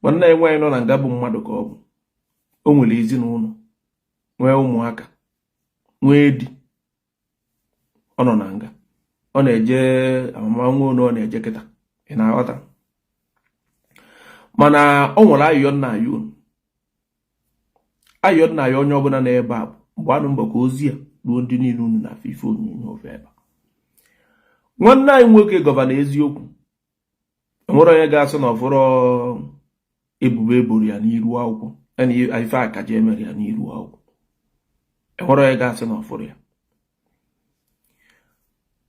Nwanne anyị nwaanyị nọ na nga bụ mmadụ ka ọ bụ. O nwere ezinụlọ, nwee ụmụaka, nwee di. Ọ nọ na nga, ọ na-eje amamnwa onu, ọ na-eje kịta. Ị na-aghọta? Mana ọ nwere ayịyọ nna ayọ unu, ayịyọ nna ya. Onye ọbụla na-ebe a, gbanụ mbọ ka ozi a ruo ndị niile unu na-afụ ife onyonyo ofe ebe a. Nwanne anyị nwoke, Governor Eziokwu, enwere onye ga-asị na ọfụrụ ebubo eboro ya n'iru akwụkwọ ya na ife akaja emere ya n'iru akwụkwọ. Enwere onye ga-asị na ọfụrụ ya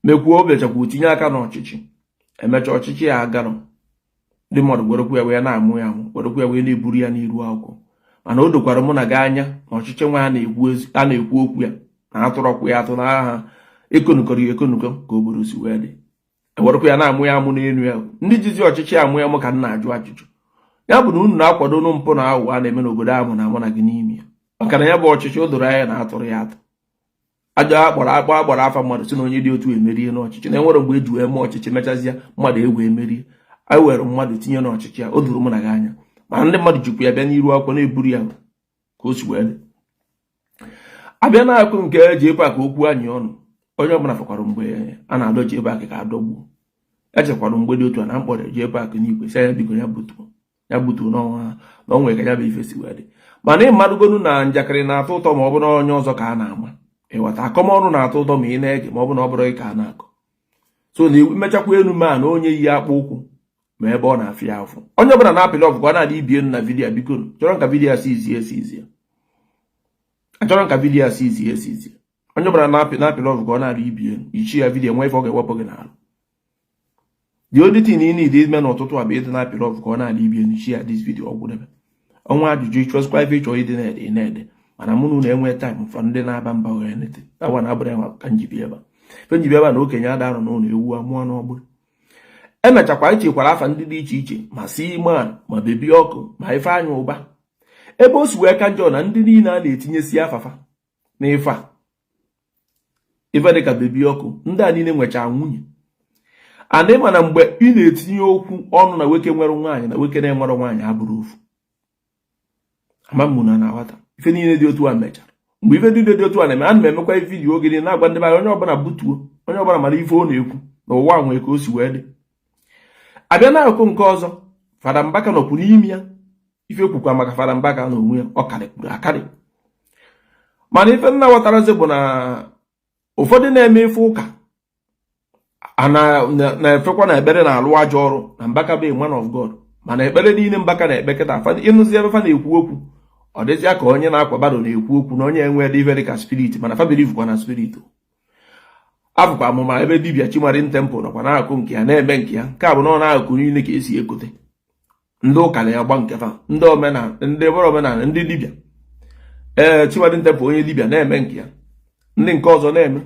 mekwuo. O bịachakwa tinye aka n'ọchịchị, emechaa ọchịchị ya agarọ. Ndị mmadụ werekwa ya wee na-amụ ya amụ, werekwa ya wee na-eburu ya n'iru akwụkwọ. Mana o dokwara mụ na gị anya na ọchịchị nwa a na-ekwu okwu ya na atụrọkwa ya atụ na agha ekonukọrọ ya ekonukọ ka obodo si wee dị. Ewerekwa ya na-amụ ya amụ n'elu ya. Ndị jizi ọchịchị amụ ya amụ ka m na-ajụ ajụjụ. Ya bụ na unu na-akwado mpụ na aghụghọ a na-eme n'obodo ahụ na amụ na gị n'ime ya, maka na ya bụ ọchịchị o doro anya na atụrụ ya atụ. Ajọ akpọrọ akpọ agbara afa mmadụ si na onye dị otu emerie n'ọchịchị, na enwere mgbe eji wee mee ọchịchị mechazie mmadụ egwu emerie. Anyị were mmadụ tinye n'ọchịchị ya, o doro mụ na gị anya. Mana ndị mmadụ jikwa ya bịa n'iru akwụkwọ na-eburu ya ka o si wee dị. Abịa na-akụ nke eji ebe a ka okwu anyị ọnụ, onye ọbụla fakwara mgbe a na-adọ ji ebe a ka adọgbuo. Echekwara mgbe dị otu a na mkpọrọ eji ebe akụ n'igwe sị ya biko, ya butuo, ya butuo n'ọnwa na onwe ka ya bụ ife si wee dị. Mana ị madụgonu na njakịrị na-atọ ụtọ ma ọ bụ na onye ọzọ ka a na-ama. Ịghọta? Akọmọnụ na-atọ ụtọ ma ị na-ege, ma ọ bụ na ọ bụrụ gị ka a na-akọ. So na emechakwa enu ma na onye yi akpụ ụkwụ ma ebe ọ na-afịa afụ. Onye ọbụla na-apị love ka ọ na-adị ibi elu na video. Biko, chọrọ nka video si izie esi izie, achọrọ nka video si izie esi izie. Onye ọbụla na-apị love ka ọ na-adị ibi elu ichi ya video nwee ife ọ ga-ewepụ gị n'alụ. The only thing ị need ime n'ụtụtụ a bụ ịdị na-apị love ka ọ na-adị ibi elu ichi ya this video. Ọgwụdebe ọnwa ajụjụ, ịchọzikwa ife ịchọ ịdị na-ede na-ede. Mana mụ na unu enwe time for ndị na-aba mba or anything. Awa na abụrụ ya ka njibi ebe a. Ife njibi ebe a na okenye ada arụ n'ụlọ ewu amụọ n'ọgbụrụ. Emechakwa echekwara afa ndị dị iche iche, ma Seaman, ma Bebi Ọkụ, ma Ifeanyị Ụba. Ebe o si wee ka njọ na ndị niile a na-etinyesi afafa n'ife a, ife dịka Bebi Ọkụ, ndị a niile nwechaa nwunye. Ana ịma na mgbe ị na-etinye okwu ọnụ na nwoke nwere nwaanyị na nwoke na-enwere nwaanyị abụrụ ofu. Ama m na na-aghọta. Ife niile dị otu a mechara. Mgbe ife niile dị otu a na-eme, ana m emekwa video oge niile na-agwa ndị be anyị, onye ọbụla butuo, onye ọbụla mara ife ọ na-ekwu na ụwa nwee ka o si wee dị. Abịa n'akụkụ nke ọzọ, Fada Mbaka nọkwu n'ime ya. Ife kwukwa maka Fada Mbaka na onwe ya, ọ karịkwuru akarị. Mana ife nna ghọtarazi bụ na ụfọdụ na-eme ife ụka a na-efekwa na ekpere na-alụ ajọ ọrụ na Mbaka bụ man of God. Mana ekpere niile Mbaka na-ekpe kịta, ịnụzi ebe fa na-ekwu okwu, ọ dịzịa ka onye na-akwa baro na-ekwu okwu na onye enwe dị ife dịka spirit. Mana fa believe kwa na spirit. Afụkwa amụma ebe dibịa Chimarin Temple nọkwa na-akụ nke ya, na-eme nke ya. Nke a bụ na ọ na-akụ niile ka esi ekote. Ndị ụka na-agba nke fa, ndị omenala, ndị bụrụ omenala, ndị dibịa. Ee, Chimarin Temple, onye dibịa na-eme nke ya, ndị nke ọzọ na-eme.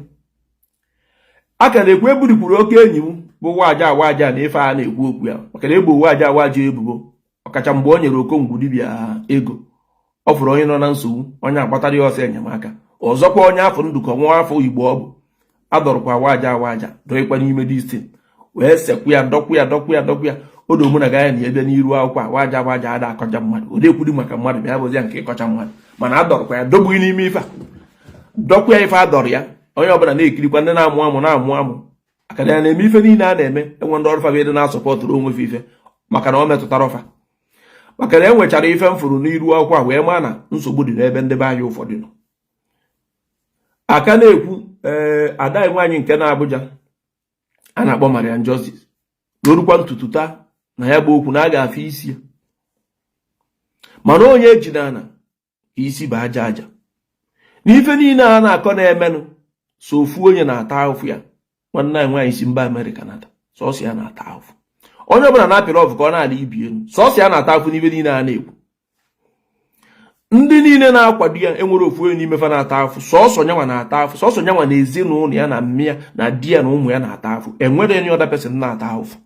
A ka na-ekwu eburikwuru oke enyi m bụ Waja Waja na ife a na-ekwu okwu ya, maka na egbo Waja Waja ebubo, ọkacha mgbe o nyere Okongwu dibịa ego. Ọ fụrụ onye nọ na nsogbu, onye agbatara ya ọsọ enyemaka. Ọzọkwa, onye afọ ndụkọ nwa afọ Igbo ọ bụ adọrọkwa Waja Waja dọghịkwa n'ime distin wee sekwu ya, dọkwu ya, dọkwu ya, dọkwu ya. O do mụ na gaya na ebe n'iru akwụkwọ a, Waja Waja ada akọcha mmadụ, ọ na-ekwuri maka mmadụ ma ya bụzi ya nke ịkọcha mmadụ. Mana adọrọkwa ya, dọgbughị n'ime ife a, dọkwu ya. Ife adọrọ ya, onye ọbụla na-ekirikwa, ndị na-amụ amụ na-amụ amụ akara ya na-eme ife niile a na-eme. Enwe ndị ọrụ fa bụ na-asọpọtụrụ onwe fe ife, maka na ọ metụtara ọfa, maka na e nwechara ife m fụrụ n'iru akwụkwọ a wee maa na nsogbu dị n'ebe ndị be anyị ụfọdụ nọ. Aka na-ekwu, ee, ada nwaanyị nke na Abuja a na-akpọ Mariam Justice n'orukwa ntutu taa na ya bụ okwu na a ga-afụ isi ya. Mana onye eji n'ana ka isi bụ aja aja n'ife niile a na-akọ na-emenụ, so ofu onye na-ata ahụfụ ya, nwanne anyị nwaanyị si mba Amerịka nata. Sọsọ ya na-ata ahụfụ. Onye ọbụla na-apị love ka ọ na-ala ibi elu. Sọsọ ya na-ata ahụfụ n'ife niile a na-ekwu. Ndị niile na-akwado ya, enwere ofu onye n'ime fa na-ata afụ. Sọsọ nyanwa na-ata afụ. Sọsọ nyanwa na ezinụlọ ya na mmịa na di ya na ụmụ ya na-ata afụ. Enwere any other person na-ata afụ.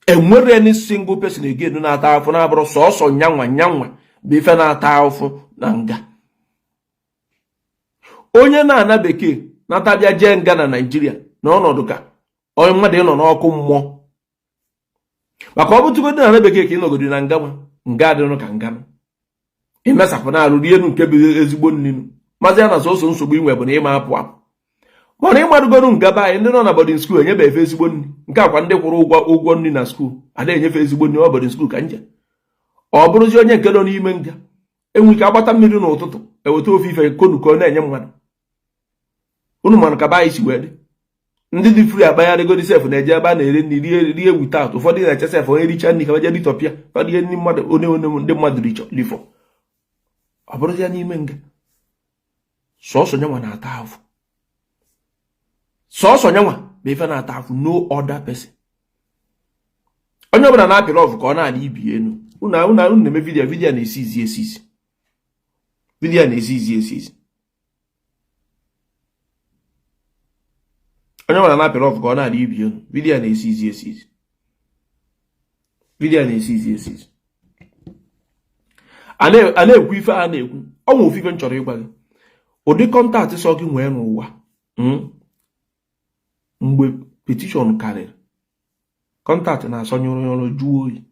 Enwere any single person again na-ata afụ na-abụrụ sọsọ nyanwa. Nyanwa bụ ife na-ata afụ na nga. Onye na-ana bekee nata bịa jee nga na Naijiria na ọnọdụ ka onye mmadụ ịnọ n'ọkụ mmụọ. Maka ọ bụtụgodị na bekee ka ị nọgodi na nga nwa, nga adịnụ ka nganụ, imesapụ na arụ, rie enu nke bụ ezigbo nninu, mazi ya na sọsọ nsogbu inwe bụ na ịma apụ apụ. Mana ịmarụgoro nga be anyị, ndị nọ na boarding school enyebe efe ezigbo nri nke akwa, ndị kwụrụ ụgwọ nri na school ada enyefe ezigbo nri. Ọ boarding school ka nje. Ọ bụrụzi onye nke nọ n'ime nga, enwe ike agbata mmiri n'ụtụtụ, eweta ofe ife konuko na-enye mmadụ. Unu mana ka be anyị si wee dị, ndị dị free akpagharịgodi sef na-eje ebe a na-ere nri rie rie without. Ụfọdụ na-eche sef onye richa nri ka je ritọpịa ụfọdụ ihe nri mmadụ one one ndị mmadụ richọ lifọ. Ọ bụrụzi ya n'ime nga, sọsọ nyanwa na-ata afụ, sọsọ nyanwa bụ ife na-ata afụ, no other person. Onye ọbụla na-apịrị ọfụ ka ọ na-ala ibi elu. Unu unu na-eme video, video na-esi izi esizi, video na-esi izi esizi. Onye ọbụla na-apịrị ọfụ ka ọ na-ala ibi elu. Video na-esi izi esizi, video na-esi izi esizi. A na-ekwu ife a na-ekwu ọnwa ofu ife m chọrọ ịgwa gị, ụdị contact sọ gị nwee n'ụwa, Mgbe petition karịrị, contact na-asọ nyụrụ nyụrụ jụọ oyi.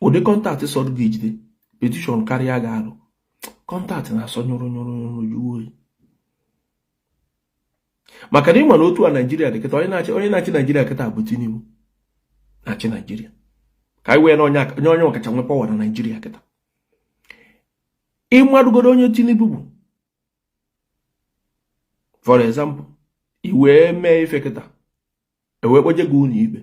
Ụdị contact sọ gị ejide, petition karịa gị arụ, contact na-asọ nyụrụ nyụrụ nyụrụ jụọ oyi. Maka na ịma na otu a Naijiria dị kịta, onye na-achị Naijiria kịta bụ Tinubu na-achị Naijiria, ka anyị wee na onye onye ọkacha nwe power na Naijiria kịta. Ịmarụgodo onye Tinubu bụ, for example, i wee mee ife kịta, ewee kpoje gị ụlọ ikpe,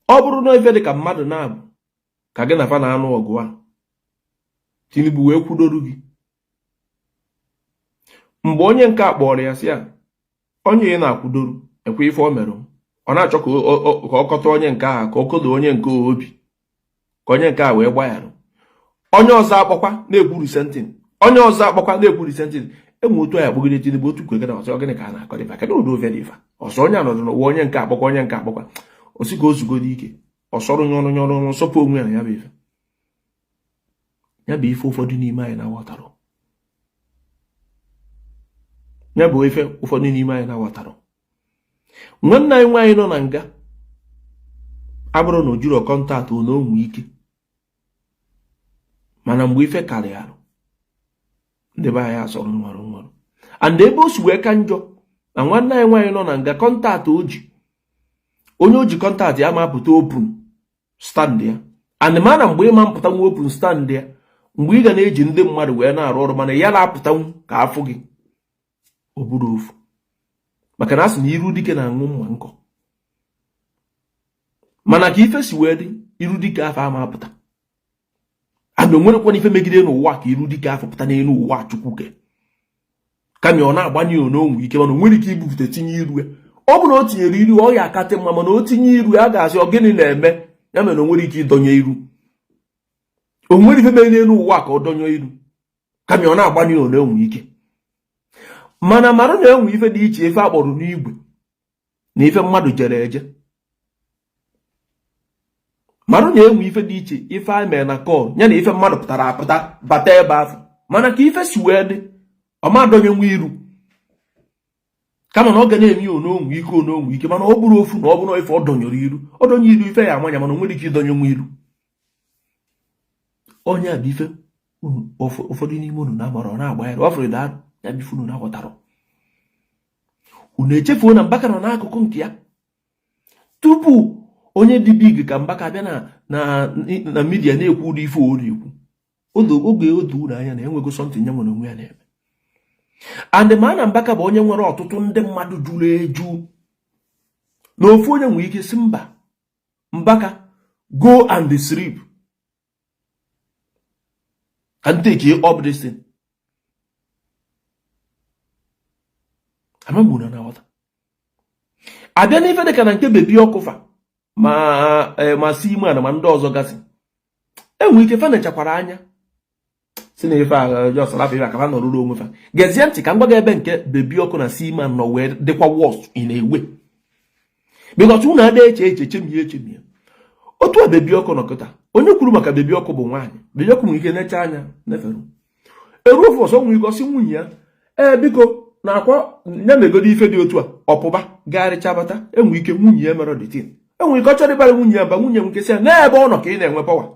ọ bụrụ na ife dị ka mmadụ na-abụ ka gị na fa na-anụ ọgụ a, Tinubu wee kwudoru gị. Mgbe onye nke a kpọrọ ya sị ya, onye ị na-akwudoru ekwe ife o mere, ọ na-achọ ka ọ kọta onye nke ahụ, ka ọ kodo onye nke obi, ka onye nke a wee gbaghara. Onye ọzọ akpọkwa na-ekwu the same thing, onye ọzọ akpọkwa na-ekwu the same thing. Enwe otu anyị akpọgide Tinubu otu kwegara ọzọ, gịnị ka a na-akọ dịfa? Kedụ ụdị ofe dịfa ọzọ? Onye anọdụ n'ụwa, onye nke akpọkwa, onye nke akpọkwa, osi ka o zugodo ike, ọ sọrọ nyọrọ nyọrọ nsọpụ onwe ya. Ya bụ ife, ya bụ ife ụfọdụ n'ime anyị na-aghọtara, ya bụ ife ụfọdụ n'ime anyị na-aghọtara. Nwanne anyị nwaanyị nọ na nga, abụrụ na o jiro contact na onwe ike, mana mgbe ife karịa arụ, ndị be anyị asọrọ nwere nwere. And ebe o si wee ka njọ na nwanne anyị nwaanyị nọ na nga, contact o ji, onye o ji contact ya ma apụta open stand ya. And mana mgbe ịma mpụta nwa open stand ya, mgbe ị ga na-eji ndị mmadụ wee na-arụ ọrụ, mana ya na-apụtanwu ka afụ gị, ọ bụrụ ofu. Maka na a sị na iru dike na-aṅụ mma nkọ, mana ka ife si wee dị, iru dike afọ ama apụta. And o nwerekwana ife megide n'ụwa ka iru dike afọ pụta n'elu ụwa Chukwu ke, kama ọ na-agbanye n'onwe ike, mana o nwere ike ibupụta tinye iru ya. Ọ bụrụ na o tinyere iru, ọ ya akatị mma, mana o tinye iru ya, ga-asị ọ gịnị na-eme ya? Mere o nwere ike ịdọnye iru, o nwere ife mere n'elu ụwa ka ọ dọnye iru, kama ọ na-agbanye n'onwe ike. Mana mara na enwe ife dị iche, ife akpọrọ n'igwe na ife mmadụ jere eje. Mara na enwe ife dị iche, ife a mere na call ya na ife mmadụ pụtara apụta bata ebe ahụ. Mana ka ife si wee dị, ọ ma adọnye nwa iru, kama na ọ ga na-eme ya ononwe ike, ononwe ike. Mana ọ bụrụ ofu na ọ bụrụ ife ọ dọnyere iru, ọ dọnye iru, ife ya amanya, mana o nwere ike ịdọnye nwa iru. Onye a bụ ife ụfọdụ n'ime unu na-amara, ọ na-agba ya ọ fụrụ arụ ya bụ ife unu na-aghọtara. Unu echefuo na Mbaka nọ n'akụkụ nke ya tupu onye dị big ka Mbaka bịa na media na-ekwu ụdị ife ọ na-ekwu. Oge odo unu anya na enwego something ya nwere onwe ya na-eme. And ma na Mbaka bụ onye nwere ọtụtụ ndị mmadụ juru eju na ofu onye nwere ike si mba, Mbaka, go and sleep and take up this thing. Amamuna na aghọta abịa n'ife dịka na nke Baby Ọkụ fa ma ma si ime ana ma ndị ọzọ gasị enwe ike fa nechakwara anya si na ife a just rapụ ife aka nọrụrụ onwe fa. Gezie ntị ka m gwa gị ebe nke Baby Ọkụ na Seaman nọ wee dịkwa worst in a way, because unu ada eche eche chemie echemie. Otu a Baby Ọkụ nọ kịta, onye kwuru maka Baby Ọkụ bụ nwaanyị. Baby Ọkụ nwere ike necha anya nefere eruo ofu ọsọ, nwere ike ọsị nwunye ya, ee, biko. na-akwa ya megodo ife dị otu a, ọpụba gagharịcha bata, enwe ike nwunye ya mere the thing, enwere ike ọ chọrọ ịbara nwunye ya mba, nwunye m nkesị ya n'ebe ọ nọ ka ị na-enwe power.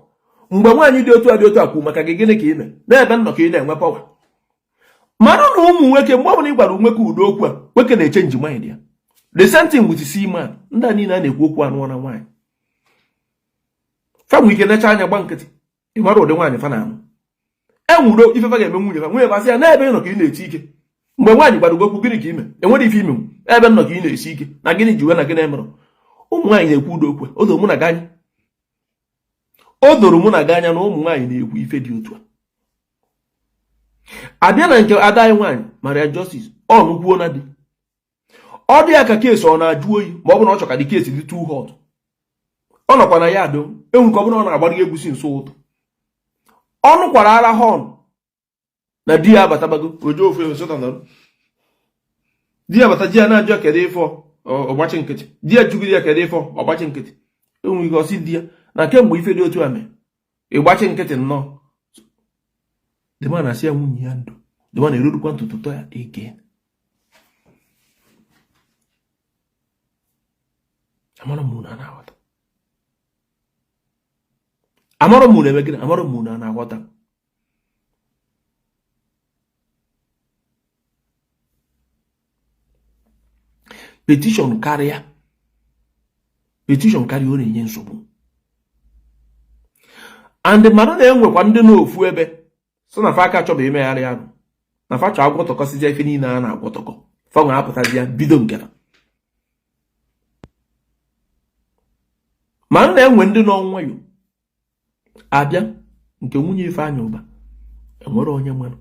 Mgbe nwaanyị dị otu a dị otu a kwuru maka gị, gịnị ka ị mee? N'ebe m nọ ka ị na-enwe power. Mara na ụmụ nwoke, mgbe ọbụla ị gwara nwoke udo okwu a, nwoke na-echange mind ya. The same thing with see man. Ndị a niile a na-ekwu okwu anụọ na nwaanyị fa nwere ike necha anya gba nkịtị. Ị mara ụdị nwaanyị fa na-anụ, enwuro ife fa ga-eme nwunye fa, nwunye fa sị ya n'ebe ị nọ ka ị na-eti ike. Mgbe nwaanyị gwara gị okwu, gịnị ka ime? Enwere ife ime, ebe m nọ ka ị na-esi ike na gịnị ji wee na gịnị emere? Ụmụ nwaanyị na-ekwu udo okwu. O doro mụ na gị anya, o doro mụ na gị anya na ụmụ nwaanyị na-ekwu ife dị otu a. Abịa na nke ada anyị nwaanyị Maria Justice, ọ nụkwuo na di, ọ dị ya ka case ọ na-ajụ oyi, ma ọ bụ na ọ chọ ka dị case dị too hot. Ọ nọkwa na ya adụ enwu ka ọ bụrụ na ọ na-agbara egwusi nso ụtụ. Ọ nụkwara ara horn na di ya abatabago, oje ofu ehu nọrọ, di ya bata, di ya na-ajụ ya kedu ife, ọgbachi nkịtị. Di ya jụgide ya kedu ife, ọgbachi nkịtị. Enwe ike ọsị di ya na kemgbe ife dị otu a mee, ịgbachi nkịtị nnọọ. The man asị ya nwunye ya ndụ, the man erurukwa ntutu tọ ya again. Amara m na na-aghọta, amara m na eme gịnị, amara m na na-aghọta. Petition karịa, petition karịa, ọ na-enye nsogbu. And mara na enwekwa ndị n'ofu ebe so na fa aka chọba imegharị arụ na fa chọ agwọtọkọsịzịa ife niile a na-agwọtọkọ, fa nwe apụtazi ya bido nke ha. Ma na-enwe ndị nọ nwayọ abịa nke nwunye Ifeanyị Ụba, enwere onye mmanụ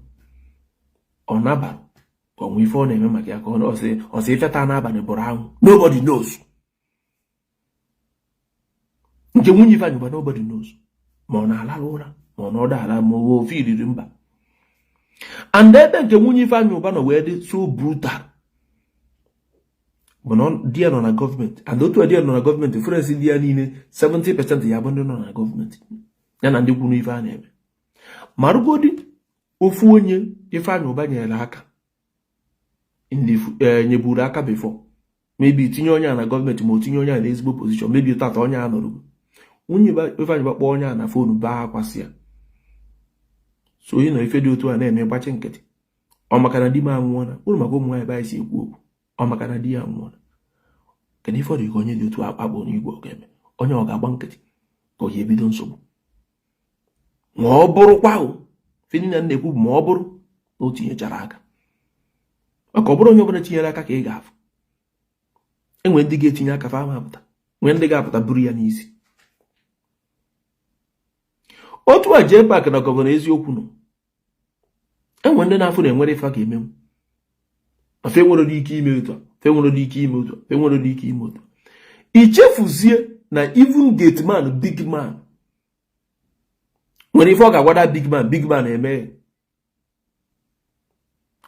ọ nabara ka ọnwa ife ọ na-eme maka ya, ka ọ sị ife taa n'abalị bụrụ anwụ. Nobody knows. Nke nwunye Ifeanyị Ụba, nobody knows ma ọ na-alala ụra, ma ọ nọdụ ala, ma ọ ofe iriri mba. And ebe nke nwunye Ifeanyị Ụba nọ wee dị so brutal bụ na di ya nọ na gọọmenti, and otu a di ya nọ na gọọmenti, friends di ya niile 70% ya bụ ndị nọ na gọọmenti, ya na ndị kwuru ife a na-eme. Marụgodi ofu onye Ifeanyị Ụba nyere aka, nyeburu aka before, maybe tinye onye a na gọọmenti, ma o tinye onye a na ezigbo position, maybe tata onye a nọrọ, nwunye Ifeanyị Ụba kpọọ onye a na phone baa akwasị ya so onye nọ ife dị otu a na-eme, gbachi nkịtị. Ọ maka na di m anwụọla uru, maka ụmụ nwaanyị be anyị si ekwu okwu, ọ maka na di ya anwụọla. Kedu ife ọ dị ka onye dị otu akpakpọ n'igwe ọ ga-eme? Onye ọ ga-agba nkịtị ka ọ ga-ebido nsogbu? Ma ọ bụrụkwa ahụ fenina na-ekwu, ma ọ bụrụ na o tinyechara aka, maka ọ bụrụ onye ọbụla tinyere aka ka ị ga-afụ. Enwere ndị ga-etinye aka fa ama apụta, nwee ndị ga-apụta buru ya n'isi. Otu a JPAC na Governor Eziokwu nọ, enwere ndị na-afụ na enwere ife a ga-emenwu, ma fe nwere ike ime otu a, fe nwere ike ime otu a, fe nwere ike ime otu a. Ichefuzie na even gate man, big man nwere ife ọ ga-agwada big man, big man eme.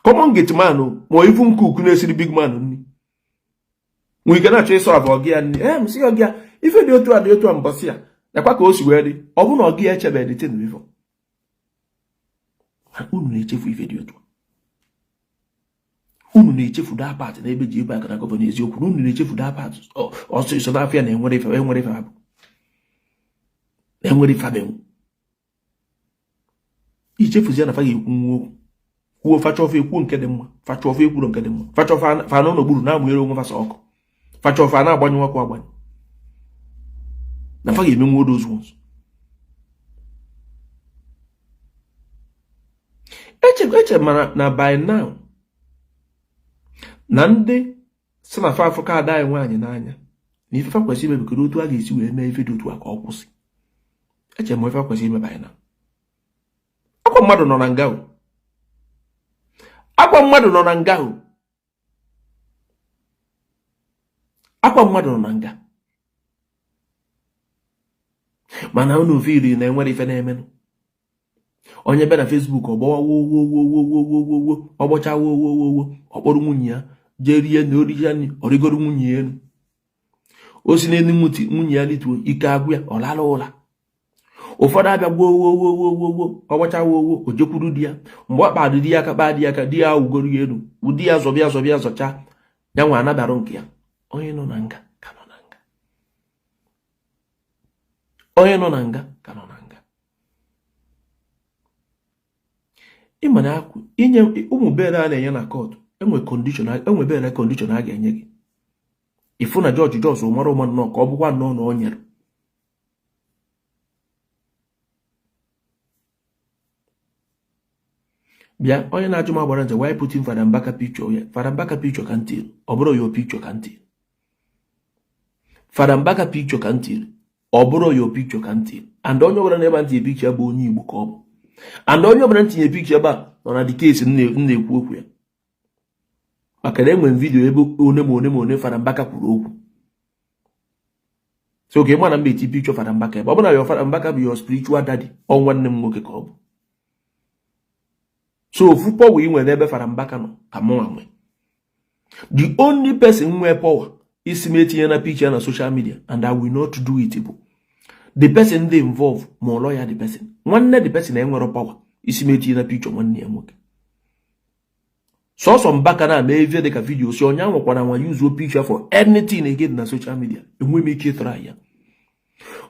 Common gate man ma even cook na-esiri big man nri nwere ike na-achọ ịsọ abụ ọgị ya nri, ee m sị ọgị ya ife dị otu a dị otu a mbọsị ya nakwa ka o si wee dị. Ọ bụ na ọgị ya echebe dị tin before. Unu na-echefu ife dị otu a, unu na-echefu that part na ebe JPAC na Governor Eziokwu, unu na-echefu that part ọsịsọ n'afịa na enwere ife, enwere ife abụ enwere ife abụ ichefuzi ya na fa ga-ekwu nwa okwu kwuo, facha ofe ekwuo nke dị mma, facha ofe ekwuro nke dị mma, facha ofe fa nọ n'okpuru na-amụnyere onwe fasa ọkụ, facha ofe a na-agbanyụ ọkụ agbanyụ, na fa ga-emenwu those ones. Eche mara na by now na ndị si na fa afụka ada anyị nwaanyị n'anya na ife fa kwesịrị ime kedu otu a ga-esi wee mee ife dị otu a ka ọ kwụsị. Eche m ife kwesịrị ime by now. Akwa mmadụ nọ na nga o, akwa mmadụ nọ na nga o, akwa mmadụ nọ na nga, mana unu feel na enwere ife na-emenụ. Onye bịa na Facebook ọ gbawa wo wo wo wo wo wo wo wo, ọ gbọcha wo wo wo wo, ọ kpọrọ nwunye ya jee rie na oriri ya nri, ọ rigoro nwunye ya elu, o si n'elu nwunye ya lituo, ike agwụ ya, ọ lara ụla. Ụfọdụ abịa gwuo wo wo wo wo wo, ọ gbacha wo wo, o jekwuru di ya. Mgbe ọ kpadụ di ya aka, kpaa di ya aka, di ya wugoro ya elu, di ya zọbịa zọbịa zọcha ya, nwa anabarụ nke ya. Onye nọ na nga ka nọ na nga, onye nọ na nga ka nọ na nga. Ịma na inye ụmụ bail a na-enye na court, enwe condition, enwe bail condition a ga-enye gị. Ịfụ na judge just mara ụma nnọọ ka ọ bụkwa nnọọ na o nyere. Bịa, onye na-ajụ m agbara nze, why putting Fada Mbaka picture ya? Fada Mbaka picture ka m tiri, ọ bụrụ your picture ka m tiri. Fada Mbaka picture ka m tiri, ọ bụrụ your picture ka m tiri. And onye ọbụla na-ebe ntinye picture bụ onye Igbo ka ọ bụ. And onye ọbụla ntinye picture ebe a nọ na the case m na-ekwu okwu ya, maka na enwere m video ebe one ma one ma one Fada Mbaka kwuru okwu. So ka ị ma na mba eti picture Fada Mbaka ebe ọ bụ na your Fada Mbaka bụ your spiritual daddy, ọ nwanne m nwoke ka ọ bụ. So ofu power ị nwere n'ebe Fada Mbaka nọ ka mụnwa nwe. The only person nwee power isi m etinye na picture na social media and I will not do it bụ the person dị involve, ma ọ lawyer the person. Nwanne the person enwere power isi m etinye na picture nwanne ya nwoke. Sọsọ Mbaka na-ama evie dịka video si onye anwakwara nwa use picture for anything again na social media, enwe m ike ịtara ya.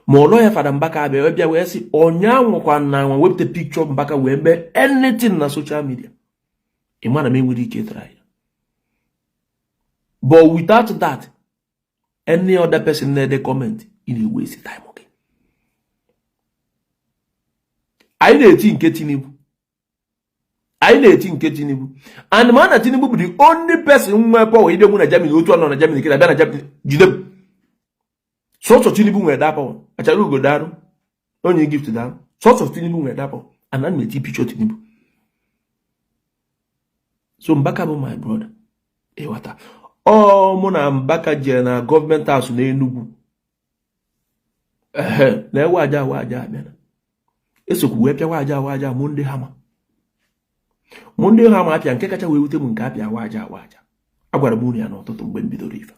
Ma ọ lawyer Fada Mbaka abịa bịa wee sị onye anwakwa na anwa wepụta picture Mbaka wee mee anything na social media, ị ma na m enwere ike ịtara ya. But without that, any other person na-ede comment, ị na-ewaste time gị. Anyị na-eti nke Tinubu, anyị na-eti nke Tinubu, and ma na Tinubu bụ the only person nwee power ịbịa nwu na Germany, otu ọ nọ na Germany kịta bịa na Germany jide m. Sọsọ Tinubu nwere that power. Achara ugo darụ onye gift darụ. Sọsọ Tinubu nwere that power, and ana m eti picture Tinubu. So Mbaka bụ my brother, ịghọta? Ọ mụ na Mbaka jere na government house n'Enugu, ehe, na-ewe aja awa aja abịara esokwu wee pịawa aja awa aja. Mụ ndị hama, mụ ndị hama apịa nke kacha wee wute m nke apịa awa aja awa aja. Agwara m unu ya n'ụtụtụ mgbe m bidoro ife,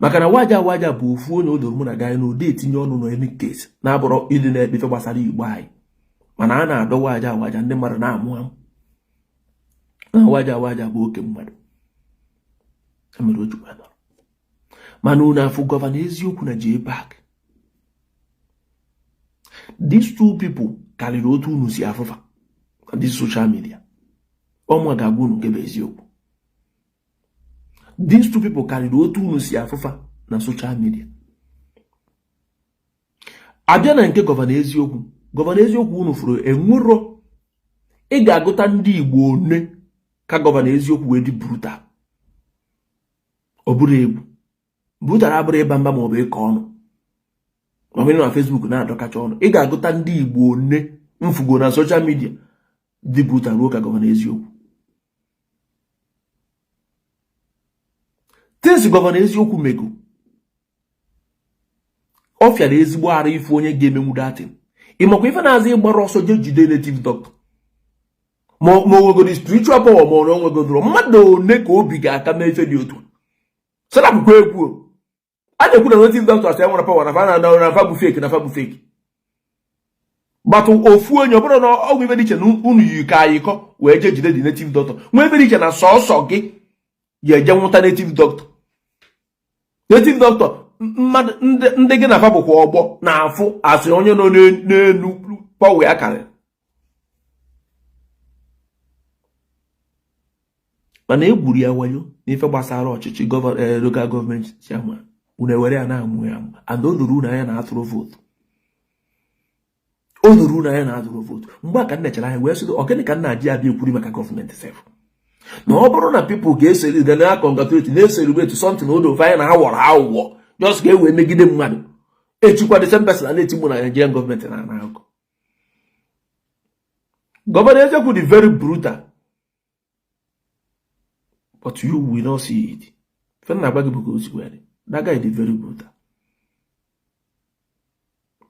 maka na waja awaja bụ ofu onye o doro mụ na gị na ode etinye ọnụ na any case na-abụrụ ịdị na-ekpe ife gbasara Igbo anyị. Mana a na-adọ waja awaja, ndị mmadụ na-amụ amụ na waja awaja bụ oke mmadụ mere o jikwa nọrọ. Mana unu afụ Governor Eziokwu na J-Park, these two people karịrị otu unu si afụfa na this social media. Ọmụ ga-agwa unu nke bụ eziokwu, these two people karịrị otu unu si afụfa na social media. Abịa na nke Governor Eziokwu, Governor Eziokwu unu fụrụ enwero, ị ga-agụta ndị Igbo one ka Governor Eziokwu wee dị brutal. Ọ bụrụ egwu brutal, abụrụ ịba mba maọbụ ịkọ ọnụ ma ọ na Facebook na-adọkacha ọnụ. Ị ga-agụta ndị Igbo one mfugo na social media dị brutal ruo ka Governor Eziokwu. Things Governor Eziokwu mego, ọ fịara ezigbo ara ifu onye ga-emenwu datin. Ị makwa ife na-aza ịgbara ọsọ jee jide native doctor, ma o nwegoro spiritual power, ma ọ nwegodoro mmadụ one ka obi ga-aka mee ife dị otu sarapụkwa ekwu. A na-ekwu na native doctor asị enwere power na fa na na fa bụ fake, na fa bụ fake. Gbatụ ofu onye ọ bụrụ na ọgwụ ife dị iche na unu yi ka ayịkọ wee jee jide the native doctor, nwee ife dị iche na sọsọ gị ya eje nwụta native doctor. Native doctor mmadụ ndị gị na fa bụkwa ọgbọ na-afụ asị onye nọ n'elu power ya karịrị. Mana egwuru ya wayo n'ife gbasara ọchịchị local government chairman, unu ewere ya na-amụ ya amụ. And o doro unu anya na atụrụ vote, o doro unu anya na atụrụ vote. Mgbe a ka m nechara anya wee sị, ọ gịnị ka m na-aji abịa ekwuri maka gọọmenti sef, na ọ bụrụ na people ga-eseri ga na congratulate na-ecelebrate something o doro anya na ha wọrọ aghụghọ just ka e wee megide mmadụ, echikwa the same person a na-eti mgbu na Nigerian gọọmenti na akụkọ. Governor Eziokwu dị very brutal, but you will not see it. Ife na-agwa gị bụ ka o si wee dị. That guy dị very brutal.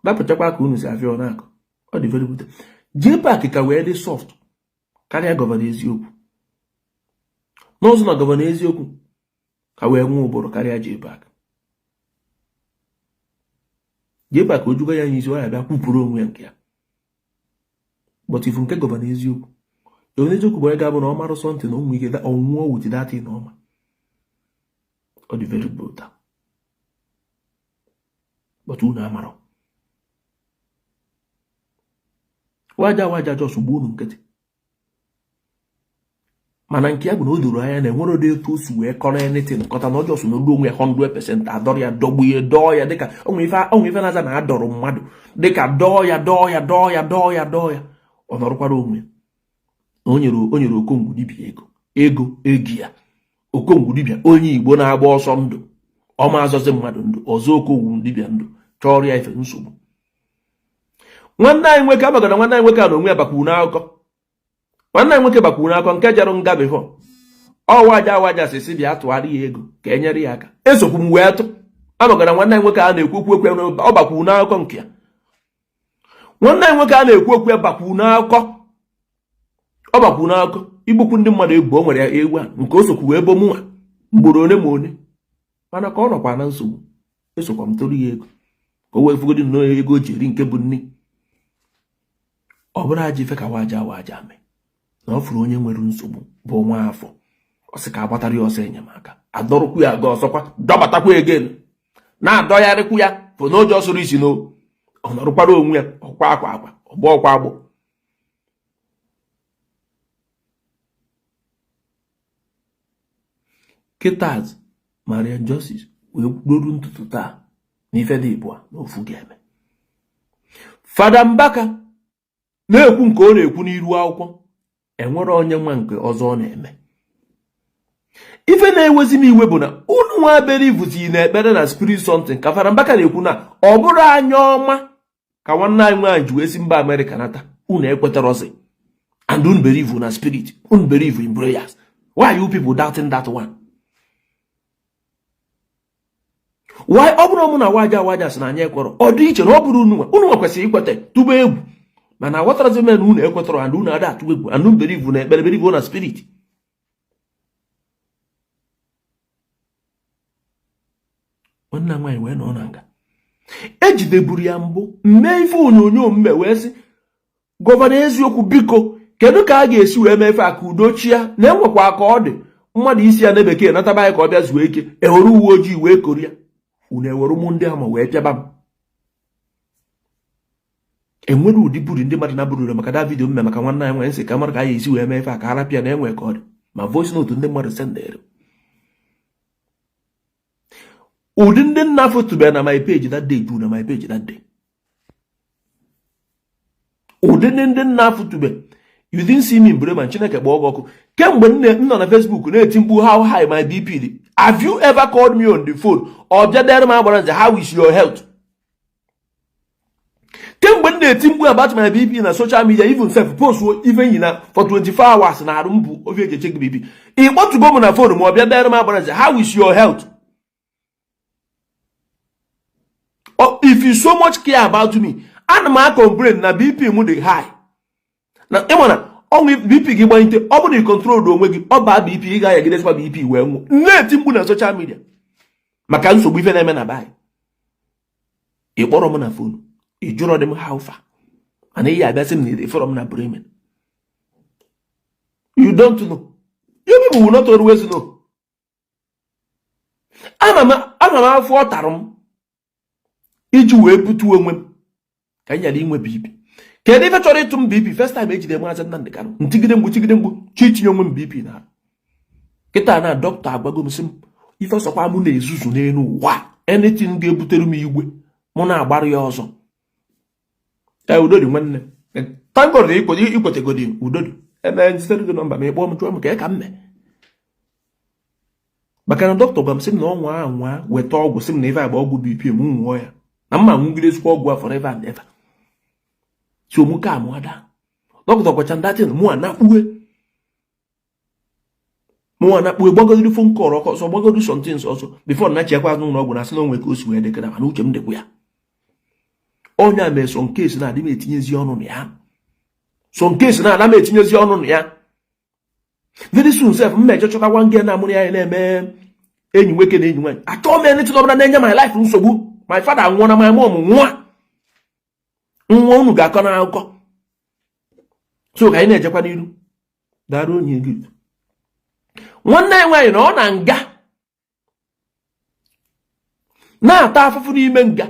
Dapụchakwa ka unu si afịa ọ na-akọ, ọ dị very brutal. J-Park ka wee dị soft karịa Governor Eziokwu n'ụzọ na Governor Eziokwu ka wee nwee ụbụrụ karịa J-Park. JPAC ka o juga ya isi, ọ ya bịa kwupụrụ onwe ya nke ya. But if nke Governor Eziokwu, Governor Eziokwu bụ onye ga-abụ na ọ marụ something na o nwere ike ọnwụọ with that thing ọma. Ọ dị very brutal, but unu amarọ. Waja waja just gbuo unu nkịtị. Mana nke ya bụ na o doro anya na enwere ụdị etu o si wee kọrọ anything kọta na ọ just n'olu onwe ya 100%. Adọrọ ya, dọgbu ya, dọọ ya, dịka onwe ife na-aza na adọrọ mmadụ, dịka dọọ ya, dọọ ya, dọọ ya, dọọ ya, dọọ ya, ọ nọrọkwara onwe ya. Na o nyere Okongwu dibịa ego, ego ego ya. Okongwu dibịa, onye Igbo na-agba ọsọ ndụ, ọma azọzi mmadụ ndụ ọzọ. Okongwu dibịa ndụ chọrọ ya ife nsogbu. Nwanne anyị nwoke agbagara, nwanne anyị nwoke a na onwe ya bakwuru n'akụkọ. Nwanne anyị nwoke bakwuru n'akụkọ nke jere nga before. Ọwaja awaja sisi bịa tụgharị ya ego ka e nyere ya aka. Esokwu m wee tụ. Amagara nwanne anyị nwoke a na-ekwu okwu ekwe, ọ bakwuru n'akụkọ nke ya. Nwanne anyị nwoke a na-ekwu okwu ya bakwuru n'akụkọ, ọ bakwuru n'akụkọ igbukwu ndị mmadụ ebu. O nwere ya ewu a nke o sokwu wee bo mụnwa mgboro one ma one, mana ka ọ nọkwa na nsogbu, esokwa m tụrụ ya ego ka o wee fugodi nnọọ ego o ji eri nke bụ nni. Ọ bụrụ ajọ ife ka waja waja mee na ọ fụrụ onye nwere nsogbu bụ nwa afọ, ọ sị ka agbatara ya ọsọ enyemaka, adọrọkwu ya aga ọzọkwa, dọbatakwa egen, na-adọgharịkwu ya fụ na ụjọ sụrụ isi na ọ nọrọkwara onwe ya, ọkwa akwa akwa, ọgbọ ọkwa agbọ. Kịta Mariam Justice wee ruru ntutu taa na ife dị ịbụa na ofu ga-eme. Fada Mbaka na-ekwu nke ọ na-ekwu n'iru akwụkwọ, enwere onye nwa nke ọzọ ọ na-eme. Ife na-ewezi m iwe bụ na unu nwa believezi na ekpere na spirit something ka Fada Mbaka na-ekwu na ọ bụrụ anya ọma ka nwanne anyị nwaanyị ji wee si mba Amerịka nata. Unu ekwetarọzi and unu believe na spirit, unu believe in prayers. Why are you people doubting that one? Why? Ọ bụrụ mụ na waja waja sị na anyị ekwerọ, ọ dị iche na ọ bụrụ unu nwa, unu nwa kwesịrị ikweta tụba egwu. Mana aghọtarazi m na unu ekwetọrọ and unu ada atụ egwu and unu believe na ekpere, believe na spirit. Nwanne nwaanyị wee nọ na nga, ejideburu ya mbụ, mee ife onyonyo mme wee sị Governor Eziokwu, biko, kedu ka a ga-esi wee mee ife a ka udo chia, na enwekwa ka ọ dị mmadụ isi ya na bekee nataba anyị ka ọ bịa zuo ike, ewere uwe ojii wee kori ya, unu ewere ụmụ ndị ama wee pịaba m. Enwere ụdị buru ndị mmadụ na-abụrụ maka da video mme maka nwanne anyị nwere nsị ka mara ka a ga-esi wee mee ife a ka arapịa na enwe ka ọ dị, ma voice note ndị mmadụ sendere, ụdị ndị nna fotube na my page that day juru na my page that day, ụdị ndị nna afụtube. You didn't see me in ma Chineke kpọọ gị ọkụ. Kemgbe m nọ na Facebook na-eti mkpu how high my BP dị, have you ever called me on the phone ọ bịa dere m agbara nze, "How is your health?" Kemgbe m na-eti mkpu about my BP na social media, even self post ife yi na for 24 hours na arụ m bụ ofe eji echeck BP, ị kpọtụgo m na phone ma ọ bịa dere m agbara nze, "How is your health?" Oh, if you so much care about me, ana m a-complain na BP m dị high, na ịma na ọnwụ BP gị gbanyite, ọ bụrụ na ị control onwe gị, ọ baa BP, ị ga-ayagideskwa BP wee nwụọ. Na-eti mkpu na social media maka nsogbu ife na-eme na be anyị, ị kpọrọ m na phone, ị jụrọ dị m how far, mana ihe abịa sị m na ịfọrọ m na Bremen. You don't know. You people will not always know. Ama m afọ ọ tara m iji wee butu onwe m ka m ghara inwe BP. Kedu ife chọrọ ịtụ m BP? First time ejide Maazị Nnamdị Kanụ, ntigide mgbu, tigide mgbu, chi itinye onwe m BP na kịta na dọkịta agwago m sị m ife ọsọkwa mụ na-ezuzu n'elu ụwa, anything ga-ebutere m igwe mụ na-agbara ya ọzọ. Ee, udo dị nwanne. Thank God na ikwetegodi udo dị. Eme zitere gị nọmba ma ị kpọọ m jụọ m ka ka m mee, maka na dọkịta gwa m sị m na ọ nwa anwa weta ọgwụ, sị m na ife agba ọgwụ BP m nwụọ ya na mma nwụgidezikwa ọgwụ a forever and ever. Si omu ka amụ ada dọkịta gwacha ndatin mụ anakpue, mụ anakpue, gbagodiri phone call ọkọ ọsọ, gbagodi something ọsọ before na chiakwa azụ ụlọ ọgwụ na asị na onwe ka o si wee dịkara. Mana uche m dịkwa ya, onye a mee some case na-adị m etinyezi ọnụ na ya, some case na-ada m etinyezi ọnụ na ya. Very soon sef, m meje chọtakwa nge na amụrụ ya na-eme enyi nwoke na enyi nwaanyị. Achọọ m anything ọbụla na-enye my life nsogbu. My father nwụọ na my mom nwụọ nwa unu ga-akọ n'akụkọ. So ka anyị na-ejekwa n'iru. Dara onye gị nwanne ya nwaanyị na ọ na nga na-ata afụfụ n'ime nga,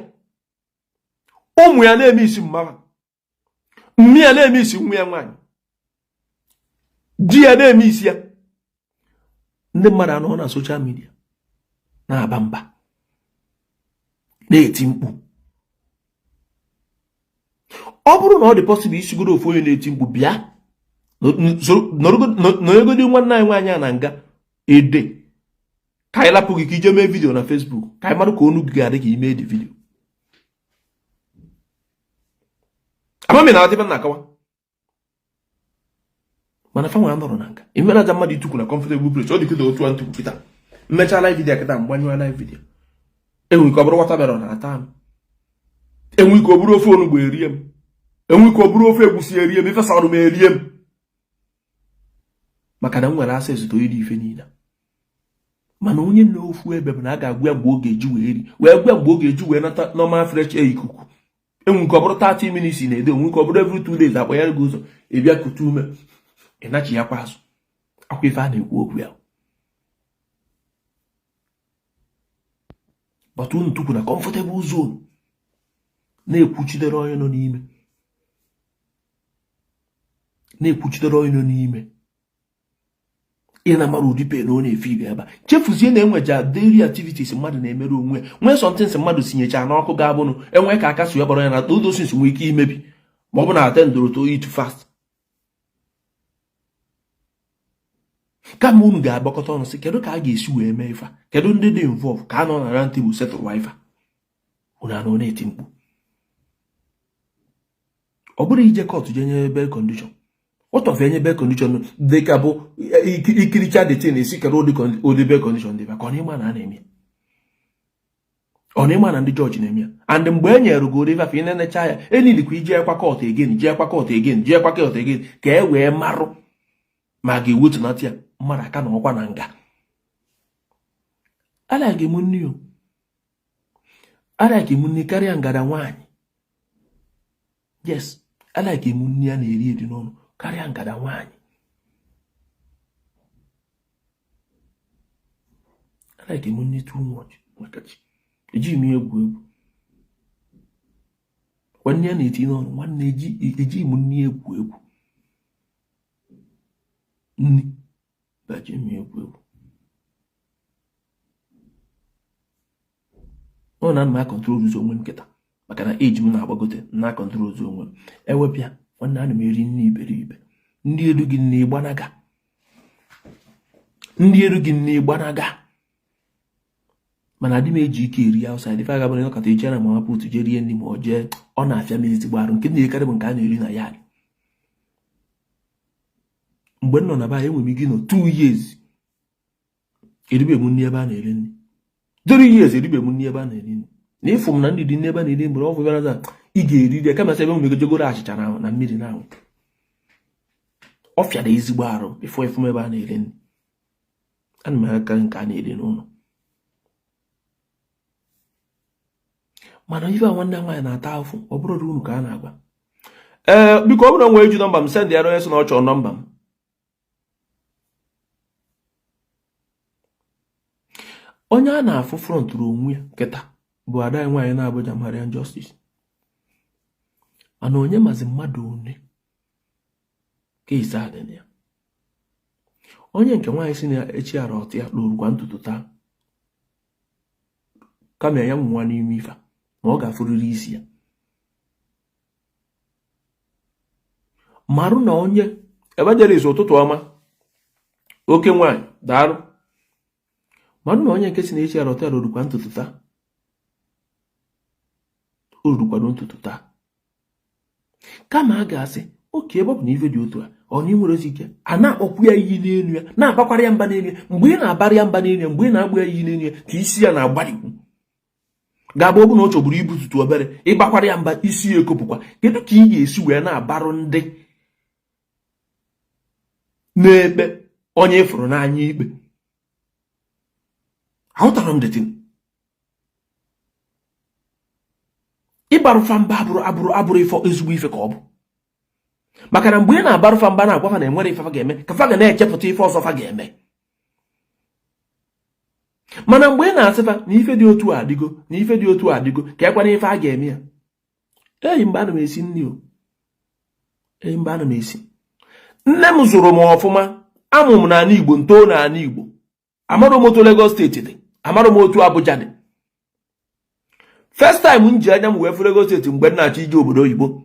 ụmụ ya na-eme isi mmawa, mmi ya na-eme isi nwa ya nwaanyị, di ya na-eme isi ya. Ndị mmadụ anọ na social media na-aba mba, na-eti mkpu. Ọ bụrụ na ọ dị possible isigoro ofu onye na-eti mkpu bịa nọrọgodi nwanne anyị nwaanyị a na nga ede ka anyị lapụ gị ka ije mee video na Facebook, ka anyị mara ka onu gị ga-adị ka ime dị video. Amami na adịbe na-akọwa mana fanwe nọrọ na nga imere aja mmadụ itukwu na comfortable place. Ọ dị kịta otu a ntukwu kịta, mmecha live video kịta, mgbanyụọ live video, enwe ike ọ bụrụ watermelon na-ata m, enwe ike ọ bụrụ ofe onugbu erie m, enwe ike ọ bụrụ ofe egwusi erie m, ife sọrọ m erie m, maka na m nwere access to iri ife niile. Mana onye na ofu ebe bụ na a ga-agwa ya mgbe ọ ga-eji wee ri, wee gwa mgbe ọ ga-eji wee nata normal fresh air, ikuku. Enwe ike ọ bụrụ 30 minutes na ede, enwe ike ọ bụrụ every 2 days akpanyere gị ụzọ, ị bịa kute ume, ị nachi ya kwa azụ akwa ife a na-ekwu okwu ya. But unu tukwu na comfortable zone na-ekwuchitere onye nọ n'ime, na-ekwuchitere onye nọ n'ime. Ị na-amara ụdị pain ọ na-efe ibe ebe a, chefuzie na enwecha daily activities mmadụ na-emere onwe ya, nwee somethings mmadụ sinyecha n'ọkụ ga-abụnụ enwe ka aka si gbara ya na those things nwee ike imebi ma ọ bụ na attend to it fast. Kama unu ga-agbakọta ọnụ sị kedu ka a ga-esi wee mee ife a, kedu ndị dị involve, ka a nọ na round table settle ife a. Unu anọ na-eti mkpu. Ọ bụrụ ije court je nye bail condition, what of enye bail condition dị ka bụ ikiricha the thing esi kedu ụdị bail condition dị ka ọ na ịma na a na-eme, ọ na ịma na ndị jọji na-eme ya. And mgbe e nyere gị ụdị ife ị na-enecha ya, enilikwa ije ekwa court again, jee ekwa court again, jee ekwa court again, ka e wee marụ ma ga-ewetunata ya. Mmadụ aka na ọkwa na nga alaghị m nni o, alaghị m nni karịa ngada nwaanyị. Yes, alaghị m nni a na-eri eri n'ọnụ karịa ngada nwaanyị. Alaghị m nni too much maka chi ejighị m egwu egwu. Nwanne ya na-eti n'ọnụ nwanne, ejighị m nni egwu egwu. Nni ejighị m egwu egwu. Ọ na m a-control ụzọ onwe m kịta maka na age m na-agbagote, na a-control ụzọ onwe m. Ewepịa nwanne, ana m eri nri iberibe. Ndị elu gị nne gbanaga, ndị elu gị nne gbanaga. Mana adị m eji ike eri outside ife agabara nọkọta eche na mama put jee rie nri ma ọ jee, ọ na-afịa m ezigbo arụ. Nke na-ekarị bụ nke a na-eri na yard. Mgbe m nọ na be anyị, enwere m ike ịnọ 2 years eribe m nri ebe a na-eri nri, 3 years eribe m nri ebe a na-eri nri. Na ịfụ m na ndị dị nri ebe a na-eri mgbe ọ bụla na ị ga-eri ya kama sị ebe m megojegoro achịcha na mmiri na anwụ, ọ fịara ezigbo arụ before ịfụ m ebe a na-eri nri. Ana m aka nke a na-eri n'ụlọ. Mana ife a nwanne nwaanyị na-ata afụ, ọ bụrụ unu ka a na-agwa. Ee, biko, ọ bụrụ na nwee ji nọmba m, send ya onye sị na ọ chọrọ nọmba m. Onye a na-afụ frontụrụ onwe ya kịta bụ ada anyị nwaanyị na Abuja, Mariam Justice. Mana onye mazi mmadụ one case a dị na ya. Onye nke nwaanyị si na echi ara ọtụ ya lụrụkwa ntutu taa, kama ya nwa n'ime ife na ọ ga-afụrịrị isi ya. Marụ na onye evangelist, ụtụtụ ọma, oke nwaanyị, daalụ. Marụ na onye nke si na echi ara ọtụ ya lụrụkwa ntutu taa, o rukwara ntutu taa. Kama a ga-asị okay, ebe ọ bụ na ife dị otu a, ọ na ịnwere ozi ike a na-akpọkwu ya iyi n'elu ya, na-abakwara ya mba n'elu ya. Mgbe ị na-abara ya mba n'elu ya, mgbe ị na-agba ya iyi n'elu ya, ka isi ya na-agbalikwu ga-abụ ọ bụ na ọ chọburu ibututu obere, ịbakwara ya mba, isi ya ekopụkwa. Kedu ka ị ga-esi wee na-abarụ ndị na-ekpe onye ị fụrụ n'anya ikpe? Aghọtara m the thing. Ịbarụ fa mba abụrụ abụrụ abụrụ ife ezigbo ife ka ọ bụ, maka na mgbe ị na-abarụ fa mba, na-agwa fa na enwere ife fa ga-eme, ka fa ga na-echepụta ife ọzọ fa ga-eme. Mana mgbe ị na-asị fa na ife dị otu a adịgo, na ife dị otu a adịgo, ka ekwana ife a ga-eme ya. Eyi mgbe ana m esi nri o, eyi mgbe ana m esi, nne m zụrụ m ọfụma. Amụ m n'ala Igbo, ntoo n'ala Igbo. Amarọ m otu Lagos State dị, amarọ m otu Abuja dị. First time m ji anya m wee fụ Lagos State, mgbe m na-achọ ije obodo oyibo,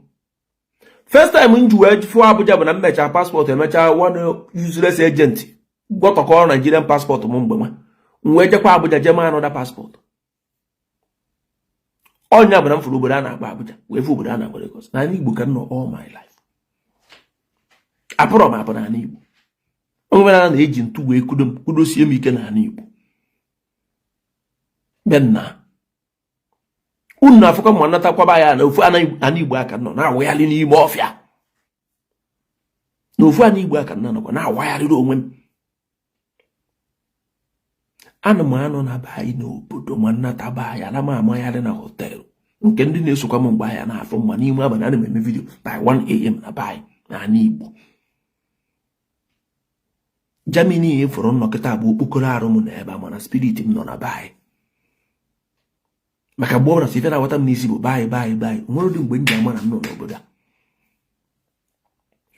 first time m ji wee fụ Abuja bụ na m mechaa passport, emechaa one useless agent gwọtọkọrọ Nigerian passport m. Mgbe nwa m wee jekwa Abuja, jee ma another passport. Ọnya bụ na m fụrụ obodo a na-akpọ Abuja, wee fụ obodo a na-akpọ Lagos. N'ala Igbo ka m nọ all my life. Apụrọ m apụ n'ala Igbo. Onwe na-eji ntu wee kudo m, kudosie m ike n'ala Igbo. Bịa nna unu na-afụkọ ma natakwaba ya na ofu ana Igbo aka nọ na-awagharị n'ime ọfịa, na ofu ana Igbo aka nọ nọkwa na-awagharịrị onwe m. Ana m anọ na be anyị n'obodo ma nnata be anyị, ana m amagharị na hotel nke ndị na-esokwa m mgbe ahịa na-afụ mma n'ime abalị. Ana m eme video by 1 a.m. na be anyị n'ala Igbo. Germany fọrọ nnọkịta bụ okpokoro arụ m na ebe a, mana spirit m nọ na be anyị, maka mgbe ọbụla ife na-aghọta m n'isi bụ be anyị, be anyị, be anyị. Nwere ụdị mgbe m ji ama na m nọ n'obodo a.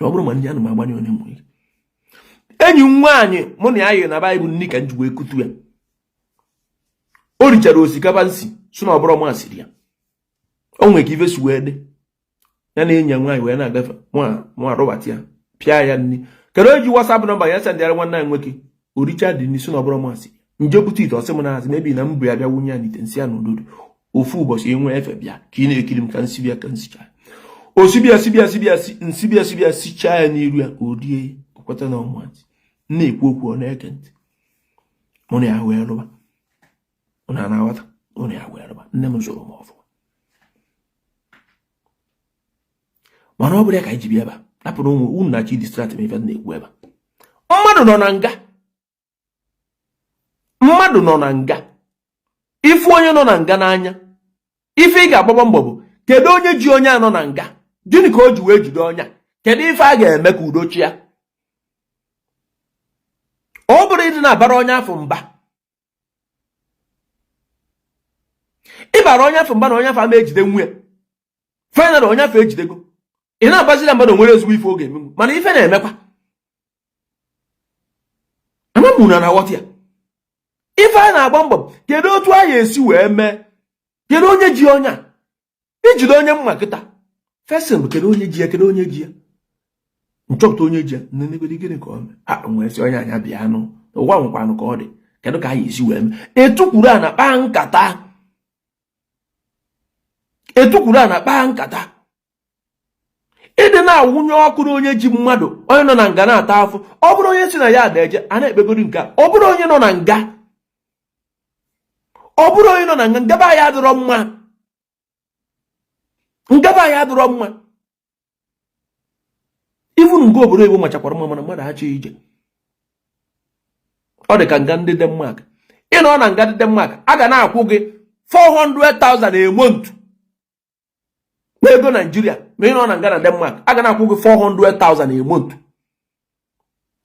Ọ bụrụ ma ndị ana m agbanye onye mụ enyi m nwaanyị mụ na ya yi na be anyị bụ nni ka m ji wee kutu ya. O richara osikapa nsi si na ọbụrụ mụ asịrị ya. O nwere ka ife si wee dị ya na enyi ya nwaanyị wee na-agafe, mụ arụbata ya, pịa ya nni. Kedu onye ji WhatsApp number ya sendịara nwanne anyị nwoke? O richa dị nni si na ọbụrụ mụ asị. Nje bute ite, ọsị m na-azị mebi na m bụ ya bịa wunye ya n'ite nsị ya n'udodo. Ofu ụbọchị enwe efe bịa ka ị na-ekiri m ka nsi bịa ka nsichaa osibịa sibịa sibịa nsibịa sibịa sichaa ya n'iru ya, o rie, o kweta na ọmụatị na-ekwu okwu, ọ na-ege ntị. Mụ na ya wee lụba. Ụnụ a na-aghọta? Mụ na ya wee lụba. Nne m zụrụ m ọfụma, mana ọ bụrụ ya ka anyị ji bịa ebe a, napụrụ ụmụ unu na chi distract m. Ife na-ekwu ebe a, mmadụ nọ na nga, mmadụ nọ na nga. Ifu onye nọ na nga n'anya, ife ị ga-agbaba mbọ bụ kedu onye ji onye a nọ na nga, gịnị ka o ji wee jide onye a, kedu ife a ga-eme ka udo chịa. Ọ bụrụ ịdị na-abara onye afọ mba, ịbara onye afọ mba na onye afọ ama ejide nwunye final, onye afọ ejidego, ị na-abaziri mba na onwere ezigbo ife ọ ga-emenwu. Mana ife na-emekwa ama m na na-aghọta ya. Ife a na-agba mbọ, kedu otu a ga-esi wee mee, kedu onye ji onye a, ijide onye mma kịta fesin bụ kedu onye ji ya, kedu onye ji ya, nchọpụta onye ji ya, nnenegodi gịnị ka ọ mee a nwee sị onye anya bịa anụ ụwa nwekwanụ ka ọ dị, kedu ka a ga-esi wee mee. Etukwuru a na kpaa nkata, etukwuru a na kpaa nkata. Ịdị na-awụnye ọkụ na onye ji mmadụ, onye nọ na nga na-ata afụ. Ọ bụrụ onye si na ya na-eje a na-ekpegori nke a, ọ bụrụ onye nọ na nga, ọ bụrụ onye nọ na nga, ngaba ya adịrọ mma, ngaba ya adịrọ mma. Even nga obodo oyibo machakwara mma, mana mmadụ achọghị ije. Ọ dị ka nga ndị Denmark. Ịnọ na nga ndị Denmark, a ga na-akwụ gị 400,000 a month n'ego Naijiria. Ma ị nọ na nga na Denmark, a ga na-akwụ gị 400,000 a month,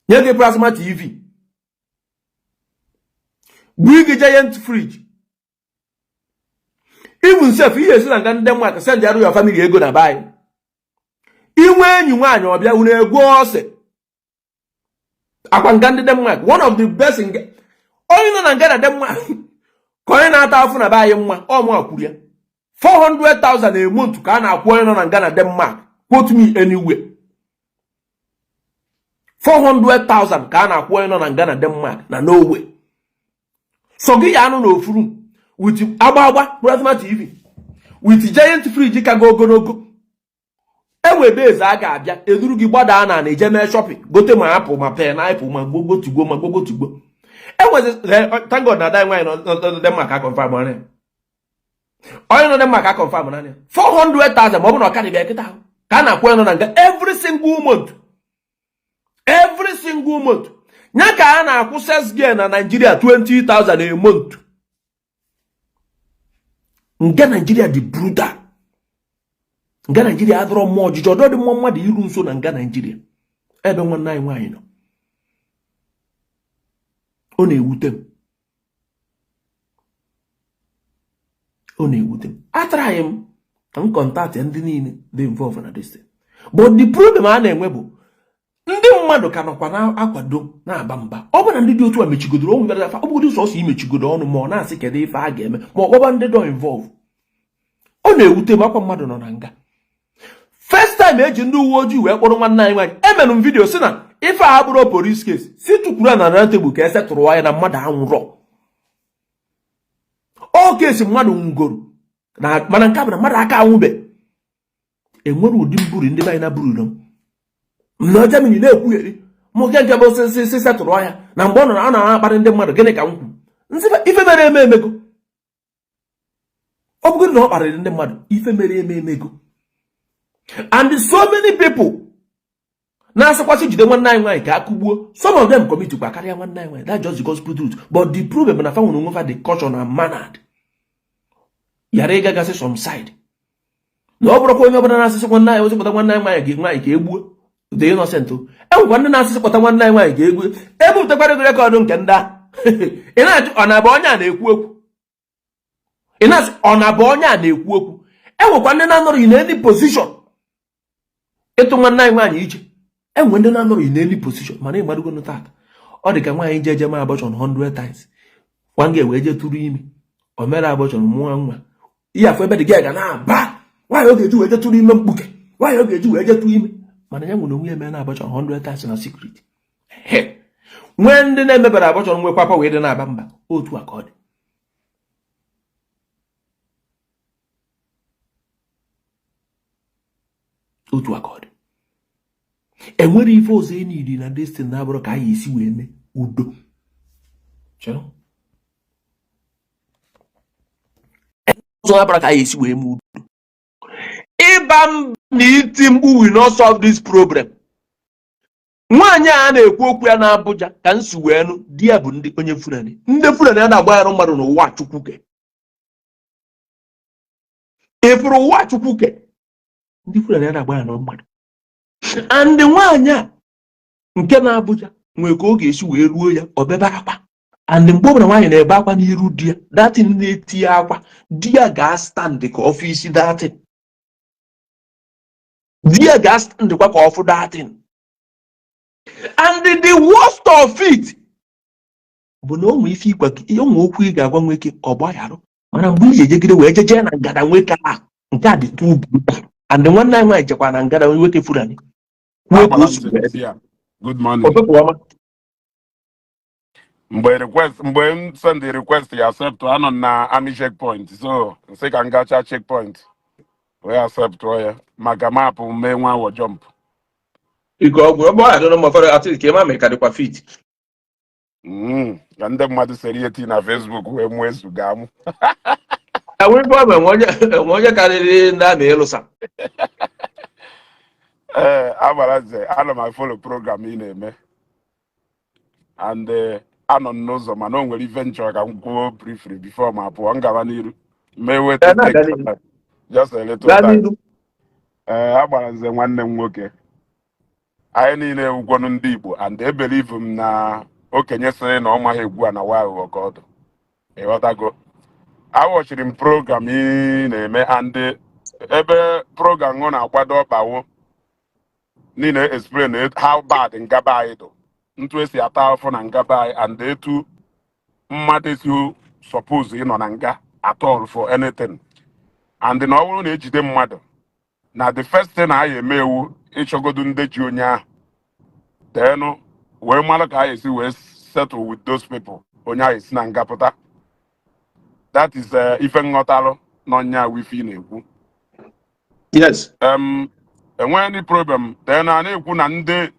nye gị plasma TV, gbuo gị giant fridge. Even sef, ihe esi na nga ndị Denmark send arụ ya family ego na be anyị. Inwe enyi nwaanyị ọbịa unu egwu ose akwa. Nga ndị Denmark, one of the best nga. Onye nọ na nga na Denmark ka onye na-ata afụ na be anyị mma. Ọ mụ kwuru ya. 400,000 a month ka a na-akwụ onye nọ na nga na Denmark. Quote me anywhere. 400,000 ka a na-akwụ onye nọ na nga na Denmark na Norway. So gị ya anụ n'ofu room with agba agba plasma TV with giant fridge ka ga ogologo. Enwe days a ga-abịa eduru gị gbadaa na na eje mee shopping, gote ma apple, ma pineapple, ma gbogbo tigbo, ma gbogbo tigbo. Enwezi, thank God na ada nwaanyị nọ Denmark a confirm anya. Onye nọ Denmark a confirm n'anya 400,000, ma ọ bụ na ọ karịbịa kịta ahụ ka a na-akwụ onye nọ na nga every single month, every single month. Ya ka a na-akwụ sales girl na Nigeria 20,000 a month. Nga Nigeria dị brutal. Nga Naijiria adọrọ mmụọ ọjịjị, ọdọ dị mmụọ mmadụ iru nso na nga Naijiria ebe nwanne anyị nwaanyị nọ. Ọ na-ewute m, ọ na-ewute m. Ataraghị m ka m contact ndị niile dị involve na this thing, but the problem a na-enwe bụ ndị mmadụ ka nọkwa na-akwado na-aba mba. Ọ bụ na ndị dị otu a mechigodoro onwe bịara afa, ọ bụgodị sọsọ imechigodo ọnụ ma ọ na-asị kedu ife a ga-eme, ma ọ kpọba ndị dọ involve. Ọ na-ewute m, akwa mmadụ nọ na nga. First time eji ndị uwe ojii wee kpọrọ nwanne anyị nwaanyị, emerụ m video si na ife a abụrụ police case, si tukwuru na na tebụl ka esetụrụ anya na mmadụ anwụrọ. Ọ case mmadụ nwugoro, mana nke a bụ na mmadụ aka anwụbe. Enwere ụdị mburi ndị be anyị na buru m na Germany na-ekwugheri m nke nke bụ sị setụrụ ya na mgbe ọ nọ a na-akparị ndị mmadụ. Gịnị ka m kwu? Ife mere eme emego. Ọ bụgodị na ọ kparịrị ndị mmadụ, ife mere eme emego. And so many people na-asịkwasị jide nwanne anyị nwaanyị ka a kụgbuo, some of them commit kwa karịa nwanne anyị nwaanyị. That's just the gospel truth. But the problem na fa nwere onwe fa the culture na mannered yara ịgagasị some side, na ọ bụrụkwa onye ọbụla na-asịsị nwanne anyị kpọta nwanne anyị nwaanyị nwaanyị ka egbuo the innocent. Enwekwa ndị na-asịsị kpọta nwanne anyị nwaanyị ka egbuo, ebupụtakwara ego record nke ndị a. Ị na-ajụ, ọ na-abụ onye a na-ekwu okwu? Ị na-asị, ọ na-abụ onye a na-ekwu okwu? Enwekwa ndị na-anọrọ in any position ịtụ nwanne anyị nwaanyị iche. Enwe ndị na-anọrọ in any position, mana ị marụgo tata, ọ dị ka nwaanyị je eje ma abortion 100 times, nwa ga wee je tụrụ ime, o mere abortion, mụọ nwa. Ihe afọ ebe dị gị ga na-aba nwaanyị ọ ga-eji wee je tụrụ ime mkpuke, nwaanyị ọ ga-eji wee je tụrụ ime, mana ya nwere onwe ya mee na abortion 100 times na secret. Nwee ndị na-emebara abortion, nwekwa pa wee dị na-aba mba. Otu a ka ọ dị. Otu a ka ọ dị. Enwere ife ọzọ e nidi na destiny na-abụrụ ka anyị esi wee mee udo. Ọzọ na-abụrụ ka anyị esi wee mee udo. Ịba mba na iti mkpu will not solve this problem. Nwaanyị a na-ekwu okwu ya na Abuja ka m si wee nụ, di ya bụ ndị onye Fulani. Ndị Fulani a na-agbaghara mmadụ n'ụwa Chukwuke ịfụrụ ụwa Chukwuke, ndị Fulani a na-agbaghara mmadụ. And nwaanyị a nke na Abuja nwee ka ọ ga-esi wee ruo ya, ọ bebe akwa. And mgbe ọbụla nwaanyị na-ebe akwa n'iru di ya, that thing na-eti ya akwa, di ya ga-stand ka ọ fụ isi that thing, di ya ga-stand kwa ka ọ fụ that thing. And the worst of it bụ na onwe ife ịgwa, onwe okwu ị ga-agwa nwoke, ọ gbagharụ, mana mgbe ị ga-ejegide wee jejee na ngada nwoke a, nke a dị too brutal. And nwanne anyị nwaanyị jekwa na ngada nwoke Fulani kwuo ka o si wee. Good morning. Ụtụtụ ọma. Mgbe request, mgbe m send the request ya accept, anọ m na army checkpoint, so nsị ka m gacha checkpoint wee accept ya maka mapụ mee nwa awọ jump. Ike ọgwụ ebe ọ adịrọ mma fọrọ atị ka ịma ma ị ka dịkwa fit. Ka ndị mmadụ sere ihe tii na Facebook wee mụọ ezu ga amụ. Enwe ife ọ bụ enwe onye karịrị ndị amị ịlụsa. Ee, Agbaraze, ana m afollow program ị na-eme and anọ m n'ụzọ, mana o nwere ife m chọrọ ka m kwuo briefly before ma pụọ. M gaba n'iru mee wetu. Ee, na-aga n'ihu. Just a little Gaa time. n'ihu. Ee, Agbaraze, nwanne m nwoke, anyị niile ewukwonu ndị Igbo, and ebelieve m na okenye sịrị na ọ maghị egwu a na wa aghụghọ ka ọ dụ. Ịghọtago? Awọchiri m program ị na-eme, and ebe program ṅụ na-akwado ọkpawo niile explain how bad ngaba anyị dụ, ntu esi ata afụ na ngaba anyị, and etu mmadụ esi suppose ịnọ na nga at all for anything, and na ọ bụrụ na ejide mmadụ na the first thing a eme ewu ịchọgodu ndị ji onye ahụ teenụ wee mara ka a esi wee settle with those people, onye ahụ esi na nga pụta. That is ife nghọtalụ n'ọnya wife ị na-ekwu. Yes. Enweghị any problem. Then a na-ekwu na ndị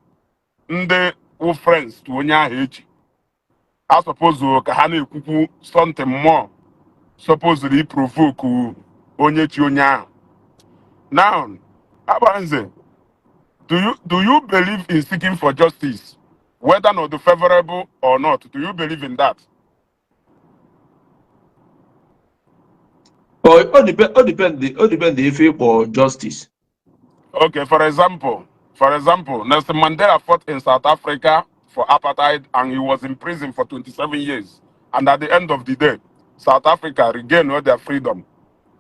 wụ friends to onye ahụ eji a suppose ka ha na-ekwukwu something more supposed provoke onye chi onye ahụ. Now, Agbaranze, do you believe in seeking for justice, whether not favorable or not? Do you believe in that? O depend ife ịkpọ justice. Okay, for example, Nelson Mandela fought in South Africa for apartheid and he was in prison for 27 years. And at the end of the day, South Africa regained all their freedom,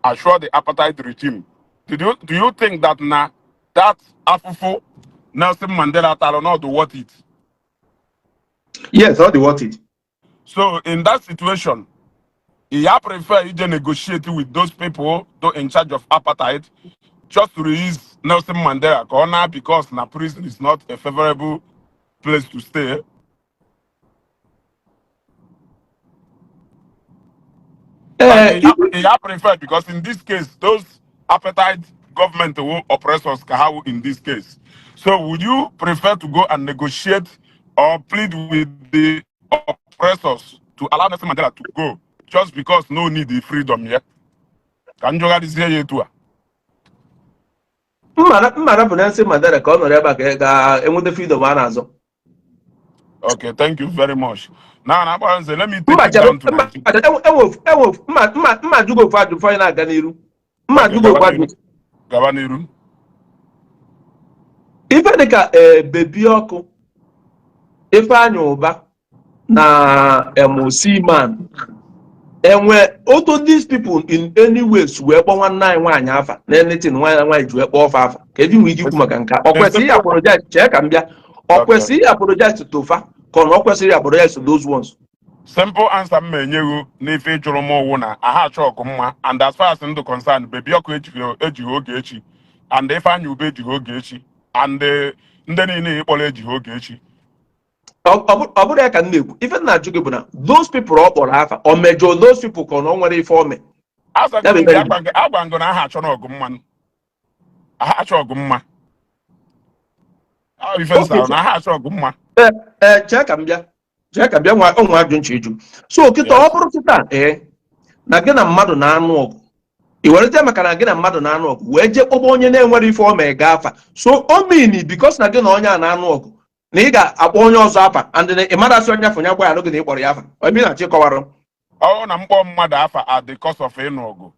assured the apartheid regime. Did you do you think that now that afụfụ Nelson Mandela tara not worth it? Yes, all the worth it. So in that situation, he prefer he negotiate with those people who in charge of apartheid just to release Nelson Mandela ka ọ na because na prison is not a favorable place to stay. Like Ee. he prefer because in this case, those apartheid government will oppress us ka ha wụ in this case. So would you prefer to go and negotiate or plead with the oppressors to allow Nelson Mandela to go just because no need the freedom here? Ka m jụgharịzie ya etu a. Mma rapụ Nelson Mandela ka ọ nọrọ ebe a ka enweta freedom a na-azọ. Okay, thank you very much. Now, Agbalanze, let me take Mba it chere down to mba Nigeria. chere, enwe mma jụgo ofu ajụ before anyị na-aga n'iru. Mma Okay, jụgo ofu gaba ajụ. n'iru. Gaba n'iru. Ife dịka ee Baby Ọkụ, Ifeanyị Ụba na Seaman enwe otu these people in any ways wee kpọọ nwanne anyị nwaanyị afa na anything nwaanyị nwaanyị ji wee kpọọ ọfa afa ka eji nwee ike ikwu maka nke a. Ọ kwesịrị apologize? Chee ka m bịa. Ọ kwesịrị apologize to fa ka ọ na ọ kwesịrị apologize to those ones? Simple answer m enye gị n'ife ịjụrụ m ụwụ na aha achọ ọkụ mma, and as far as ndụ concern, Baby Ọkụ ejighị oge echi and Ifeanyị Ube ejighị oge echi and ndị niile ịkpọrọ ejighị oge echi. Ọ bụrụ ya ka m na-ekwu, ife m na-ajụ gị bụ na those people ọ kpọrọ afa, ọ mejọ those people ka ọ na ọ nwere ife o mee? Azago Ya bụ m gị. ife. Agwa ngụ na aha achọ n'ọgụ mmanụ, aha achọ ọgụ mma. Ọ ife Okay. nsa na aha achọ ọgụ mma. Ee, chee ka m bịa nwa onwe ajụ nche ịjụ. So kịta, ọ Yes. bụrụ kịta ee na gị na mmadụ na-anụ ọgụ, i werete maka na gị na mmadụ na-anụ ọgụ wee jee kpọba onye na-enwere ife o mee gaa afa, so o mean because na gị na onye a na-anụ ọgụ na ị ga-akpọ onye ọzọ afa and na ị mara asị onye afọ ya gwa ya gị na ị kpọrọ ya afa, ebe ị na-achọ ịkọwarụ? Ọ na mkpọ mmadụ afa at the cost of ịnụ ọgụ,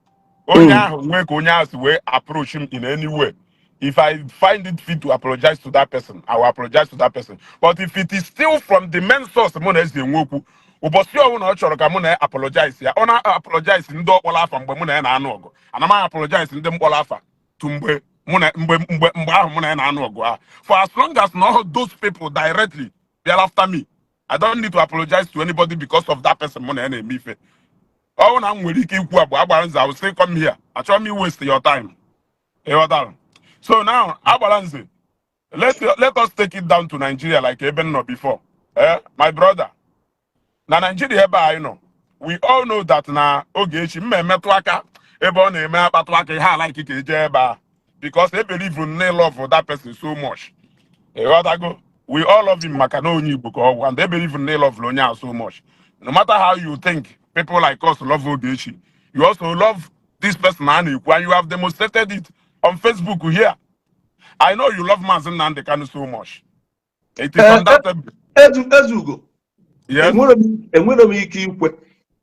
onye ahụ nwee ka onye ahụ si wee approach him in any way, if I find it fit to apologize to that person, I will apologize to that person. But if it is still from the main source mụ na ezi enwe okwu, ụbọchị ọbụla ọ chọrọ ka mụ na ya apologize, ya ọ na-apologize ndị ọkpọrọ afa mgbe mụ na ya na-anụ ọgụ, ana m apologize ndị mkpọrọ afa tu mgbe mụ na mgbe ahụ mụ na ya na-anụ ọgụ ahụ. For as long as na those people directly bịara after me, I don't need to apologize to anybody because of that person mụ na ya na-eme ife. Ọ na m nwere ike ikwu abụọ agbara nze, I will say come here, achọrọ m waste your time, ịghọtara? So now, agbara nze, let us take it down to Nigeria, like ebe m nọ before. My brother, na Nigeria ebe anyị nọ, we all know that na Ogechi mma emetụ aka ebe ọ na-eme akpatụ aka ihe ala ikike eje ebe a because e believe in love that person so much, ịghọtago? We all love him maka na onye Igbo ka ọ bụ, and they believe in love onye ahụ so much. No matter how you think people like us love Ogechi, you also love this person a na-ekwu, and you have demonstrated it on Facebook here. I know you love Mazi Nnamdi Kanu so much. It is undoubtable. Ezu ezugo. Yes. Enwere m ike ikwe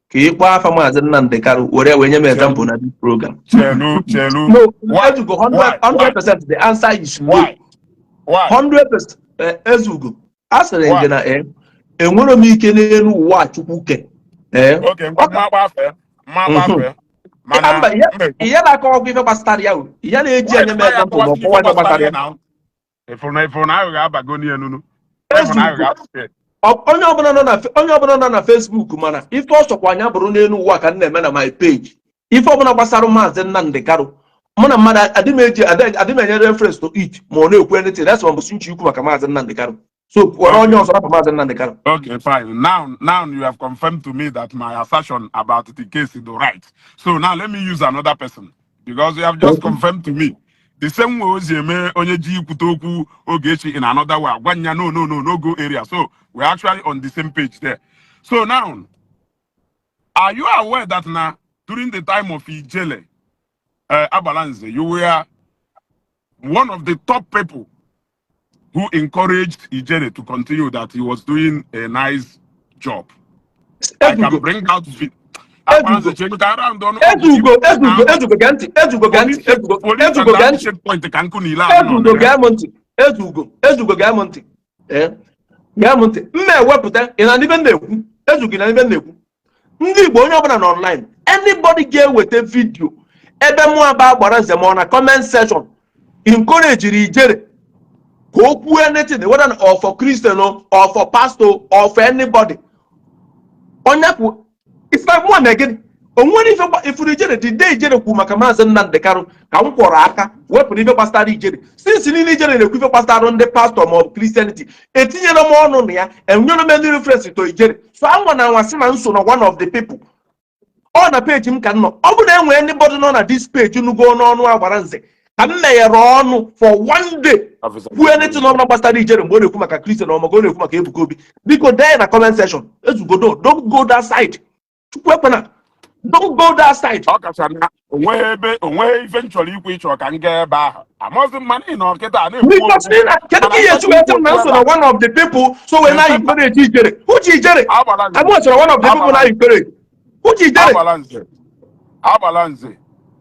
ka ị kpọọ afa Maazị Nnamdi Kanu were wee nye m example na this program? Chelu, chelu. No. Why? Ezugo. Why? 100%, the answer is no. Why? Why? 100%. Ezugo, a sịrị m Why? gị na enwere m ike n'elu ụwa a Chukwu ke ee. Okay, ngwa, mma akpa afa ya, mma akpa afa ya mana Mba, mba ekwu. Ihe na-akọwakwa ife gbasara ya o, ihe na-eji Why enye m na ya example ma ọ akọwasị kọwa ife ife gbasara gbasara ya ya. na ifuru na aghụghọ abago n'elu ịfụ na Ezugo. aghụghọ apụta. Onye ọbụla nọ na Facebook, mana ife ọ sọkwa anya bụrụ n'elu ụwa ka m na-eme na my page, ife ọbụla gbasara Maazị Nnamdi Kanu, mụ na mmadụ adị m eji adị m enye reference to it ma ọ na-ekwu anything. That's why mbọsị nchi ikwu maka Maazị Nnamdi Kanu, so were onye Okay. ọzọ rapụ Maazị Nnamdi Kanu. Okay, fine. Now you have confirmed to me that my assertion about the case is the right. So now let me use another person because you have just confirmed to me. The same way ozi eme onye ji ikwute okwu Ogechi in another way. Agwa nya no, no, no, no go area. So we're actually on the same page there. So now, are you aware that now during the time of Ijele, Abalanze, you were one of the top people who encouraged Ijele to continue, that he was doing a nice job? I can Ezugo. bring out Agbara Ezugo. Nze, chelu ka round ọnụ. Ezugo, Ezugo, Ezugo, gee ntị. Ezugo, gee ntị. Ezugo, Ezugo, gee ntị. Checkpoint ka nkụ niile ahụ nọ Ezugo, na ya. Gee m ntị. Ezugo, Ezugo, gee m ntị. Ee, gee m ntị. M na-ewepụta ị na ibe m na-ekwu. Ezugo, ị na ibe m na-ekwu. Ndị Igbo, onye ọbụla nọ online, anybody ga-eweta video ebe mụ aba gbara nze ma ọ na comment section encourage Ijere ka o kwuo anything, whether or for Christian or for pastor or for anybody, onye kwu ife mụa na gịnị o nwere ife ifuru Ijere. The day Ijere kwu maka Maazị Nnamdị Kanụ ka m kwọrọ aka wepụrụ ife gbasara Ijere. Since niile Ijere na-ekwu ife gbasara ndị pastọ ma ọ bụ Christianity, etinyere m ọnụ na ya, enyere m any reference to Ijere. So anwa na anwa sị na nso na one of the people ọ na page m ka m nọ. Ọ bụ na enwere anybody nọ na this page nugo n'ọnụ Agbara Nze ka m meghere ọnụ for one day kwuo anything ọbụla gbasara Ijere mgbe ọ na-ekwu maka Christian ọ maka ọ na-ekwu maka Ebuka Obi, biko dee na comment section. Ezugodo, don't go that side. Chukwu ekwena, don't go that side. Ọ kacha na onweghị ebe, onweghị ife m chọrọ ikwu ịchọ ka m gaa ebe ahụ. Amaghịzi m, mana ị nọ kịta na-ekwu Because okwu. na kedu ka ihe esi wee sị m na nso na one of the people so wee na encourage Ijere? Uche Ijere Agbara Nze. I'm also one of the people na encourage Uche Ijere. Agbara Nze, Agbara Nze,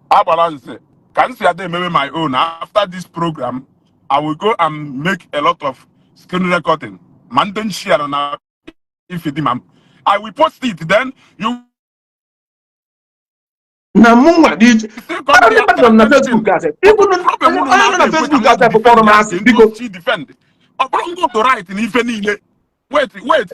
Agbara Nze, ka m si ada ememe my own. After this program, I will go and make a lot of screen recording ma ndị m share na ifedima m, I will post it, then you Na mụ nwa dị iche still come. Ndị mmadụ nọ na Facebook asị ịbụ Problem unu onye nọ na Facebook asị kpọrọ m asị, biko. Defend ọ bụrụ ngụ to right n'ife niile. Wait, wait.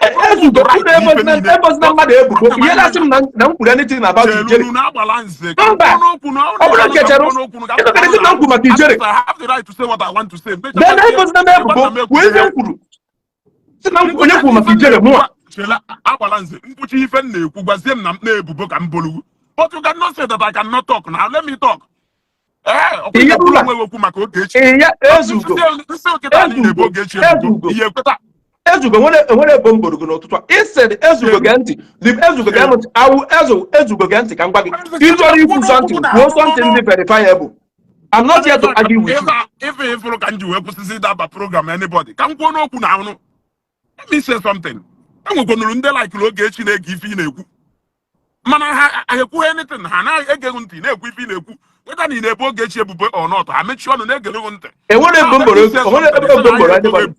Ezugo, unu ebozina mmadụ ebubo ihe na-asị m na m kwuru anything about Ijere. Chelunu na Agbala Nze ka Mba, m kwuo n'okwu na ọ bụrụ nke chere ịnọgide na m kwuru maka Ijere. I have the right to say what I want to say. Then ebozina m ebubo kwuo ihe m kwuru sị na onye kwuru maka Ijere, mụnwa. Chela, Agbala Nze, mkpuchi ife m na-ekwu, gwazie m na m na-ebubo ka m bolugu, but you cannot say that I cannot talk now. Let me talk. Ee, ọkwa Ihe ihe kwuru mba. onwe okwu maka Ogechi. Ee ya, Ezugo. Nsị okịta niile bụ Ezugo. Ogechi ebubo. Ezugo. Ihe ekweta. Ezugo, enwere ebo m boro gị n'ụtụtụ a ịsịrị. Ezugo, gee ntị. Ezugo, gee ntị. Awụ ezu. Ezugo, gee ntị ka m gwa gị. Ị chọrọ ikwu something, kwuo something dị verifiable. I'm not here to argue with you. Ife ifuru ka m ji wee kwụsịsị ịdaba program anybody ka m kwuo n'okwu na anụ. Let me say something. Enwekwanụrụ ndị laikiri Ogechi na-ege ife ị na-ekwu, mana ha ekwughị anything. Ha na-egeghị ntị na-ekwu ife ị na-ekwu, whether na ị na-ebu Ogechi ebubo or not. Ha mechie ọnụ na-egere gị ntị. Enwere ebo m boro, enwere ebo m boro anybody.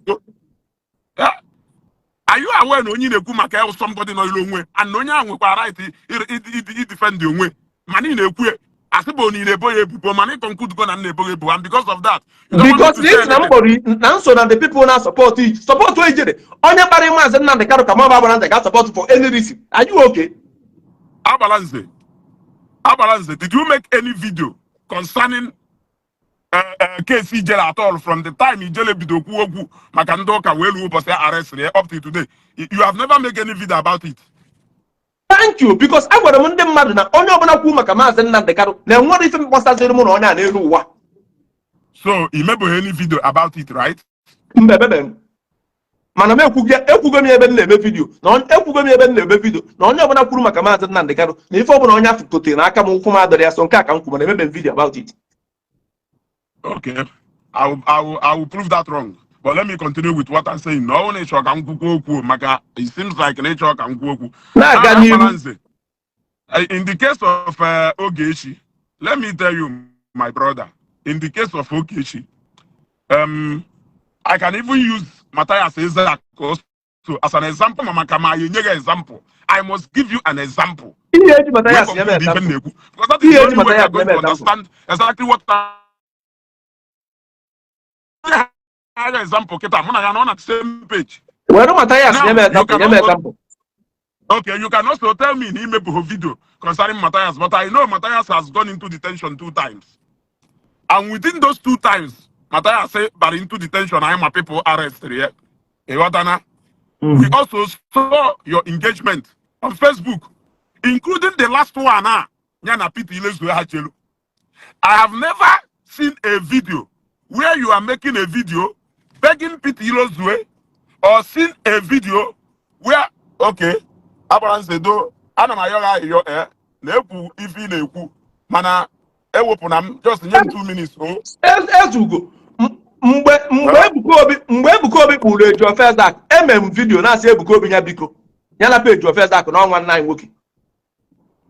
Are you aware na onye ị na-ekwu maka ya somebody nọ ilu onwe and na onye ahụ nwekwara right idefend onwe? Mana ị na-ekwu ya asị bụ na ị na-ebo ya ebubo, mana ị conclude go na m na-ebo ya ebubo, and because of that you don't want me Because to say this na m anything. kpọrọ na nso na the people na support support Ijere, onye kparị Maazị Nnamdị Kanụ ka mụ Agbara Nze ga support for any reason. Are you okay? Agbala Nze, Agbala Nze, did you make any video concerning case Ijele at all from the time Ijele bido kwuo okwu maka ndị ụka wee ruo ụbọchị arrest ya up to today? You have never made any video about it. Thank you, because agwara m ndị mmadụ na onye ọbụla kwu maka Maazị Nnamdị Kanụ na enwere ife mkpọsaziri mụ na onye a n'elu ụwa. So you mebeghị any video about it, right? Mba, ebebe m, mana m ekwugo, ekwugo m ebe m na-eme video na ekwugo m ebe m na-eme video na onye ọbụla kwuru maka Maazị Nnamdị Kanụ na ife ọbụla onye afọ kotere n'aka m, ụkwụ m adọrọ ya. So nke a ka m kwu, mana emebe m video about it. Okay, I will prove that wrong, but let me continue with what I'm saying. Na ọ na ịchọ ka m kwukwu okwu maka it seems like na ịchọ ka m kwuo okwu. Na-aga Now, n'ihu. Agbala Nze, in the case of Ogechi, let me tell you, my brother, in the case of Ogechi, I can even use Matthias Ezeaku also as an example. Mama kama I nye gị example, I must give you an example. Ihe eji Matthias Wee nye m conclude ife m example. na-ekwu. Because that is Ihe the eji only way you are Matthias nye going m to example. understand exactly what I example kịta mụ na ya nọ na the same page. Were Matthias Now, nye m you example. can Nye m also example. Okay, you can also tell me in imebuho video concerning Matthias, but I know Matthias has gone into detention two times. And within those two times, Matthias say, but into detention, I'm a people arrested here. Ịghọtana? We also saw your engagement on Facebook, including the last one, ah, ya na Peter Ilezue ha chelu. I have never seen a video where you are making a video begging Peter Ilozue or seen a video where, okay, Agbara Nze do, ana m ayọ gị ayịyọ, na-ekwu ife ị na-ekwu, mana ewepụ na m, just nye m 2 minutes o. Ezugo, mgbe Ebuka Obi, mgbe Ebuka Obi kpụrụ Ejiofor Ezeaku, eme m video na-asị Ebuka Obi ya biko ya na Ejiofor Ezeaku na ọnwa nna anyị nwoke.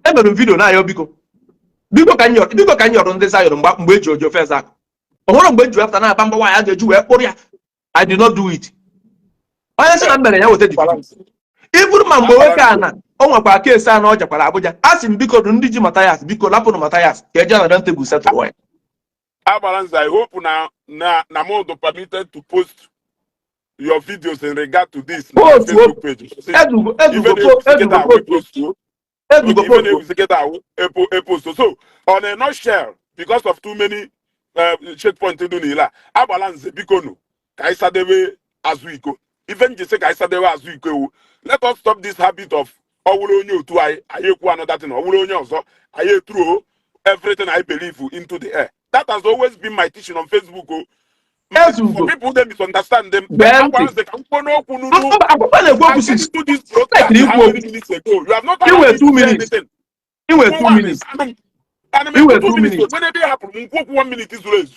Emere m video na-ayọ biko, biko ka m yọrọ, biko ka m yọrọ ndị Zion mgbe eji oji ofe Ezeakụ. Ọ hụrụ mgbe m ji wepụta na-aba mba nwaanyị a ga-eji wee kpụrụ ya. I did not do it. Onye sị na m mere ya, weta the video. Iburu ma mgbe nwoke a na o nwekwara case a na ọ jekwara Abuja, a sị m biko du ndị ji Mathias, biko lapụnụ Mathias ka eje na round table setụrụ ya. Agbara Nze, I hope na m dị permitted to post your videos in regard to this na my Post. Facebook page. See, Ezugo, ife ezugo. na-ewuzi Ezugo, kịta awụ post. Post o. Ezugo. Okay, ife Post. na-ewuzi kịta awụ epost. So on a nutshell, because of too many checkpoint dị n'ile a, Agbala Nze, biko nụ ka anyị sadebe azụ iko. Ife m ji sị ka anyị sadebe azụ iko ewu, let us stop this habit of ọ wụrụ onye otu anyị, anyị ekwu another thing, ọ wụrụ onye ọzọ, anyị etruo everything I believe into the air. That has always been my teaching on Facebook o. For Ezugo. people they misunderstand them. Gee ntị. Agbala Nze, ka m kwuo n'okwu n'unu. Mba, akwụkwọ na-ekwu I okwu came six into this broadcast Like how ikwu many okwu. minutes ago? You have not allowed Inwe me 2 to say minutes. anything. Inwe 2 One, minutes. ana m Inwe ekwu 2 2 minutes. minutes. Nwere ebe ị hapụrụ m nkwu okwu 1 minute zuru ezu.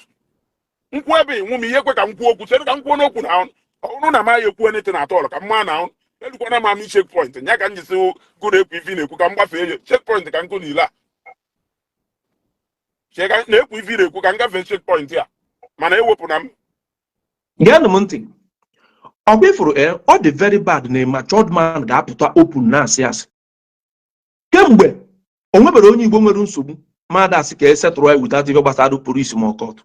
Nkwu ebe ịnwụ m ihe kwe ka m kwuo okwu, chere ka m kwuo n'okwu na ọ bụrụ na m agha ekwu anything at all, ka m maa na elukwana m amị checkpoint nya ka m jisi gụ na-ekwu ife ị na-ekwu, ka m gbafee ya checkpoint, ka nkụ niile a chee ka na-ekwu ife ị na-ekwu, ka m gafee checkpoint a, mana ewepụ na m. Geenụ m ntị. Ọkwa ifuru ee, ọ dị very bad na matured man ga-apụta open na-asị asị. Kemgbe o nwebere onye Igbo nwere nsogbu mmadụ asị ka e setụrụ ya without ife gbasara polisi ma ọ court.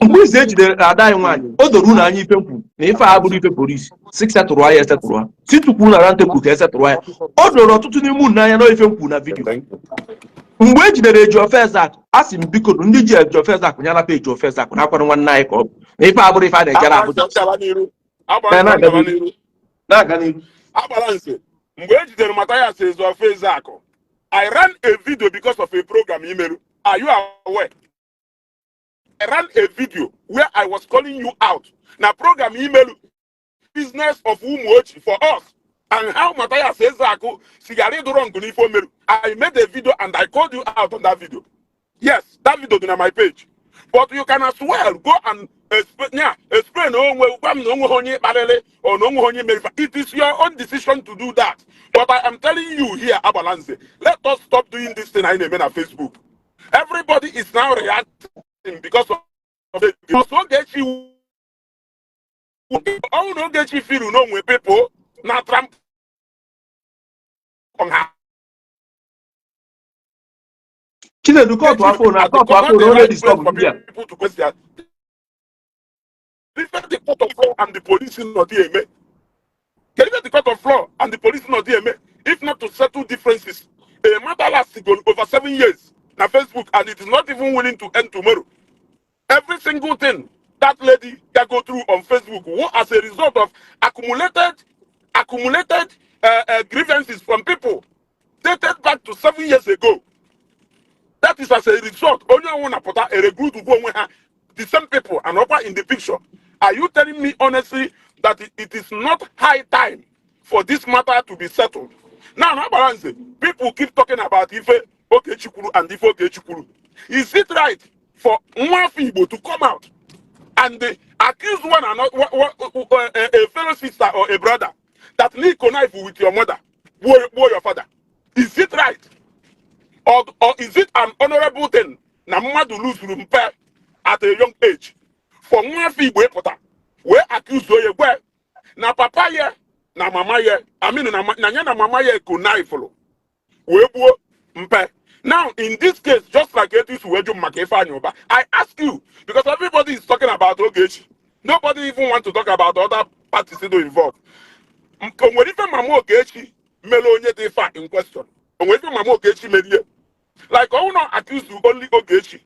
Mgbe izu ejidere ada anyị nwaanyị, o doro unu anya ife nkwu na ife a bụrụ ife polisi si setụrụ ya, esetụrụ ha si tukwu na round table ka esetụrụ ya. O doro ọtụtụ n'ime unu anya na ife nkwu na video. Mgbe e jidere Ejiofor Ezeakụ, a sị m biko ndị ji Ejiofor Ezeakụ nyala pa Ejiofor Ezeakụ na akwado nwanne anyị ka ọ bụ na ife abụrụ ife a na-ejere Agbara Abuja. Nze, gaba n'iru. Agbara Ee, Nze, na-aga gaba n'iru. n'iru. Na-aga n'iru. Agbara Nze, mgbe e jidere Mathias Ezeofe Ezeakụ, I ran a video because of a program imeru. Are you aware? I ran a video where I was calling you out na program imeru, business of Umuochi for us and how Mathias Ezeakụ sigara ịdụ wrong n'ife o meru. I made a video and I called you out on that video. Yes, that video dị na my page, but you can as well go and explain, yeah, explain onwe gwa m na onwe onye kparịrị or na onwe onye mere. It is your own decision to do that, but I am telling you here, Agbalanze, let us stop doing this thing anyị na-eme na Facebook. Everybody is now reacting because of the because Ogechi ọnwụ na Ogechi feel na onwe people na tramp on her. Chinedu, cut afọ na cut Not afọ the na onye right place disturb for ndị a. people to go there. Different the court of law and the police nọ dị eme. Kedu the court of law and the police nọ dị eme if not to settle differences? A matter lasts over 7 years na Facebook and it is not even willing to end tomorrow. Every single thing that lady can go through on Facebook as a result of accumulated grievances from people dated back to 7 years ago. That is as a result. Onye ọnwụ na-apụta eregrudu onwe ha, the same people and upper in the picture. Are you telling me honestly that it is not high time for this matter to be settled? Now, Agbalanze, people keep talking about Ife Ogechi kwuru and Ife Ogechi kwuru. Is it right for Nwafọ Igbo to come out and they accuse one another, a fellow sister or a brother, that need connive with your mother, gbuo your father? Is it right? Or is it an honorable thing na mmadụ luzuru mpe at a young age for nwafọ Igbo ịpụta wee accuse onye gwe na papa ya na mama ya, I mean, na ya na mama ya connivefụlụ wee gbuo mpe? Now, in this case, just like etu isi wee jụ m maka Ifeanyi Ụba, I ask you because everybody is talking about Ogechi. Nobody even want to talk about other parties dị involved. O nwere ife mama Ogechi mere onye dị ife a in question? O nwere ife mama Ogechi merie? Like, ọ not accuse only Ogechi.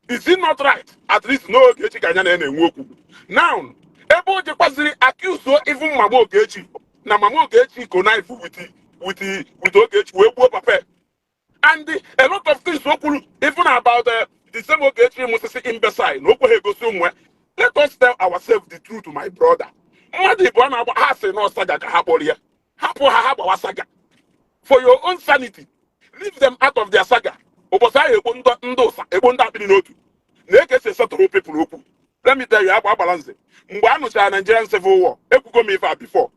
Is it not right at least na Ogechi ka anya na na-enwe okwu now ebe o jekwaziri accuse even mama Ogechi na mama Ogechi connive with Ogechi wee gbuo papa and a lot of things o kwuru even about the same Ogechi mụsịsị imbecile na o kweghị egosi ụmụ ya. Let us tell ourselves the truth, my brother. Mmadụ ịbụọ na-agba ha sị na saga ka ha kpọrọ ya, hapụ ha, ha gbawa saga. For your own sanity, leave them out of their saga. Ụbọchị ahụ egbo ndị ụsa egbo ndị akpịrị n'otu na eke esi esetụrụ people okwu. Let me tell you, agba Agbala Nze, mgbe a nụchara Nigerian Civil War, ekwugo m ife a before,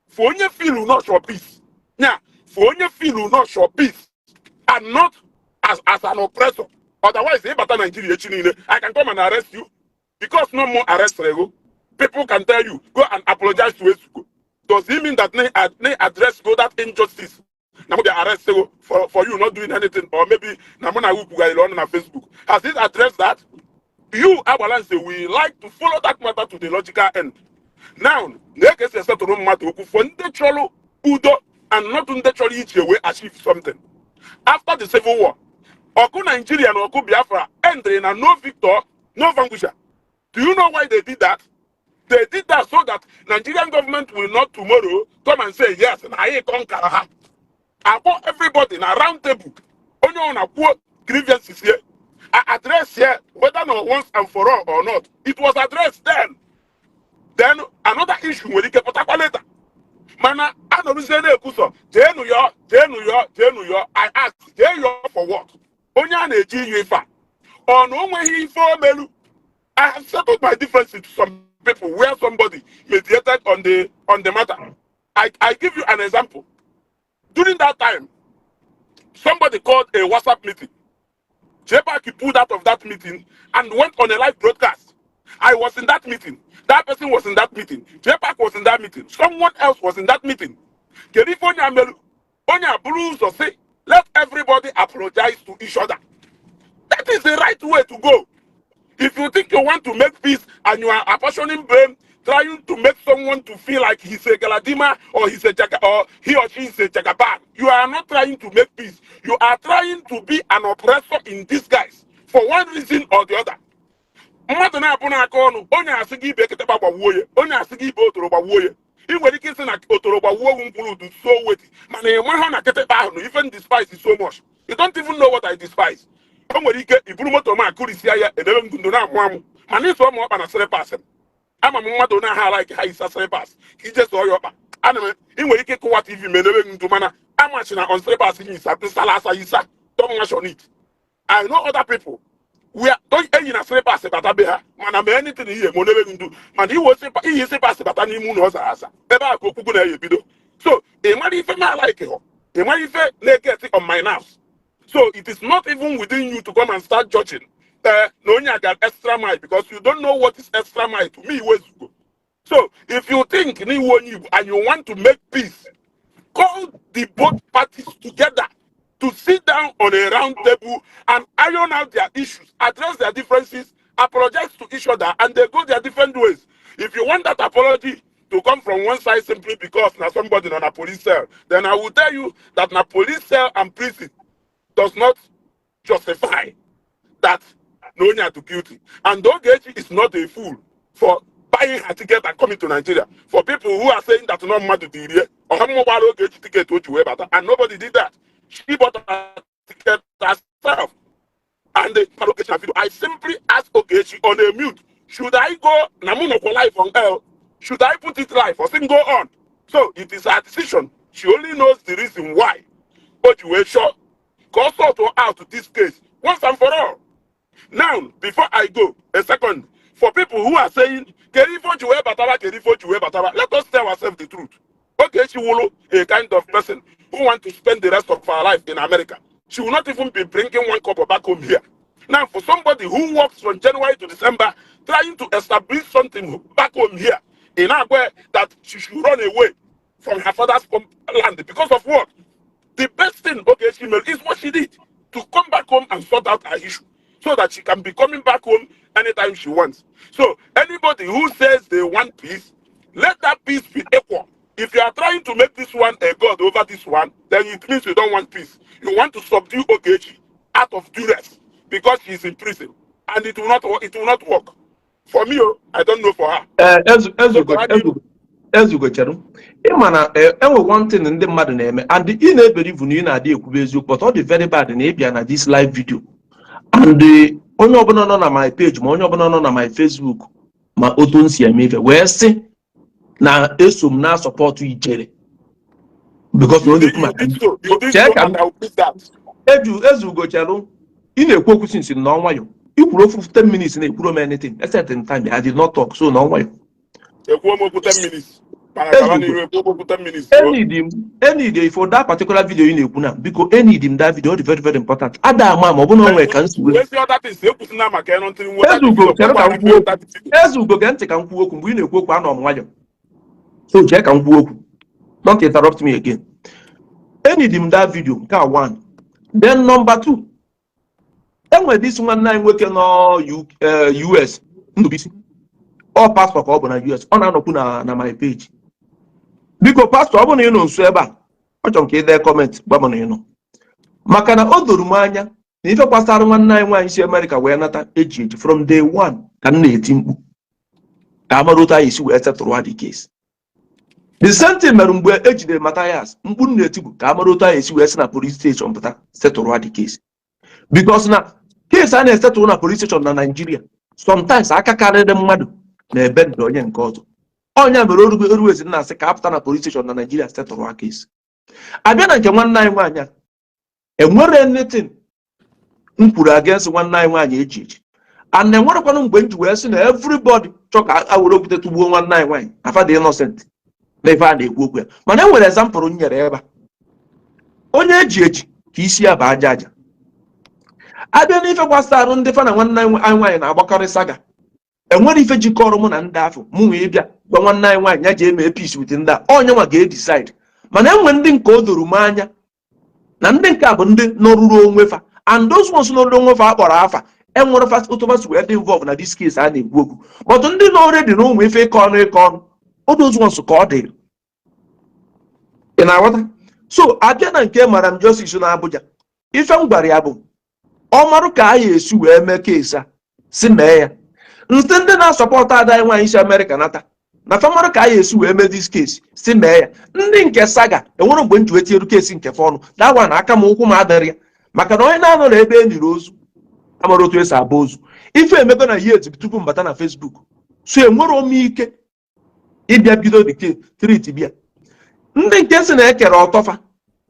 for onye feel not sure peace nya. For onye feel not sure peace and not as an oppressor. Otherwise, ịbata Nigeria echi niile, I can come and arrest you because no more arrest ego. People can tell you, "Go and apologize to Ezugo." Does it mean that they address go that injustice? Na mo be arrest ego for you not doing anything, or maybe na mo na kwugharịrị ọnụ na Facebook. Has it addressed that? You, Agbalanze, we like to follow that matter to the logical end. Now, na esi esetụrụ mmadụ okwu for ndị chọrọ udo and not ndị chọrọ iji wee achieve something. After the civil war, ọgụ Nigeria na ọgụ Biafra ended na no victor, no vanquisher. Do you know why they did that? They did that so that Nigerian government will not tomorrow come and say, "Yes, na anyị conquer ha." Akpọ everybody na round table. Onye ọ na-kwuo grievances here. A address here, whether not once and for all or not. It was addressed then. Then another issue nwere ike pụtakwa later. Mana anọrụzie na-ekwusọ, "Jeenu yọọ, jeenu yọọ, jeenu yọọ." I ask, jee yọọ for what? Onye a na-eji inyo ife a, ọ na o nweghị ife o melu? I have settled my differences to some people where somebody mediated on the matter. I give you an example. During that time, somebody called a WhatsApp meeting. JPAC pulled out of that meeting and went on a live broadcast. I was in that meeting. That person was in that meeting. JPAC was in that meeting. Someone else was in that meeting. Kedu ife onye amelu? Onye aburu ụzọ sị, "Let everybody apologize to each other." That is the right way to go. If you think you want to make peace and you are apportioning blame, trying to make someone to feel like he's a Galadima or he's a Jaga, or he or she is a Jagaban, you are not trying to make peace. You are trying to be an oppressor in disguise for one reason or the other. Mmadụ na-abụ n'aka ọnụ, onye asị gị ibe kịtịkpa gbawuo ya, onye asị gị ibe otoro gbawuo ya. Ị nwere ike ịsị na otoro gbawuo owu mkpụrụ udu so weti, mana ị mahụ na kịtịkpa ahụ na even despise so much. You don't even know what I despise. O nwere ike iburu moto m akụrisia ya edebe m gundo na-amụ amụ, mana ịsọ ụmụ ọkpa na slippers m, ama m mmadụ na-aha like ha yisa slippers ka ije sụọ ya ọkpa. Ana m ị nwere ike ịkụwa TV ma edebe m ndu, mana amachi na on slippers yisa nsala asa yisa. Don't match on it. I know other people we are don't eyi na slippers bata be ha, mana ma anything ihe ma onebe gị ndu, mana iwe iyi slippers bata n'ime ụlọ ọ zara asa ebe a ka okwukwu na-eyi ebido. So ị mara ife na like họ, ị mara ife na-eget on my nerves. So it is not even within you to come and start judging na onye a got extra mile, because you don't know what is extra mile to me. Iwezugo. So if you think na iwu onye Igbo and you want to make peace, call the both parties together to sit down on a round table and iron out their issues, address their differences, apologize to each other, and they go their different ways. If you want that apology to come from one side simply because now somebody on a police cell, then I will tell you that na police cell and prison does not justify that no onye to guilty. And Ogechi is not a fool for buying her ticket and coming to Nigeria. For people who are saying that no mmadụ dị rie, ọha mmụgbara Ogechi ticket o ji wee bata, and nobody did that. She bought her ticket herself. And the Ogechi video, I simply asked Ogechi on a mute, "Should I go na mụ nọkwa live on air? Should I put it live or say go on?" So it is her decision. She only knows the reason why. O ji wee chọọ ka ọ sort out this case once and for all. Now, before I go, a second. For people who are saying, "Kedu ife o ji wee batara, kedu ife o ji wee batara," let us tell ourselves the truth. Ogechi wulu, a kind of person who want to spend the rest of her life in America. She will not even be bringing one cup of back home here. Now, for somebody who works from January to December, trying to establish something back home here, in Agwe, that she should run away from her father's land because of what? The best thing Ogechi made is what she did, to come back home and sort out her issue so that she can be coming back home anytime she wants. So anybody who says they want peace, let that peace be equal. If you are trying to make this one a god over this one, then it means you don't want peace. You want to subdue Ogechi out of duress because she's in prison, and it will not work. It will not work. For me, oh, I don't know for her. Ee, So ezugo. ka ha Ezugo, chere. Ị ma na enwe one thing ndị mmadụ na-eme, and ị na-ebelieve na ị na-adị ekwube eziokwu, but ọ dị very bad na ị bịa na this live video and onye ọbụla nọ na my page, ma onye ọbụla nọ na my Facebook, ma otu m si eme ife, wee sị na eso m na support Ijere because na ọ na-ekwu You maka did so. You did Chee so, ka and I will put that. Eju ezugo, chelụ, ị na-ekwu okwu since na nwayọ. I kwuru okwu 10 minutes na ekwuro m anything except in time I did not talk, so na nwayọ. Ekwuo m okwu 10 minutes. Mana gaba Ezugo. n'iru, ekwu okwu 10 minutes o. Enidi m, enidi for that particular video ị na-ekwu na, biko, enidi m that video. Ọ dị very very important. Ada ama ma ọ bụ na o nwere ka m si wee Wesi other things ekwusina maka ya ntị nweta the Ezugo, video. chere ka Gwakwa m kwuo okwu. nweta the video. Ezugo, gee ntị ka m kwuo okwu. Mgbe ị na-ekwu okwu, anọ m nwayọ, so chee ka m kwuo okwu. Don't interrupt me again. Enidi m that video nke a, one. Then number two, enwere this nwanne anyị nwoke nọ US, Ndụbisi. Ọ pastor ka ọ bụ na US. Ọ na-anọkwu na my page. Biko, pastor, ọ bụ na ị nọ nso ebe a, ọ chọrọ m ka ị dee comment gwa m na ị nọ, maka na o doro m anya na ife gbasara nwanne anyị nwaanyị si Amerịka wee nata eji eji from day one ka m na-eti mkpu ka a mara otu anyị esi wee setụrụ the case. The same thing mere mgbe ejidere Mathias. Mkpu m na-eti bụ ka a mara otu anyị esi wee si na police station pụta setụrụ the case, because na case a na-esetụrụ na police station na Nigeria, sometimes aka karịrị mmadụ na ebe ndụ onye nke ọzọ. Ọnya mere orugo eruwezi na-asị ka apụta na police station na Nigeria setụrụ case. Abịa na nke nwanne anyị nwaanyị a, enwere anything m kwuru against nwanne anyị nwaanyị eji eji, and enwerekwanụ mgbe m ji wee sị na everybody chọ ka a were okwute tugbuo nwanne anyị nwaanyị afa dị innocent na ife a na-ekwu okwu ya. Mana e nwere example m nyere ebe a: onye eji eji ka isi ya bụ aja aja. Abịa n'ife gbasara ndị fa na nwanne anyị nwaanyị na-agbakọrị saga, enwere ife jikọrọ mụ na ndị afọ. Mụ nwee bịa gwa nwanne anyị nwaanyị ya ji eme peace with ndị a, onye nwa ga-edecide. Mana enwe ndị nke o doro m anya na ndị nke a bụ ndị nọrụrụ onwe fa, and those ones nọrụrụ onwe fa akpọrọ afa, enwere fa otu wee dị involve na this case a na-ekwu okwu. But ndị nọ already na ụmụ ife ịkọ ọnụ ịkọ ọnụ, all those ones ka ọ dị. Ị na-aghọta? So abịa na nke Madam Justice na Abuja, ife m gwara ya bụ ọ marụ ka a ya esi wee mee case a, si mee ya. Nsị ndị na-asupport ada anyị nwaanyị si Amerịka nata na famarụ ka a ya esi wee mee this case, si mee ya. Ndị nke saga, enwere mgbe m ji wee tieru case nke fọnụ dawa na aka m ụkwụ m adịrị ya, maka na onye na-anọ n'ebe e niri ozu amara otu esi aba ozu. Ife emego na years tupu m bata na Facebook, so enwere m ike ịbịa bido the case treat. Bịa ndị nke si na ekere ọtọfa,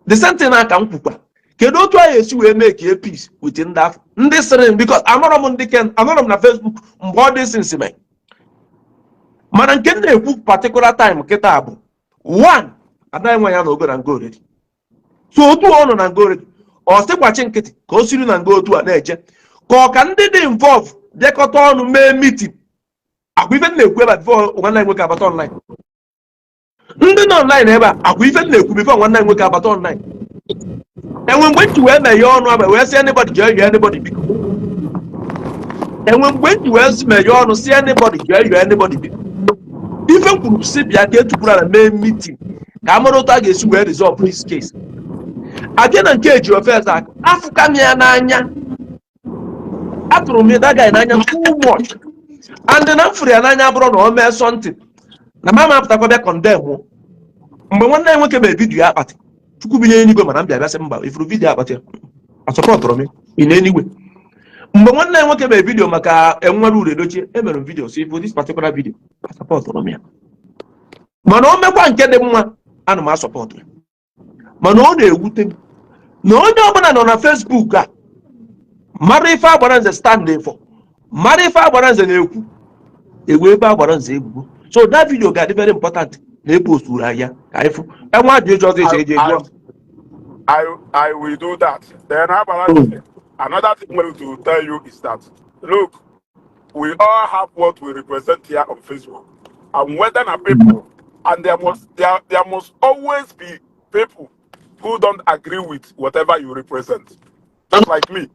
the same thing aka m kwukwa. Kedu otu anyị esi wee mee ka peace with ndị afọ ndị sịrị m? Because amarọ m ndị ken, anọrọ m na Facebook mgbe ọ dị since mee. Mana nke m na-ekwu particular time kịta bụ one, anaghị nwa ya na ogo na nga already. So otu ọ nọ na nga already, ọ sị gbachi nkịtị ka o siri na nga otu a na-eje, ka ọ ka ndị dị involve bịakọta ọnụ mee meeting. Agwa ife m na-ekwu ebe a before nwanne anyị nwoke abata online. Ndị nọ online ebe a, agwa ife m na-ekwu before nwanne anyị nwoke abata online. Enwe mgbe m ji wee meghee ọnụ aba wee sị anybody jee yọọ anybody biko? Enwe mgbe m ji wee sị meghee ọnụ si anybody jee yọọ anybody biko? Ife m kwuru si bịa ka etukwuru ala mee meeting ka a mara otu a ga-esi wee resolve this case. Abịa na nke eji ofe eze akụ, afụka m ya n'anya. Atụrụ m that guy n'anya too much, and na m fụrụ ya n'anya bụrụ na o mee something na mama apụtakwa bịa condemn o. Mgbe nwanne ya nwoke mere video akpati, Chukwu binye eluigwe, mana m bịa bịa sị mba, ifuru video akpati asupportụrụ m ị na eluigwe. Mgbe nwanne ya nwoke mere video maka enwere ure dochie, emere m video si for this particular video, asupportụrụ m ya. Mana o mekwa nke dị mma, ana m asupport ya. Mana ọ na-ewute m na onye ọbụla nọ na Facebook a mara ife agbara nze stand for, mara ife agbara nze na-ekwu, ewe ebe agbara nze ebubo. So that video ga-adị very important na eposturu ya ka anyị fụ enwe ajụjụ ọzọ eji eji eju. I will do that. Then Agbara, another thing I want to tell you is that, look, we all have what we represent here on Facebook. And whether na people, and there must always be people who don't agree with whatever you represent. Just like me.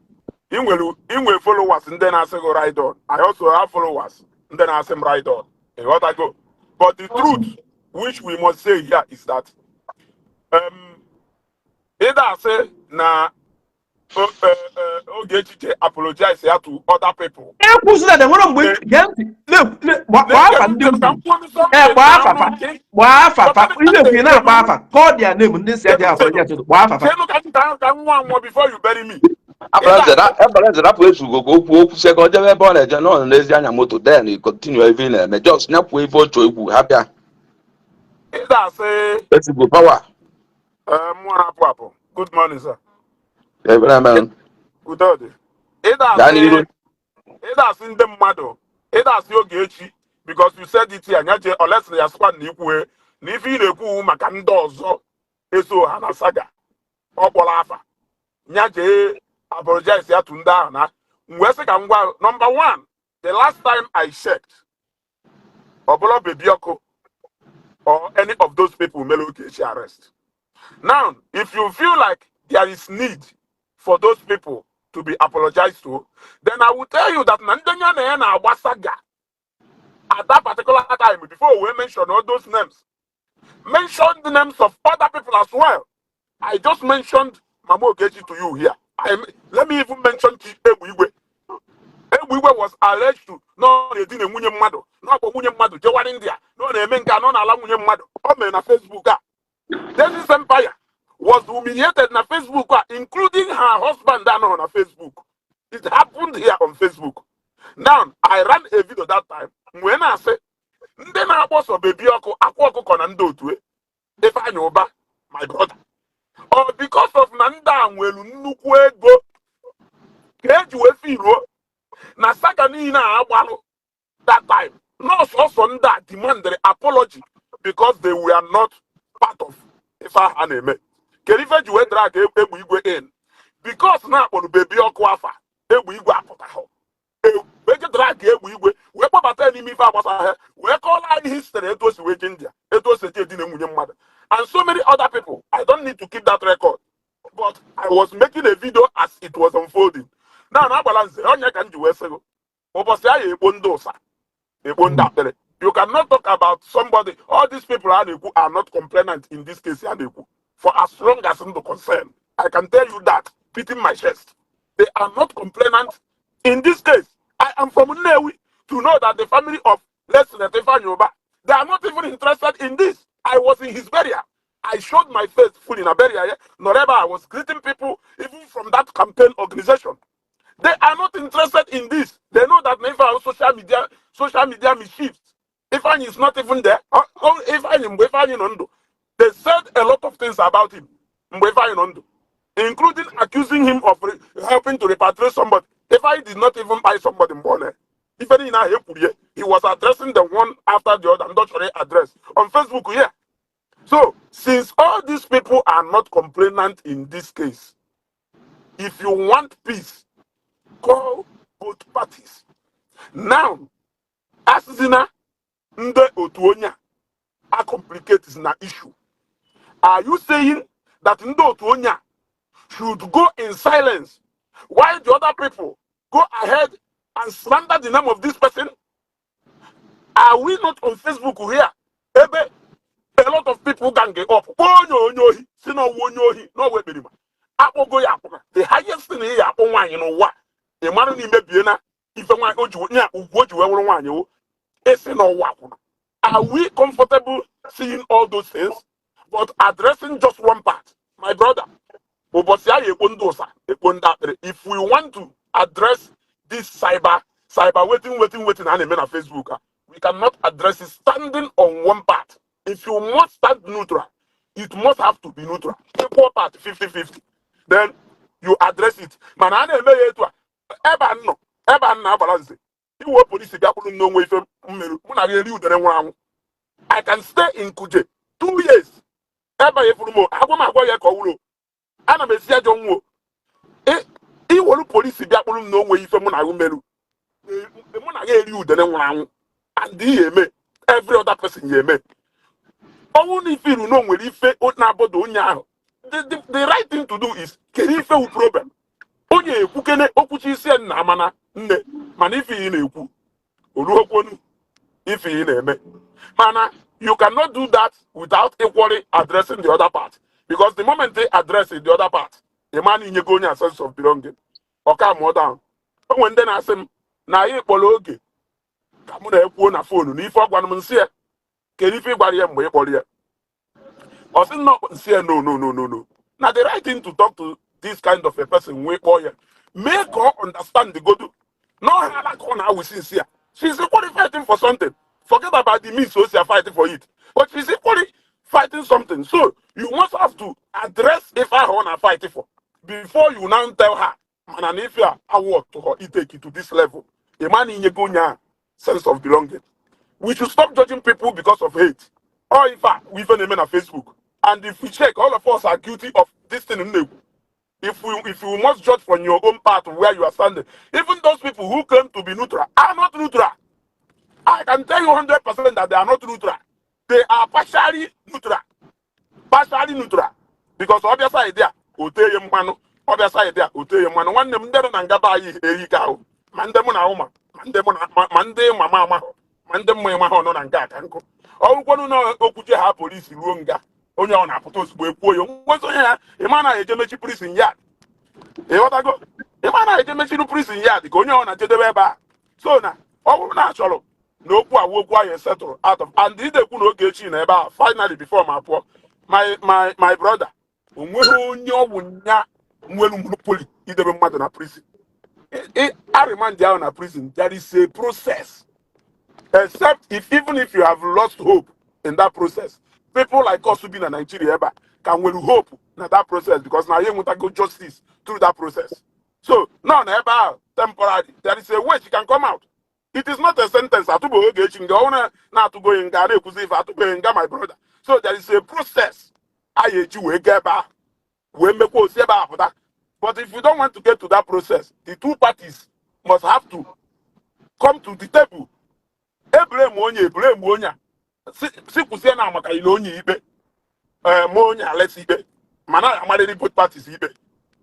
In will followers and then I say go ride on. I also have followers and then I say ride on. You got I go. But the truth, which we must say here, is that either I say na Ogechi apologize here to other people. Ekwuzila na enwere mgbe. Gee ntị, gbaa afa ndị m kwuru. Ee, gbaa afa fa, gbaa afa fa. Ihe ekwu, ị na-akpa afa, call their name. Ndị si adị apologize, gbaa afa fa. Say no, ka nwa nwụọ before you bury me. Abalanze, rapụ Ezugo ka okwu okwu sị ka o jebe ebe ọ na-eje nọ n'ezi anya moto, then continue ebe ị na-eme. Just nyakwuo ife otu ekwu ha bịa. Either say Ezugo power. Mụ na-apụ apụ. Good morning, sir. Ebere mere. Udo dị. Either Gaa n'iru. say either asị ndị mmadụ, either asị Ogechi, because you said it here, nya jee unless na ya sịkwa na ikwue Na ife ị na-ekwu maka ndị ọzọ eso ha na saga ọ kpọrọ afa nya jee apologize ya to ndị ahụ na m wee sị ka m gwa. Number one, the last time I checked, ọbụla Baby Ọkụ or any of those people mere Ogechi arrest. Now, if you feel like there is need for those people to be apologized to, then I will tell you that na ndị ya na ya na-agba saga at that particular time, before we mention all those names, mention the names of other people as well. I just mentioned Mama Ogechi to you here. Let me even mention Egbu Igwe. Egbu Igwe was alleged to na ọ na-edina nwunye mmadụ, na ọ bụ nwunye mmadụ jewara India, na ọ na-eme nke a, na ọ na-ala nwunye mmadụ. O mere na Facebook a. Genesis Empire was humiliated na Facebook a, including her husband anọghị na Facebook. It happened here on Facebook. Now, I ran a video that time wee na-asị ndị na-akpọsọ Baby Ọkụ, Akwa Ọkụkọ na ndị otu e, Ifeanyị Ụba, my brother, or because of na ndị a nwere nnukwu ego ka eji wee firuo na saga niile a agbalụ that time, nọọsụ ọsọ ndị a demanded apology because they were not part of ife ahụ a na-eme. Kedu ife ji wee drag Egbe Igwe in? Because na akpọrọ Baby Ọkụ afa, Egbe Igwe apụtahụ, wee je drag Egbe Igwe wee kpọbata ya n'ime ife agbasara ha, wee kọọrọ anyị history etu o si wee je India, etu o si eje edina nwunye mmadụ and so many other people. I don't need to keep that record, but I was making a video as it was unfolding. Now na Agbala Nze onye ka m ji wee sị gị, ụbọchị ahụ ekpo ndị ụsa, ekpo ndị akpịrị. You cannot talk about somebody. All these people a na-ekwu are not complainant in this case a na-ekwu. For as long as I'm concerned, I can tell you that beating my chest, they are not complainant in this case. I am from Nnewi to know that the family of late Senator Ifeanyi Uba, they are not even interested in this. I was in his burial. I showed my face fully in a burial here. Not ever. I was greeting people even from that campaign organization. They are not interested in this. They know that never social media mischiefs. Ifeanyi is not even there. Oh, Ifeanyi, mgbe Ifeanyi nọ ndụ, they said a lot of things about him. Mgbe Ifeanyi nọ ndụ, including accusing him of helping to repatriate somebody. Ifeanyi did not even buy somebody mgbe ọ na. Ife niile ahụ ekwuru ya, he was addressing them one after the other. Ndị ọ chọrọ address on Facebook here. So, since all these people are not complainant in this case, if you want peace, call both parties. Now, asịzina ndị otu onye a complicate na issue. Are you saying that ndị otu onye a should go in silence while the other people go ahead and slander the name of this person? Are we not on Facebook here? Ebe a lot of people gang up kpọọ onye onye ohi, si na ọwụ onye ohi na ọwụ ekperima, akpọgo ya akwụna. The highest thing ị ya akpọ nwaanyị n'ụwa, ị mara na imebie na ife nwaanyị o ji nye ugwu o ji wee wụrụ nwaanyị wụ esi n'ọwụ akwụna. Are we comfortable seeing all those things but addressing just one part? My brother, ụbọchị ahụ ekpo ndị ụsa, ekpo ndị akpịrị. If we want to address this cyber waiting, waiting, waiting a na-eme na Facebook a, we cannot address it standing on one part. If you must stand neutral, it must have to be neutral, equal part, 50-50, then you address it. Mana a na-eme ya etu a ebe a nọ, ebe a nọ Agbara Nze, iwe polisi bịakwuru m n'onwe ife mmerụ mụ na gị eri udere nwụrụ anwụ. I can stay in Kuje 2 years. Ebe a efuru m agwa m agwa ya ka ọ wụrụ ana m esi ajọ nwuo. Iwelu polisi bịa kpụrụ m n'onwe ife mụ na gị merụ, mụ na gị eri udene nwụrụ anwụ. And ihe eme every other person ya eme ọnwụ na ife iru na o nwere ife na-abọdo onye ahụ, the right thing to do is, kedu ife wu problem? Onye ekwukene okwuchi isi ya nna, mana nne, mana ife ị na-ekwu oluokwonu ife ị na-eme. Mana you cannot do that without equally addressing the other part, because the moment they address the other part, the man inyego onye a sense of belonging, ọka mụọ down. O nwere ndị na-asị m na anyị kpọrọ oge ka mụ na-ekwuo na phone na ife ọ gwara m. Nsị ya, kedu ife ị gwara ya mgbe ị kpọrọ ya? Ọ sị nnọọ. Nsị ya, no, no, no, no, no, na the right thing to talk to this kind of a person wee kpọọ ya, mee ka ọ understand the godu na ọ hala ka ọ na-awụsi nsị ya. She's equally fighting for something. Forget about the means o si fighting for it, but she's equally fighting something. So you must have to address ife ahụ ọ na fight for before you now tell her. Mana na ife a awụ to her itake it to this level, ị ma na inyego onye a sense of belonging. We should stop judging people because of hate. Ọ ife a wụ ife na-eme na Facebook, and if we check, all of us are guilty of this thing m na-ekwu. If you must judge from your own part where you are standing, even those people who claim to be neutral are not neutral. I can tell you 100% that they are not neutral. They are partially neutral, partially neutral, because ọbịa side a o tee ya mmanụ, ọbịa side a o tee ya mmanụ. Nwanne m, ndị nọ na ngaba anyị erika ahụ, ma ndị mụ na ụma, ma ndị mụ na ma ndị mama amahụ, ma ndị mma ịmahụ nọ na nga aka nkụ. Ọgwụkwọnụ na okwuche ha polisi ruo nga, onye ọ na-apụta ozugbo ekwuo ya nwezi onye ya ịma na eje mechi prison yard. Ịghọtago? Ịma na eje mechiri prison yard ka onye ọ na-ejedebe ebe a. So na ọ bụrụ na a chọrọ na okwu awụ okwu ahụ esetụrụ out of and idekwu na Ogechi na ebe a. Finally, before ma pụọ, my brother, o nweghị onye ọgwụ nya nwere monopoly idebe mmadụ na prison. A remand ahụ na prison, there is a process, except if, even if you have lost hope in that process. People like us who be na Nigeria ebe a ka nwere hope na that process, because na anyị enwetago justice through that process. So nọ na ebe ahụ temporary, there is a way she can come out. It is not a sentence. Atụbeghị Ogechi nga. Ọ na-atụgoghị nga a na-ekwuzi ife, atụbeghị nga, my brother. So there is a process a ya eji wee gaa ebe ahụ wee mekwa osi ebe a pụta. But if you don't want to get to that process, the two parties must have to come to the table. Eblame onye, eblame onye a, si kwụsị na maka ile onye ikpe, ee, ma onye alesi ikpe, mana amarịrị both parties ikpe,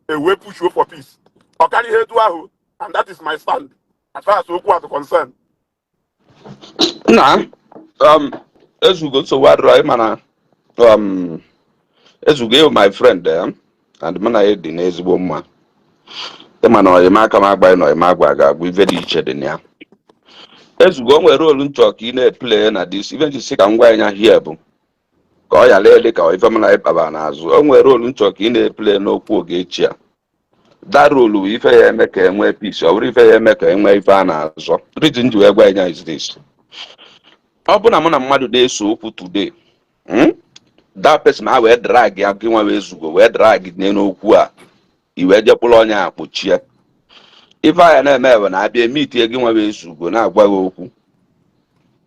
e wee push for peace. Ọ karịa ihe etu ahụ, and that is my stand as far as okwu atụ concern. Nna, ezugo, nsogbu adịrọ. Anyị mana ezugo ịwụ my friend, and mụ na ya dị n'ezigbo mma. Ịma na ọyịmaka m agbaghị na ọyịmagwa ga-agwa ife dị iche dị na ya. Ezugo, o nwere role nchọ ka ị na-eplay na this ife nji si ka m gwa ya hie bụ ka ọ yala ịdị ka ife m na ịkpaba n'azụ. O nwere role nchọ ka ị na-eplay n'okwu Ogechi a. That role bụ ife ya eme ka e nwee peace, ọ bụrụ ife ya eme ka e nwee ife a na-azọ. Reason ji wee gwa ya is this: ọ bụ na mụ na mmadụ na-eso okwu today, That person a wee drag ya, gị nwa wee zugo wee drag n'okwu a, i wee jekpụrụ onye a kpochie ife anya na-eme bụ na abịa emitie gị nwa wee zugo na-agwa gị okwu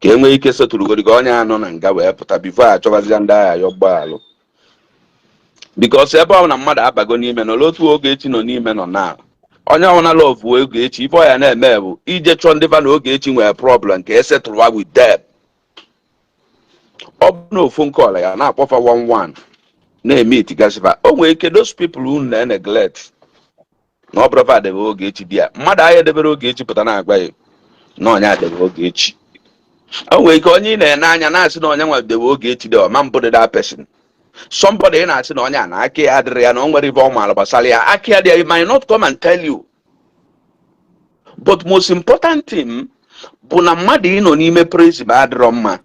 ka e nwee ike setụrụgodi ka onye a nọ na nga wee pụta before achọbazia ndị agha ya gbaalụ, because ebe ọ na mmadụ abago n'ime nọ otu Ogechi nọ n'ime nọ na onye ọbụla love Ogechi, ife ọ ya na-eme bụ ije chọọ ndị fa na Ogechi nwere problem ka esetụrụwa with them. Ọ bụ na ofu nke ọla ya na-akpọfa one one na-eme itigasịfa, o nwere ike those people unu na-neglect na ọ bụrụ fa adebe Ogechi di ya mmadụ ahịa edebere Ogechi pụta na-agwa ya na onye adebe Ogechi. O nwere ike onye ị na-ene anya na-asị na onye nwa debe Ogechi dị ọma mbụ dị, that person, somebody ị na-asị na onye a na aka ya adịrị ya, na o nwere ife ọ maara gbasara ya, aka ya dị ya, he might not come and tell you. But most important thing bụ na mmadụ ịnọ n'ime prison adịrọ mma.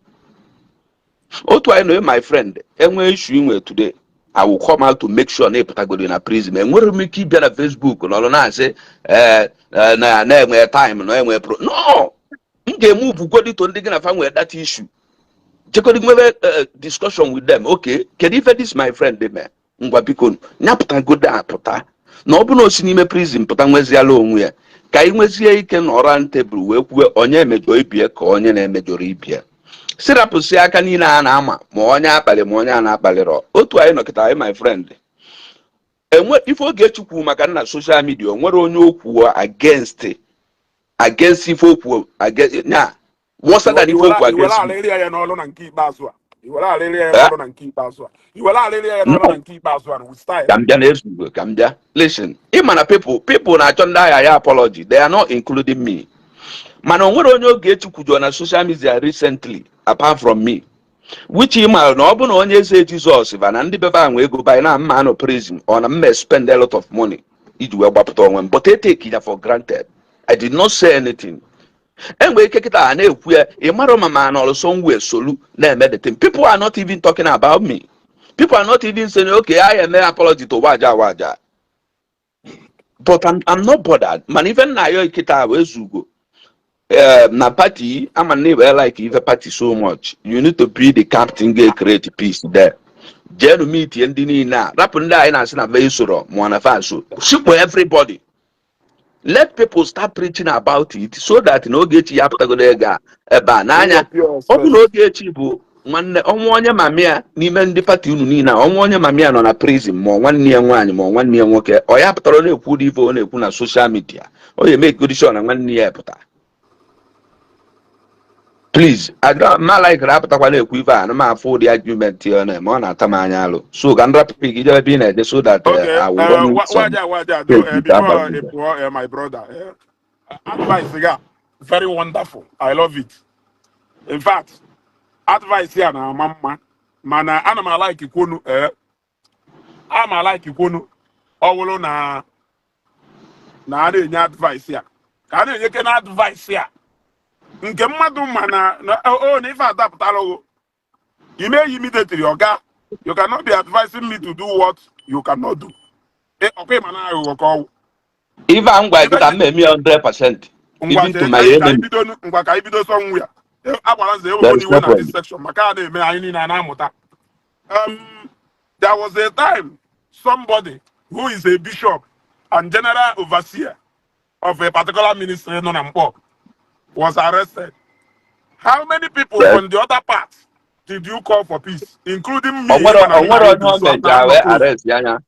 Otu anyị nọ, my friend, enwee issue inwe today, I will come out to make sure na ịpụtagoro na prison. Enwere m ike ịbịa na Facebook nọrọ na-asị ee na na-enwe time na enwe pro no m ga-eme ugwugodito ndị gị na fa nwee that issue, jekọrọ nwebe discussion with them. Okay, kedu ife this my friend dị mee? Ngwa, biko, nyapụtagodo apụta na ọ bụ na o si n'ime prison pụta, nweziala onwe ya, ka anyị nwezie ike nọrọ na tebụl wee kwuwe onye emejọ ibie ka onye na-emejọrọ ibie, sirapụsị aka niile a na-ama, ma onye akpali ma onye a na-akpalịrọ. Otu anyị nọkịta anyị, my friend, enwe ife Ogechi kwuru maka nna social media, o nwere onye okwu against ife okwu nya worse than ife okwu Iwere against me. Alịrịa ya n'ọlụ na nke ikpeazụ a, iwere alịrịa ya Eh? n'ọlụ na nke ikpeazụ a, iwere alịrịa ya n'ọlụ No. na nke ikpeazụ a with style. Ka m bịa na ezugo, ka m bịa. Listen, ịma na people na-achọ ndị agha ya apology, they are not including me, mana o nwere onye Ogechi kwujọ na social media recently apart from me, which ị maara na ọ bụ na onye eze Jizọs ba na ndị bebe ahụ ego by na mma anọ prison ọ na mma spend a lot of money iji wee gbapụta onwe m, but e take ya for granted. I did not say anything. Enwere ike kịta a na-ekwu ya, ị mara ma ma nọrọ somewhere solu na-eme the thing. People are not even talking about me. People are not even saying, "Okay, I am apology to waja waja," but I'm not bothered. Mana ife nna ya kịta bụ ezugo na party ama na iwe like ife party so much, you need to be the captain ga create peace there. Jeenu meet ndị niile a, rapụ ndị anyị na-asị na ve soro mụọ na fa so shipụ everybody. Let people start preaching about it so that na Ogechi ya apụtagodo ego a ebe a n'anya. Ọ bụ na Ogechi bụ Nwanne, ọnwụ onye mamia n'ime ndị party unu niile a, ọnwụ onye mamia nọ na prison, ma ọ nwanne ya nwaanyị ma ọ nwanne ya nwoke, ọ ya pụtara, ọ na-ekwu ụdị ife ọ na-ekwu na social media, ọ ya eme sure na nwanne ya pụta. Please, I don't ma like apụtakwa na-ekwu ife a, ana m afụ ụdị argument ọ na-eme, ọ na-ata m anya alụ. So ka m rapụ gị jebe ebe ị na-eje so that Okay, I will run some waja waja do things before about it. my brother, advice ga very wonderful. I love it. In fact, advice ya na-ama mma, mana ana m alike kwonu, ama alike kwonu ọ bụrụ na a na-enye advice ya, ka a na-enyeke na advice ya nke mmadụ ma na o na ife adapụtara ime ya immediately. Oga, you cannot be advising me to do what you cannot do. Ọkwa ịma na aghụghọ ka ọwụ. Ife a m gwa gị ka m eme ya 100%, Ngwa, even to chee my ka anyị enemy. bido, ngwa, ka anyị bido somewhere. Agbara nze There ewekwo is n'iwe no na this problem. section maka a na-eme anyị niile a na-amụta. There was a time somebody who is a bishop and general overseer of a particular ministry nọ na Mkpọ was arrested. How many people from the other part did you call for peace, including me? O nwere Ịma na o mụ na nwere gị onye dị o nso na meja wee nnọkọ ozu. arrest ya anya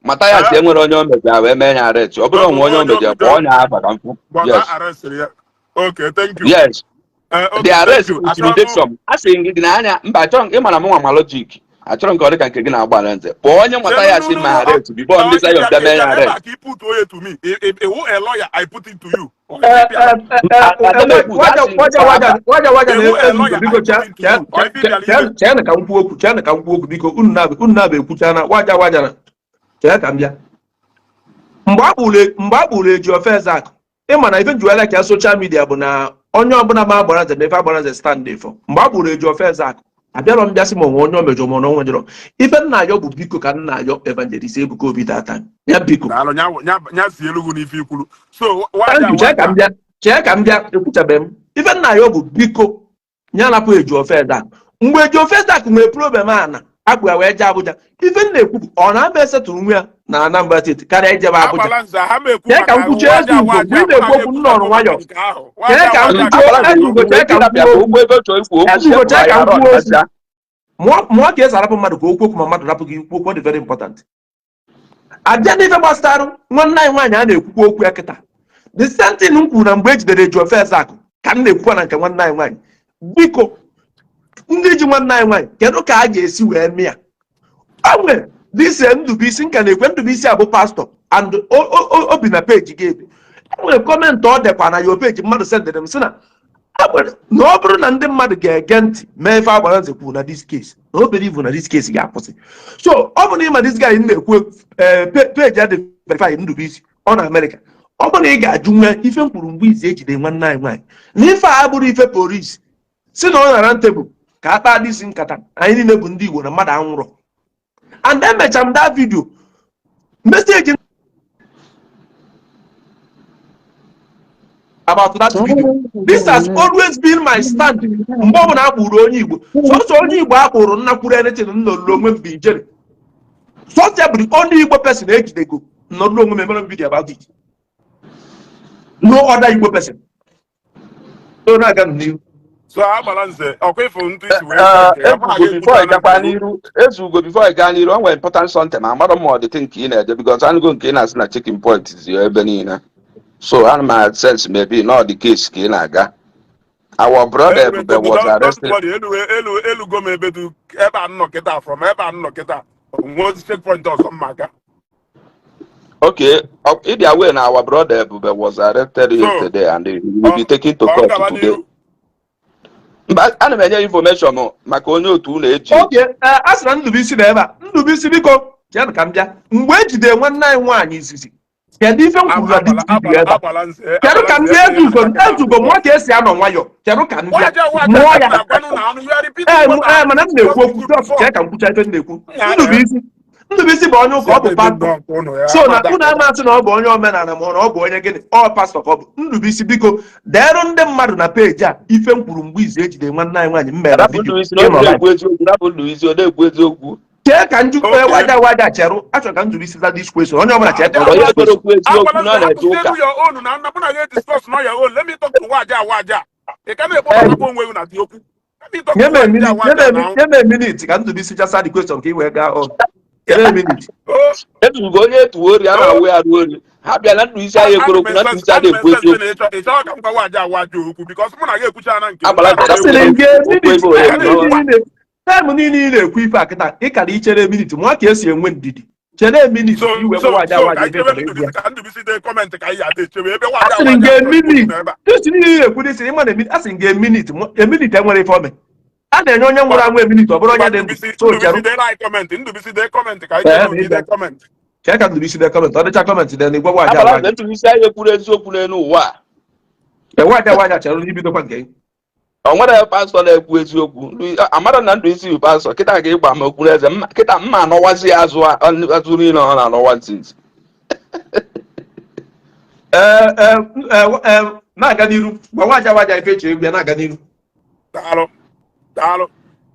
Mathias. Eh? Enwere onye o meja wee mee ya arrest? Ọ bụrụ onwe onye o Onye meja, kpọọ onye afa ka mfụ. But Yes. a arrestịrị ya. Okay, thank you. Yes. The Okay, thank arrest you. Achọrọ m intimidation, a sị gị na anya mba, achọrọ m ịmara m nwa ma logic, achọrọ m ka ọ dị ka nke gị na-agba na ntị. Kpọọ onye No, Mathias no, no, ma no. arrest before ndị Zion bịa mee ya Ị bịara ebe arrest. a ka ị put onye to me. Iwu a lawyer, I put it to you. Or ị bịara Waja waja waja waja waja. Iwu Na a lawyer, biko, I put it to you. Or if ị bịara ime chee ka m kwuo okwu, chee ka m kwuo okwu, biko. Unu na-abụ ekwuchana. Waja waja na chee ka m bịa. Mgbe a kpụrụ Ejiofor Ezeakụ, ịma na ife njiwela ka social media bụ na onye ọbụla ma agbara nze na ife agbara nze stand for. Mgbe a kpụrụ Ejiofor Ezeakụ, abịarọ m bịasị ma onwe onye o mejọ ma ọ na onwe ife nna ayọ bụ biko, ka nna ayọ Evangelist Ebuka Obi data ya, biko. Daalụ, nya si elu n'ife ikwuru. So Thank waja you. Chee ka m waja. bịa, chee ka m bịa, ekwuchabeghị m. Ife nna ya bụ biko, ya napụ Ejiofor Ezeakụ. Mgbe Ejiofor Ezeakụ nwere problem a na akpụ ya wee jee Abuja, ife m na-ekwu bụ ọ na-ama esetụrụ nwe ya na Anambra Steeti karịa ijebe Abuja. Agbala nze ha ma ekwu Chee ka maka m kwuchie. Waja Eze Ugo, waja mgbe ị mụ na na-ekwu gị okwu, m nọrọ ekwutago maka nwayọọ. nke ahụ. Chee Waja ka m waja kwuchie. ka Eze Ugo, chee ka m Rapịa kwuo ka okwu ebe ọ chọrọ ikwu okwu. Eze Ugo, chee ka m arọ kwuo okwu. ọdịgasịa. Mụọ ka esi arapụ mmadụ ka okwu okwu, ma mmadụ rapụ gị ikwu okwu, ọ dị very important. Abịa n'ife gbasara nwanne anyị nwaanyị a na-ekwukwa okwu ya kịta, the same thing m kwuru na mgbe e jidere Ejiofor Ezeakụ ka m na-ekwukwa na nke nwanne anyị nwaanyị. Biko, ndị ji nwanne anyị nwaanyị, kedu ka a ga-esi wee mee ya? O nwere dise Ndụbụisi nka na-ekwe. Ndụbụisi abụ pastọ and o bi na peji gị ebe e nwere comment ọ dekwa na yo peji. Mmadụ sendịrị m sị na na ọ bụrụ na ndị mmadụ ga-ege ntị mee ife agbara nze kwuru na this case, na o believe na this case ga-akwụsị. So ọ bụ na ịma this guy m na-ekwu, peji adị verify, Ndụbụisi, ọ na Amerịka. Ọ bụ na ị ga-ajụ nwa ife m kwuru mgbe izi ejide nwanne anyị nwaanyị na ife a abụrụ ife polisi si na ọ nara tebụl ka a kpaa disi nkata. Anyị niile bụ ndị Igbo na mmadụ anwụrọ. And emecha m that video message about that video. This has always been my stand. Mgbe ọbụla a kpụrụ onye Igbo, sọsọ onye Igbo a kpụrụ nnakwuru anything nnọrọ onwe m bụ ijere. Sọsọ ya bụ the only Igbo person ejidego nnọrọ onwe m emere m video about it. No other Igbo person. So na-aga m n'ihu. So agbala nze, ọkwa ịfụ ntụ isi wee kwe nke ya, mụ na Ezugo, gị before ị ekwutana gakwa nke gị. N'iru, Ezugo, before ị gaa n'iru, o nwere important something ma amarọ m ọ dị nke ị na-eje, because anụgo nke ị na-asị na checking point zi ebe niile, so ana m sense maybe not the case ka ị na-aga. Our brother Anyway, Ebube was don't arrested. worry. Elu elu elugo m ebe du ebe a nnọ kịta. From ebe a nnọ kịta, nwe checkpoint ọzọ mma aga. Okay, ịdị aware na our brother Ebube was arrested So yesterday and he will be taken to ọ court gaba today. n'iru. Mba, ana m enye information maka onye otu unu eji. Oge a sị na Ndụbụisi na ebe a. Ndụbụisi, biko, bịanụ ka m bịa. Mgbe e jidere nwanne anyị nwaanyị izizi, kedu ife m kwuru na this video ebe a? Agbala nze. Kedu ka Agbala m nze bịa? ebe Ezugo, ị na-aga. Ezugo, mụọ ka esi anọ nwayọ. Kedu ka m bịa? Waja waja. Mụọ ya. Na-agwanụ na anụ, you are repeating Ee. what Ee, I mana m na-ekwu okwu discussed with you just before. chee ka m kwucha ife m na-ekwu. Ya. Ndụbụisi, Ndụbụisi bụ onye ụka, ọ bụ Si ebe dị pastọ. nnọọ nke ụnụ ya So na amada unu amasị na ọ bụ onye omenala ma ọ na ọ bụ onye gịnị, ọ pastọ ka ọ bụ. Ndụbụisi, biko, deerụ ndị mmadụ na peji a ife m kwuru mgbe izu ejide nwanne anyị nwaanyị m mere na Rapụ video Ndụbụisi na ịnọ ọ live. na-ekwu eziokwu. Rapụ Ndụbụisi, ọ na-ekwu eziokwu. Chee ka njụ. Okay. Waja waja, cherụ, achọrọ ka Ndụbụisi za this question. Onye ọbụla chee ka ọ Onye za this kwere question. okwu eziokwu Agbala na ọ nze, na-eje ụka. hapụzielu your own na mụ na gị discuss not your own. Let me talk to waja waja. Ị ka na-ekpọbatakwa onwe gị na dị okwu. Me talk Nye to m a Waja minute, nye Waja m now. nye m a minute ka Ndụbụisi chasa the question ka ị wee gaa on. Chere a minute. Oh, Ezugo onye etuo ori a na-awụ ya ruo ori ha bịa na ndụ isi anyị ana ekwere m okwu na ndụ ese isi ana adịghị m ekwu ese eziokwu. na ịchọ ka m gwa Waja Waja okwu because mụ na gị ekwuchara na nke m. Agbala Nke a nze A sịrị na-ekwu m gị a okwu minute ebe onye time nọ. niile ị na-ekwu ife a kịta, ị kara ichere minute mụọ ka esi enwe ndidi. Chere minute So ka i wee so gwa Waja so ka Waja anyị ife chebe chọrọ ịgwa ya. Ndụbụisi ka Ndụbụisi dee comment ka anyị ada echebe ebe A Waja sịrị m Waja gị a chọrọ ikwu okwu minute. n'ebe a. This niile ị na-ekwu this ịma na a sị m gị a minute, a minute enwere ife ome. A na-enye onye nwụrụ anwụ a minute, ọ bụrụ Ngwa onye dị ndụ. Ndụbụisi So Ndụbụisi cheru. deere anyị comment. Ndụbụisi dee comment ka anyị Ee, chere na oge ịbịa. dee comment. Chee ka Ndụbụisi dee comment. Ọ dịcha comment dee na ịgwa Waja Agbala Waja. nze ndụ isi anyị ekwuru eziokwu n'elu ụwa a. Ee, Waja Waja chere n'ibidokwa nke gị. O nwere pastọ na-ekwu eziokwu. Amara na ndụ isi bụ pastọ kịta ka ịgba m okwu n'eze kịta mma anọwazi ya azụ azụ niile ọ na-anọwa ntị. Ee, na-aga n'iru, gwa Waja Waja ife eche egwu ya, na-aga n'iru. Daalụ, daalụ.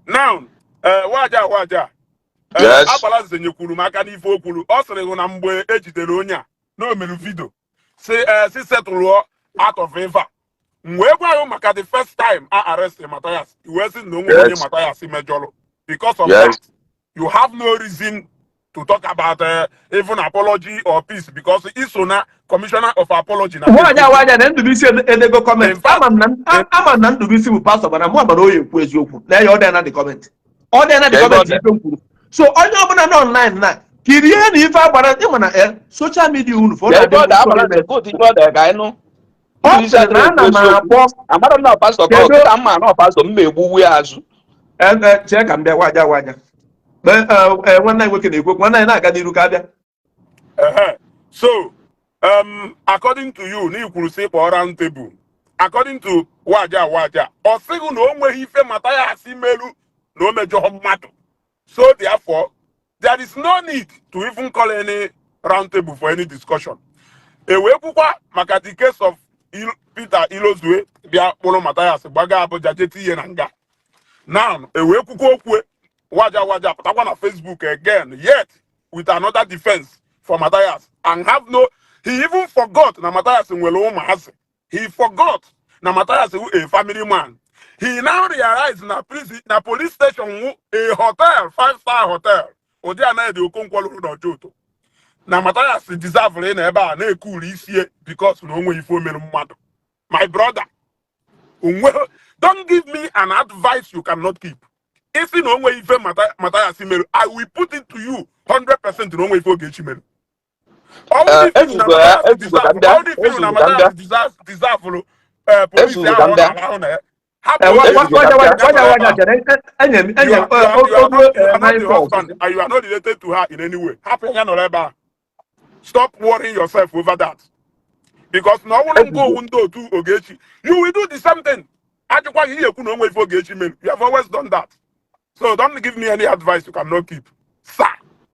Now, Waja Waja, Yes. Agbala Nze nyekwuru m aka n'ife o kwuru. Ọ sịrị hụ na mgbe ejidere onye a na o mere video si si setụlụọ out of favor. M wee gwa ya maka the first time a arrest Matthias, i wee sị na o nwere onye Matthias mejọrọ. Because of that, you have no reason to talk about even apology or peace because iso na commissioner of apology na Waja Facebook. Waja na Ndụbụisi edego comment. In fact, Ama m na ama m na Ndụbụisi bụ pastọ, mana mụ amara oyi ekwu eziokwu na ya. Ọ dị na the comment, ọ dị na the Ka ebe ọ comment dị. ife m kwuru. So onye ọbụla nọ online na kirie na ife agbara ịma na social media unu fọ Ka ebe ọ na-adị dị m Agbala ime. nze kootu ife ọ dị ka anyị nụ. Ọ Ndụ isi sịrị na adịghị ana ekwu m eziokwu. akpọ Amara m na pastọ ka ọ kedu kịta mma na pastọ m ma egbuwu ya azụ. Chee ka m bịa, Waja Waja. Ee, nwanne anyị nwoke na-ekwu okwu, nwanne anyị na-aga n'iru ka abịa. Ehe. So, according to you, na ikwuru sị kpọọ round table. According to Waja Waja, ọ sịghị na o nweghị ife Matthias melu na o mejọọ mmadụ. So therefore, there is no need to even call any round table for any discussion. E wee kwukwa maka the case of Peter Ilozue bịa kpụrụ Matthias gbaga Abuja jee tinye na nga. Now, e wee kwukwa okwu Waja Waja pụtakwa na Facebook again, yet with another defense for Matthias and have no he even forgot na Matthias nwere ụmụazị. He forgot na Matthias wụ a family man. He now realized na prison na police station wụ a hotel, five star hotel. Ụdị anaghị Okonkwo lụrụ n'Ojoto. Na Matthias deserve ị na ebe a na-ekuru isie because na o nweghị ife o mere mmadụ. My brother, onwe don't give me an advice you cannot keep. Isi na onwe ife Matthias mere, I will put it to you 100% na onwe ife Ogechi mere. All the feel na Ezugo ya Matthias ezugo ka deserve, m bịa all the feel na ezugo ka m bịa Matthias deserve police ezugo ka ahụ m ọ bịa na-arahụ na ya. Hapụ Waja ezugo Ogechi ka m Waja bịa ya Waja nọrọ ebe Waja ahụ. chere enye m You enye m are you are you are ogo not you are not nine the calls. husband and you are not related to her in any way. Hapụ ya nọrọ ebe ahụ. Stop worrying yourself over that. Because na ọ bụrụ nke Ezugo owu ndị otu Ogechi, you will do the same thing. Ajụkwa gị ihe ekwu na onwe ife Ogechi mere. You have always done that. So don't give me any advice you cannot keep. Sir.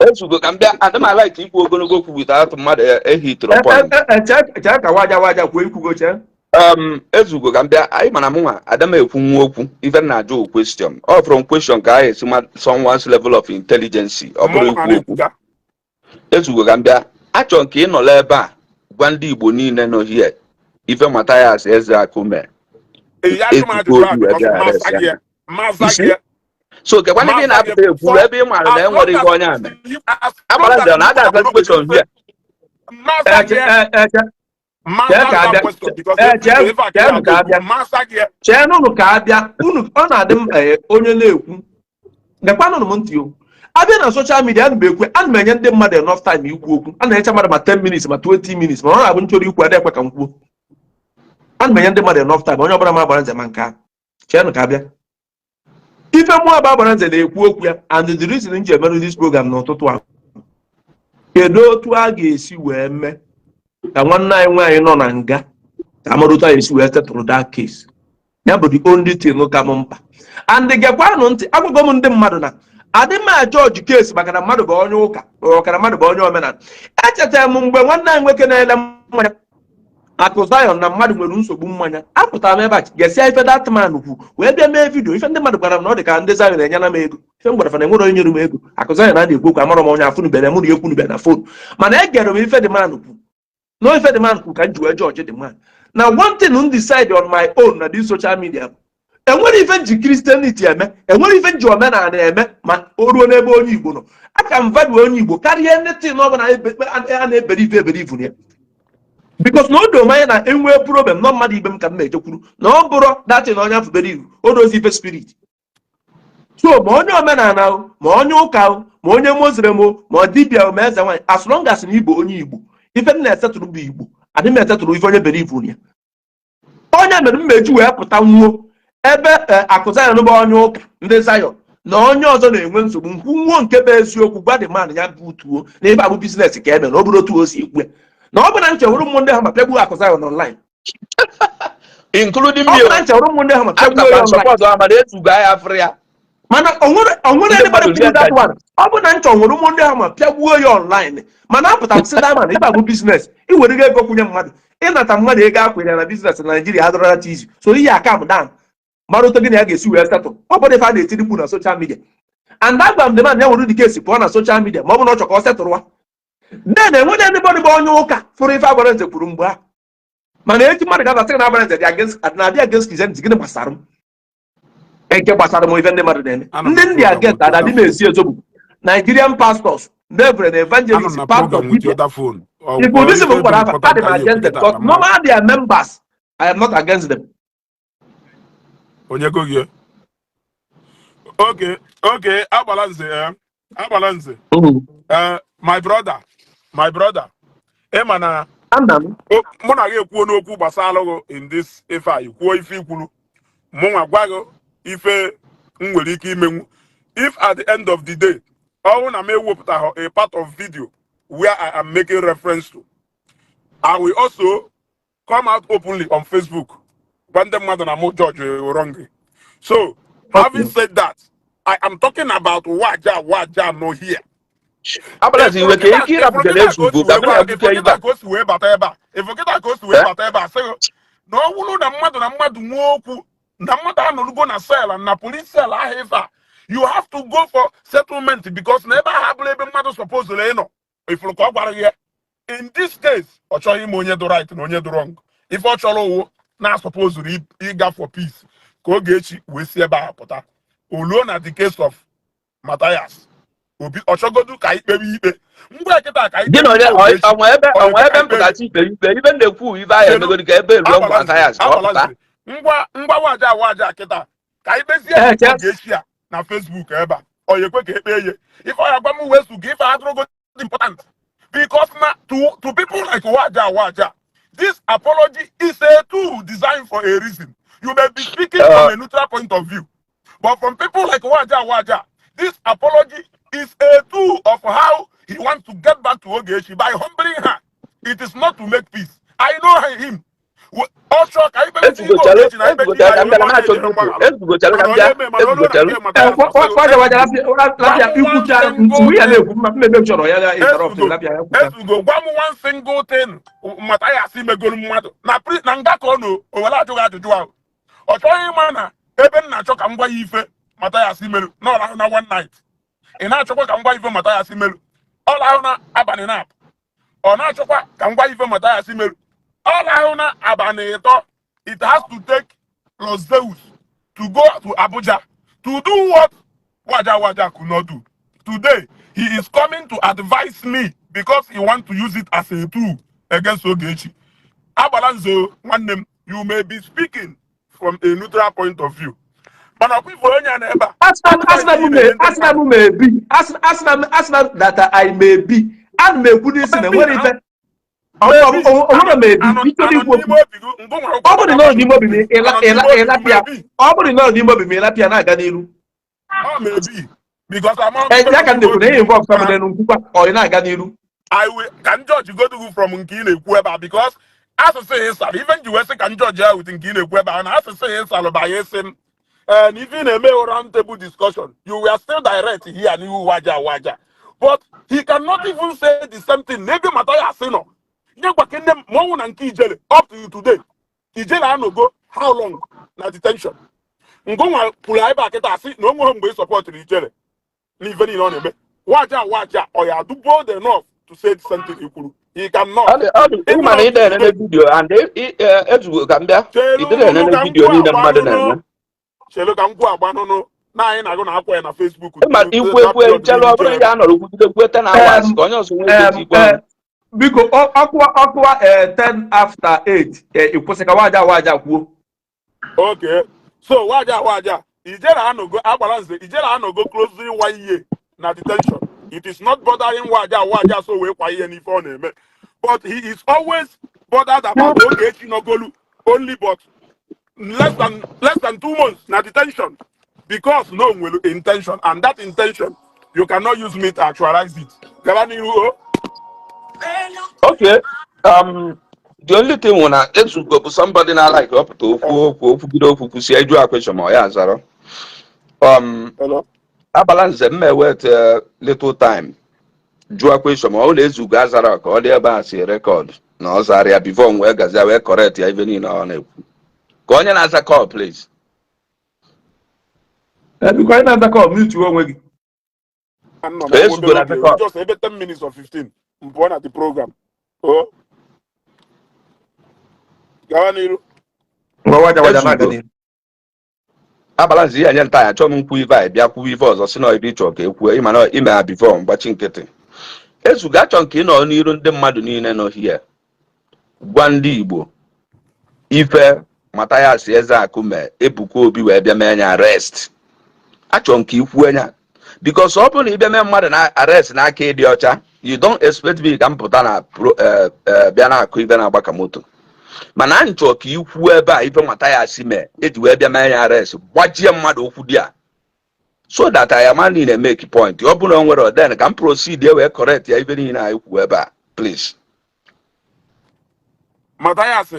Ezugo ka m bịa, adị m a-like ikwu ogologo okwu without mmadụ ehitụrụ point. Chee ka Waja Waja kwuo ikwugo, chee. Ezugo ka m bịa, anyị mana mụ nwa ada m ekwu nwa okwu ife m na-ajụ question ọ from question ka anyị esi ma someone's level of intelligence ọ bụrụ Mmụọ ikwu okwu. na-ekwuga. Ezugo ka m bịa, achọrọ nke ị nọrọ ebe a gwa ndị Igbo niile nọ here ife Mathias Ezeaku mere. Eyi ajụ m Ezugo ajụjụ a obi wee because bịa arrest mmasa ya. gị ya. Mmasa Isi gị ya. So kekwana ebe ị Mmasa gị na-apụta ekwuru for ebe ị maara na as e nwere long ihe as onye a mere. as long Agbala as nze na a you ga-aza question here. mmasa gị ya. Chee Mmasa ka that abịa. question because Chee ife a ka chee ya nụ ka adị abịa. ekwu mmasa gị ya. Chee nụnụ ka abịa unu, ọ na-adị m onye na-ekwu gekwanụnụ m ntị o. Abịa na social media, ana m ekwe, ana m enye ndị mmadụ enough time ikwu okwu. A na-enyecha mmadụ ma 10 minutes ma 20 minutes, mana ọ na-abụ nchọrọ ikwu ada ekwe ka m kwuo. Ana m enye ndị mmadụ enough time, onye ọbụla ma agbara nze ma nke ahụ. Cheenụ ka abịa. Ife mụọ bụ agbara nze na-ekwu okwu ya, and the reason m ji emerụ this program n'ụtụtụ a, kedu otu a ga-esi wee mee ka nwanne anyị nwaanyị nọ na nga, ka amara otu a ga-esi wee setụrụ that case? Ya bụ the only thing ka m mkpa. And gekwanụ ntị, agwago m ndị mmadụ na adị m a-judge case maka na mmadụ bụ onye ụka maka na mmadụ bụ onye omenala. Echetara m mgbe nwanne anyị nwoke na-ele mmanya Akụ Zion na mmadụ nwere nsogbu mmanya, apụtara m ebe a gesia ife that man kwu wee bịa mee video. Ife ndị mmadụ gwara m na ọ dị ka ndị Zion enyela m ego. Ife m gwara fa na enwere onye nyere m ego. Akụ Zion a na-ekwu okwu, amara m onye, afụnubere mụ na ekwunube na phone, mana egere m ife the man kwu no ife the man kwu ka m ji wee judge the man. Na one thing m decide on my own na this social media, Enwere ife nji Christianity eme, enwere ife nji omenala eme. Ma o ruo n'ebe onye Igbo nọ, aka m value onye Igbo karịa anything ọ bụla a na-ebere ife ebere ifu ya, because na o doo m anya na enwee problem nọ, mmadụ ibe m ka m na-ejekwuru, na ọ bụrụ datin onye afọ bere iwu o dozi ife spirit. So ma onye omenala o, ma onye ụka o, ma onye Muslim o, ma ọ dibịa o, ma eze nwaanyị, as long as na Igbo, onye Igbo, ife m na-esetụrụ bụ Igbo, adị m esetụrụ ife onye bere ifu ya. Onye mere m eji wee pụta nwuo ebe akụ Zion bụ onye ụka ndị Zion na onye ọzọ na-enwe nsogbu, nkwu nwuo nke bụ eziokwu, gwa the man ya bụ tuo na ebe abụ business ka eme, na ọ bụrụ otu o si ekwu ya, na ọ bụ na nche hụrụ ụmụ ndị ha ma pịagbuo akụ Zion online. Including Ọ me. bụ na nche hụrụ ụmụ ndị ha ma pịagbuo ya Akpa online. Support ha, mana etugo ya afụrụ ya. Mana onwere Ndị anybody mmadụ kwuru that rie. one. Ọ bụ na nchọ nwere ụmụ ndị ha ma pịagbuo ya online, mana apụta m sị that man, ibe abụ business, iwere ego kwunye mmadụ, ịnata mmadụ ego akwụnyere na business na Naijiria adọrọla izu, so ihe calm down, mara otu gị na ya ga-esi wee settle. Ọ bụrụ ife a na-etiri mkpu na social media, and agwa m the man ya were the case pụọ na social media, ma ọ bụ na ọ chọ ka ọ setụrụwa. Then enweghị anybody bụ onye ụka fụrụ ife agbara nze kwuru mgbe a. Mana echi mmadụ ga-abasị na agbara nze dị against, na-adị against Christianity. Gịnị gbasara m? Eke gbasara m ife ndị mmadụ na-eme? Anọ m Ndị na ndị program against with adadị other na-esi ezo bụ Nigerian pastors, reverend, Anọ m evangelist, na pastor, program with dibia. other phone. If Ọ this ife bụ dị gwara afa, important adị m anyị against them ekwute because tata mma. normal their members, I am not against them. Onye go gị? Okay, agbala nze, eh? Agbala nze. My brother, my brother, ị ma na Ana m mụ na gị ekwuo n'okwu gbasara gị in this ife a, kwuo ife ikwuru, mụnwa gwa gị ife m nwere ike imenwu. If at the end of the day, ọ bụrụ na m ewepụtaghị a part of video where I am making reference to, I will also come out openly on Facebook gwa ndị mmadụ na mụ judge wrongly. So having said that, I am talking about waja waja no here. Agbalazi iwe ka ike ịrapụgara ezugo ka m na-ekwute ibe a. Ka o si wee bata ebe a, ịfụkịta ka o si wee Eh? bata ebe a, sị na ọ bụrụ na mmadụ nwee okwu na mmadụ anọrugo na cell, na police cell ahụ, ife a, you have to go for settlement, because na ebe ahụ abụrụ ebe mmadụ suppose ịnọ. Ifuru ka ọ gwara gị ya, in this case ọ chọghị ime onye dị right na onye dị wrong. Ife ọ chọrọ owu na suppose ịga for peace ka Ogechi wee si ebe ahụ pụta. Oluo na the case of Matthias Obi, ọchọgodu ka ikpebe ikpe ngwa kịta ka Gị na onye ikpe Ogechi. Ọnwa ebe Ọ ọnwa ekwe ebe ka m pụtachi ikpe ikpe ibe m na-ekwu ibe ahụ Kedu? emegodi ka ebe eruo Agbala nze, Mathias ka ọ agbala pụta. Nze. Ngwa ngwa, waja waja kịta ka ikpezie Eh, nke Ogechi a na Facebook ebe a, ọ ya ekwe ka ekpe ye ife ọ ya gwa m wee su ka ife adịrọgo important, because na to people like waja waja, this apology is a tool designed for a reason. You may be speaking from a neutral point of view, but from people like waja waja, this apology is a tool of how he wants to get back to Ogechi by humbling her. It is not to make peace. I know him. Ọ chọọ ka ikpe Ezugochalụ Ogechi na ikpe ezugochalụ ka m bịara na-achọ gị ikwu ezugochalụ ka m bịa ezugochalụ. Waja waja, lapịa ikwucha mgbe ya na-ekwu mmemme m chọrọ ya ya interrupt. Lapịa ya kwucha. Ezugo, gwa m one single thing Mathias megoro mmadụ na na nga ka ọ nọ o were ajụghị ajụjụ ahụ. Ọ chọghị ịma na ebe m na-achọ ka m gwa ya ife Mathias meru na ọ rahụ na one night. Ị na-achọkwa ka m gwa ife Mathias meru, ọ rahụ na abalị na ọ na-achọkwa ka m gwa ife Mathias meru, ọ rahụ na abalị 3. It has to take Los Zeus to go to Abuja to do what Waja Waja could not do. Today, he is coming to advise me because he wants to use it as a tool against Ogechi. Agbalanzo, nwanne m, you may be speaking from a neutral point of view. Mana ọkwa ifo onye a na ebe a. Asịna m may be, asịna that I may be, ana m ekwu n'isi na enwere ife onwere may be ịchọrọ ikwu okwu. Ọ bụrụ na ọ n'ime obi m ịlapịa, ọ bụrụ na ọ n'ime obi m ịlapịa na-aga n'iru. Ọ may be because I'm Ya ka m na-ekwu na ihe involve family nkwukwa, ọ ị na-aga n'iru. I will ka m judge godu from nke ị na-ekwu ebe a, because asụsụ ị sara ife m ji wee sị ka m judge ya with nke ị na-ekwu ebe a na asụsụ ị salụ ba ya esi m and if ị na-eme round table discussion, you were still direct here n'ihu waja waja, but he cannot even say the same thing n'ebe Mathias nọ. Nye gwa kene m ma ọnwụ na nke Ijele. Up to today, Ijele anọgo how long na detention? Ngụnwa kwuru ebe a kịta asị na o nweghị mgbe ị sọpọtụrụ Ijele n'ife niile ọ na-eme. Waja waja, ọ ya do bold enough to say the same thing i kwuru? He cannot. Ọ dị ịma na ị na-enene video and ezugo ka m bịa ị dịrị enene video niile mmadụ na-eme. Chelu ka m kwuo agba nụnụ na anyị na-agụ na akwa ya na Facebook. Ịma ikwu ekwu That period chelu, ọ bụrụ niile. ya nọrọ kwugide kwue 10 hours ka onye ọzọ nwee ike ikwe ọnụ. Biko, ọkụwa 10 after 8, ịkwụsị ka waja waja kwuo. Okay. So waja waja, Ijere anogo Agbara Nze, Ijere anogo closely one year na detention. It is not bothering waja waja, so wee kwa ihe n'ife ọ na-eme. But he is always bothered about Ogechi Nogolu only, but less than 2 months na detention, because no nwere intention, and that intention, you cannot use me to actualize it. Gaba n'ihu o. Okay. The only thing wụ na Ezugo bụ somebody na like ọpụta okwu okwu okwugide okwu kwụsị eju a question ma ọ ya azara. Hello. Agbala Nze, m wait little time jụọ question, ma ọ na Ezugo azara ka ọ dị ebe a si record na ọ zara ya before m wee gazie wee correct ya ibe niile ọ na-ekwu. Ka onye na-aza call, please. Biko, anyị na-aza call, mute onwe gị. Anọ Ka na Ezugo obere na-aza oge call. just ebe 10 minutes or 15 m pụọ na the program. O gawa n'iru. Ngwa, waja waja na-aga Ezugo. n'ihu. Agbala Nze, ihe nye nta ya, chọọ m nkwu ife a, bịa kwuo ife ọzọ si na ebe ị chọrọ ka e kwuo ịma na ime ha before mgbachi nkịtị. Ezugo, achọ nke ị nọ n'iru ndị mmadụ niile nọ hie gwa ndị Igbo ife Mathias Ezeaku mee Ebuka Obi wee bịa mee ya arrest. Achọ nke ikwu anya, because ọ bụrụ na ị bịa mee mmadụ na arrest n'aka ịdị ọcha, you don't expect me ka m pụta na bịa na-akụ ife na-agba ka moto. Mana anyị chọrọ ka ikwu ebe a ife Mathias mee eji wee bịa mee ya arrest, gbajie mmadụ okwu dị a, so that I am niile make point. Ọ bụrụ na o nwere, then ka m proceed e wee correct ya ife niile anyị kwu ebe a, please. Matthias,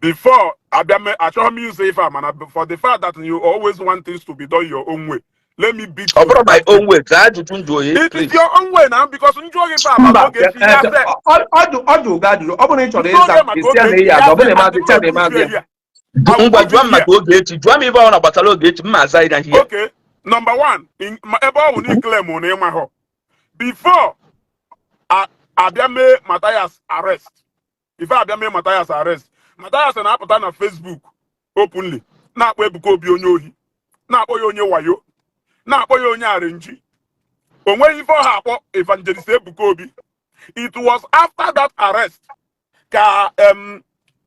before abịa me, achọghị m use ife a, mana for the fact that you always want things to be done your own way, let me beat Ọ you bụrụ to my that thing. own way, zaa ajụjụ njụ oyi. It is Please. your own way now, because njụọ gị ife a maka Mba. Ogechi ya sị Ọ jụ gị ajụjụ, ọ bụrụ na ị chọrọ njụọ ịza, gị maka isi ya na Ogechi iyi aza. ya Ọ bụrụ sị na ịmazị, adị m isi ya na ekwuchi ịmazị ya. ya. I will Ngwa, put jụọ it m maka here. Ogechi, jụọ m ife ọ na gbasara Ogechi, mma aza ya here. Okay, number one, ebe ọ bụ na iclaim na ịma họ before abịa mee Matthias arrest, ife abịa mee Matthias arrest, Matthias na-apụta na Facebook openly na-akpọ Ebuka Obi onye ohi, na-akpọ ya onye wayo, na-akpọ ya onye arenji. O nweghị ife ọha akpọ Evangelist Ebuka Obi. It was after that arrest ka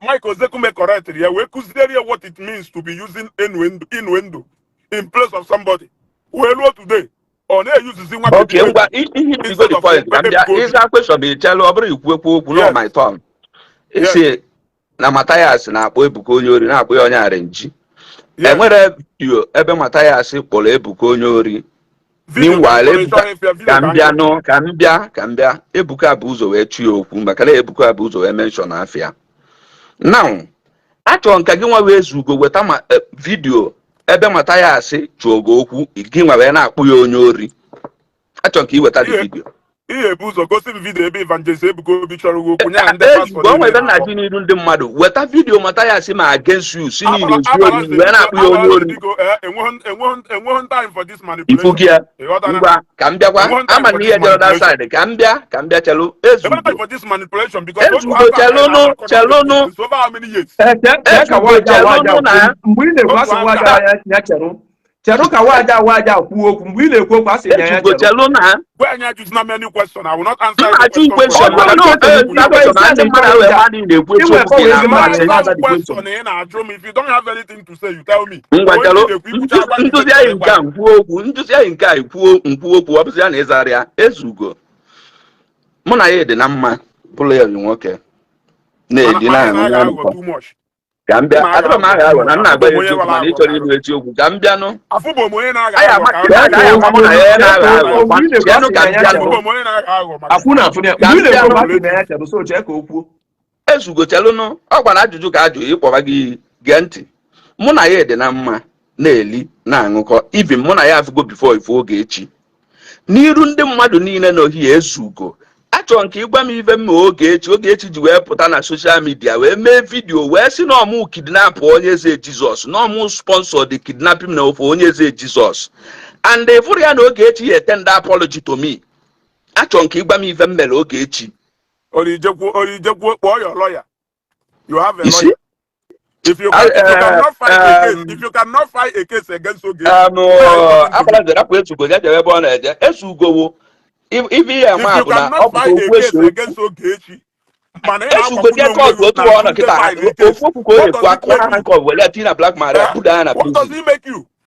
Mike Ozekhome corrected ya wee kụziere ya what it means to be using innuendo in place of somebody. Wee ruo today, ọ na-eyuzizi nwa Okay, baby ngwa, ihe ibigo instead the of point ka m bịa Ebuka Obi. ịza question bụ ichelu, ọ bụrụ ikwu ekwu okwu no my turn. Isi na Mathias na-akpọ Ebuka onye ori, na-akpọ ya onye arenji. Enwere video ebe Mathias kpọrọ Ebuka onye ori? Video ka Meanwhile, m Ebuka chọrọ ịfịa video ka ka m m bịa chọrọ. nụ, ka m bịa. Ebuka bụ ụzọ wee chụọ ya okwu, maka na Ebuka bụ ụzọ wee mention afịa. Now, achọrọ m ka gị nwa wee zugo weta ma video ebe Mathias chụọ gị okwu, gị nwa wee na-akpụ ya onye ori. Achọrọ m ka ị weta the video. Ihe ebu ụzọ gosi m video ebe Evangelist Ebuka Obi chọrọ gị okwu ya, ndị pastọ Ezugbo onwe niile ebe m na-akpọ. na-ajụ n'iru ndị mmadụ, weta video Mathias ma against you si niile Agbara ezu Agbara ori Nze, wee biko. na-akpụ ya onye Agbara Nze, ori. biko, enweghị time for this manipulation. Ifugi ya. Ịghọtana? Ngwa, ka m bịakwa. Enweghị time Ama for na this ihe jere that manipulation. side, ka m bịa chelu. Enweghị Ezugo. time for this manipulation, because otu Ezugo, afọ a ka anyị chelụnụ. na-akọ na Chelụnụ. Facebook since over how many years? Chee ka Ezugo, waja waja chelụnụ na kwuo. Mgbe ị na-ekwu, Otu asị afọ waja ya cherụ, cherụ ka waja waja kwuo okwu. Mgbe ị na-ekwu okwu, asị ya ya Ezugo, cherụ. chelụ na Gwa anyị ajụzina many question. I will not answer mma any ajụ question question from maka you. na Ọ nza question na ndị mmadụ wee ma na ị na-ekwu Inwe eziokwu ka ị power na-akpọ ezi mmadụ asị. na-aza One the question. question ị na-ajụ m, if you don't have anything to say, you tell me. Ngwa, Onye chelụ. ị na-ekwu ikwucha, agwa gị ife Nduzi chọrọ anyị ịgwa nke a gị. nkwuo okwu, nduzi anyị nke a ikwuo nkwuo okwu, ọ bụzi ya na ịzara ya. Ezugo, mụ na ya dị na mma, bụrụ ya nwoke Mana na-edi mana ị na-aṅụ na-aghọ ya aghụghọ nụkwa too much. Ka m Ị bịa. na-aghọ Adịrọ m aghụghọ aghọ too aghọ much. na m na-agwa Afụbụ m ya onye eziokwu, ghọrọ mana ị aghụghọ chọrọ n'arụ. ịnụ eziokwu, ka m bịanụ. Afụbụ m onye na-aghọ Anyị aghụghọ ama ka ka m anyị ama mụ na ya na-aghọ aghụghọ. Mgbe ị na-ekwu, Chenụ asị ka na m ya bịanụ. cherụ. Afụbụ m onye na-aghọ aghụghọ maka Afụ na afụ ya. Ka Mgbe m ị na-ekwu bịanụ. okwu, asị na ya cherụ, so chee ka o kwuo. Ezugo, chelụnụ. Ọ gwara ajụjụ ka ajụ ịkpọba gị. Gee ntị, mụ na ya dị na mma, na-eli na-aṅụkọ, even mụ na ya afụgo before ife oge echi n'iru ndị mmadụ niile n'ohi. Ezugo, achọrọ nke ịgwa m ife m ma oge echi, oge echi ji wee pụta na social media wee mee video wee sị na ọmụ kidnap Onye Eze Jizọs, na ọmụ sponsor the kidnapping na ofe Onye Eze Jizọs, and ịfụrụ ya na oge echi ya tender apology to me. Achọrọ nke ịgwa m ife m mere oge echi. Orijekwu, Orijekwu, kpọọ your lawyer. You have a You see? lawyer. If you cannot fight a case, if you cannot fight a case against Ogechi, why are you talking to him? Agbara rapụ Ezugo, ya jebe ebe ọ na-eje. Ezugowo ife ihe If ma you bụ na ọ cannot pụta fight a okwu case esi okwu against Ogechi, mana ị Ezugo na-agbakwunye jee onwe court gị otu ọ n'azụ nọ ndị kịta file case, ofu okwu ka o what ekwu does it akụwa make ha you? nke were ya tinye na Black Maria Eh? buda ya na What does prison. it make you?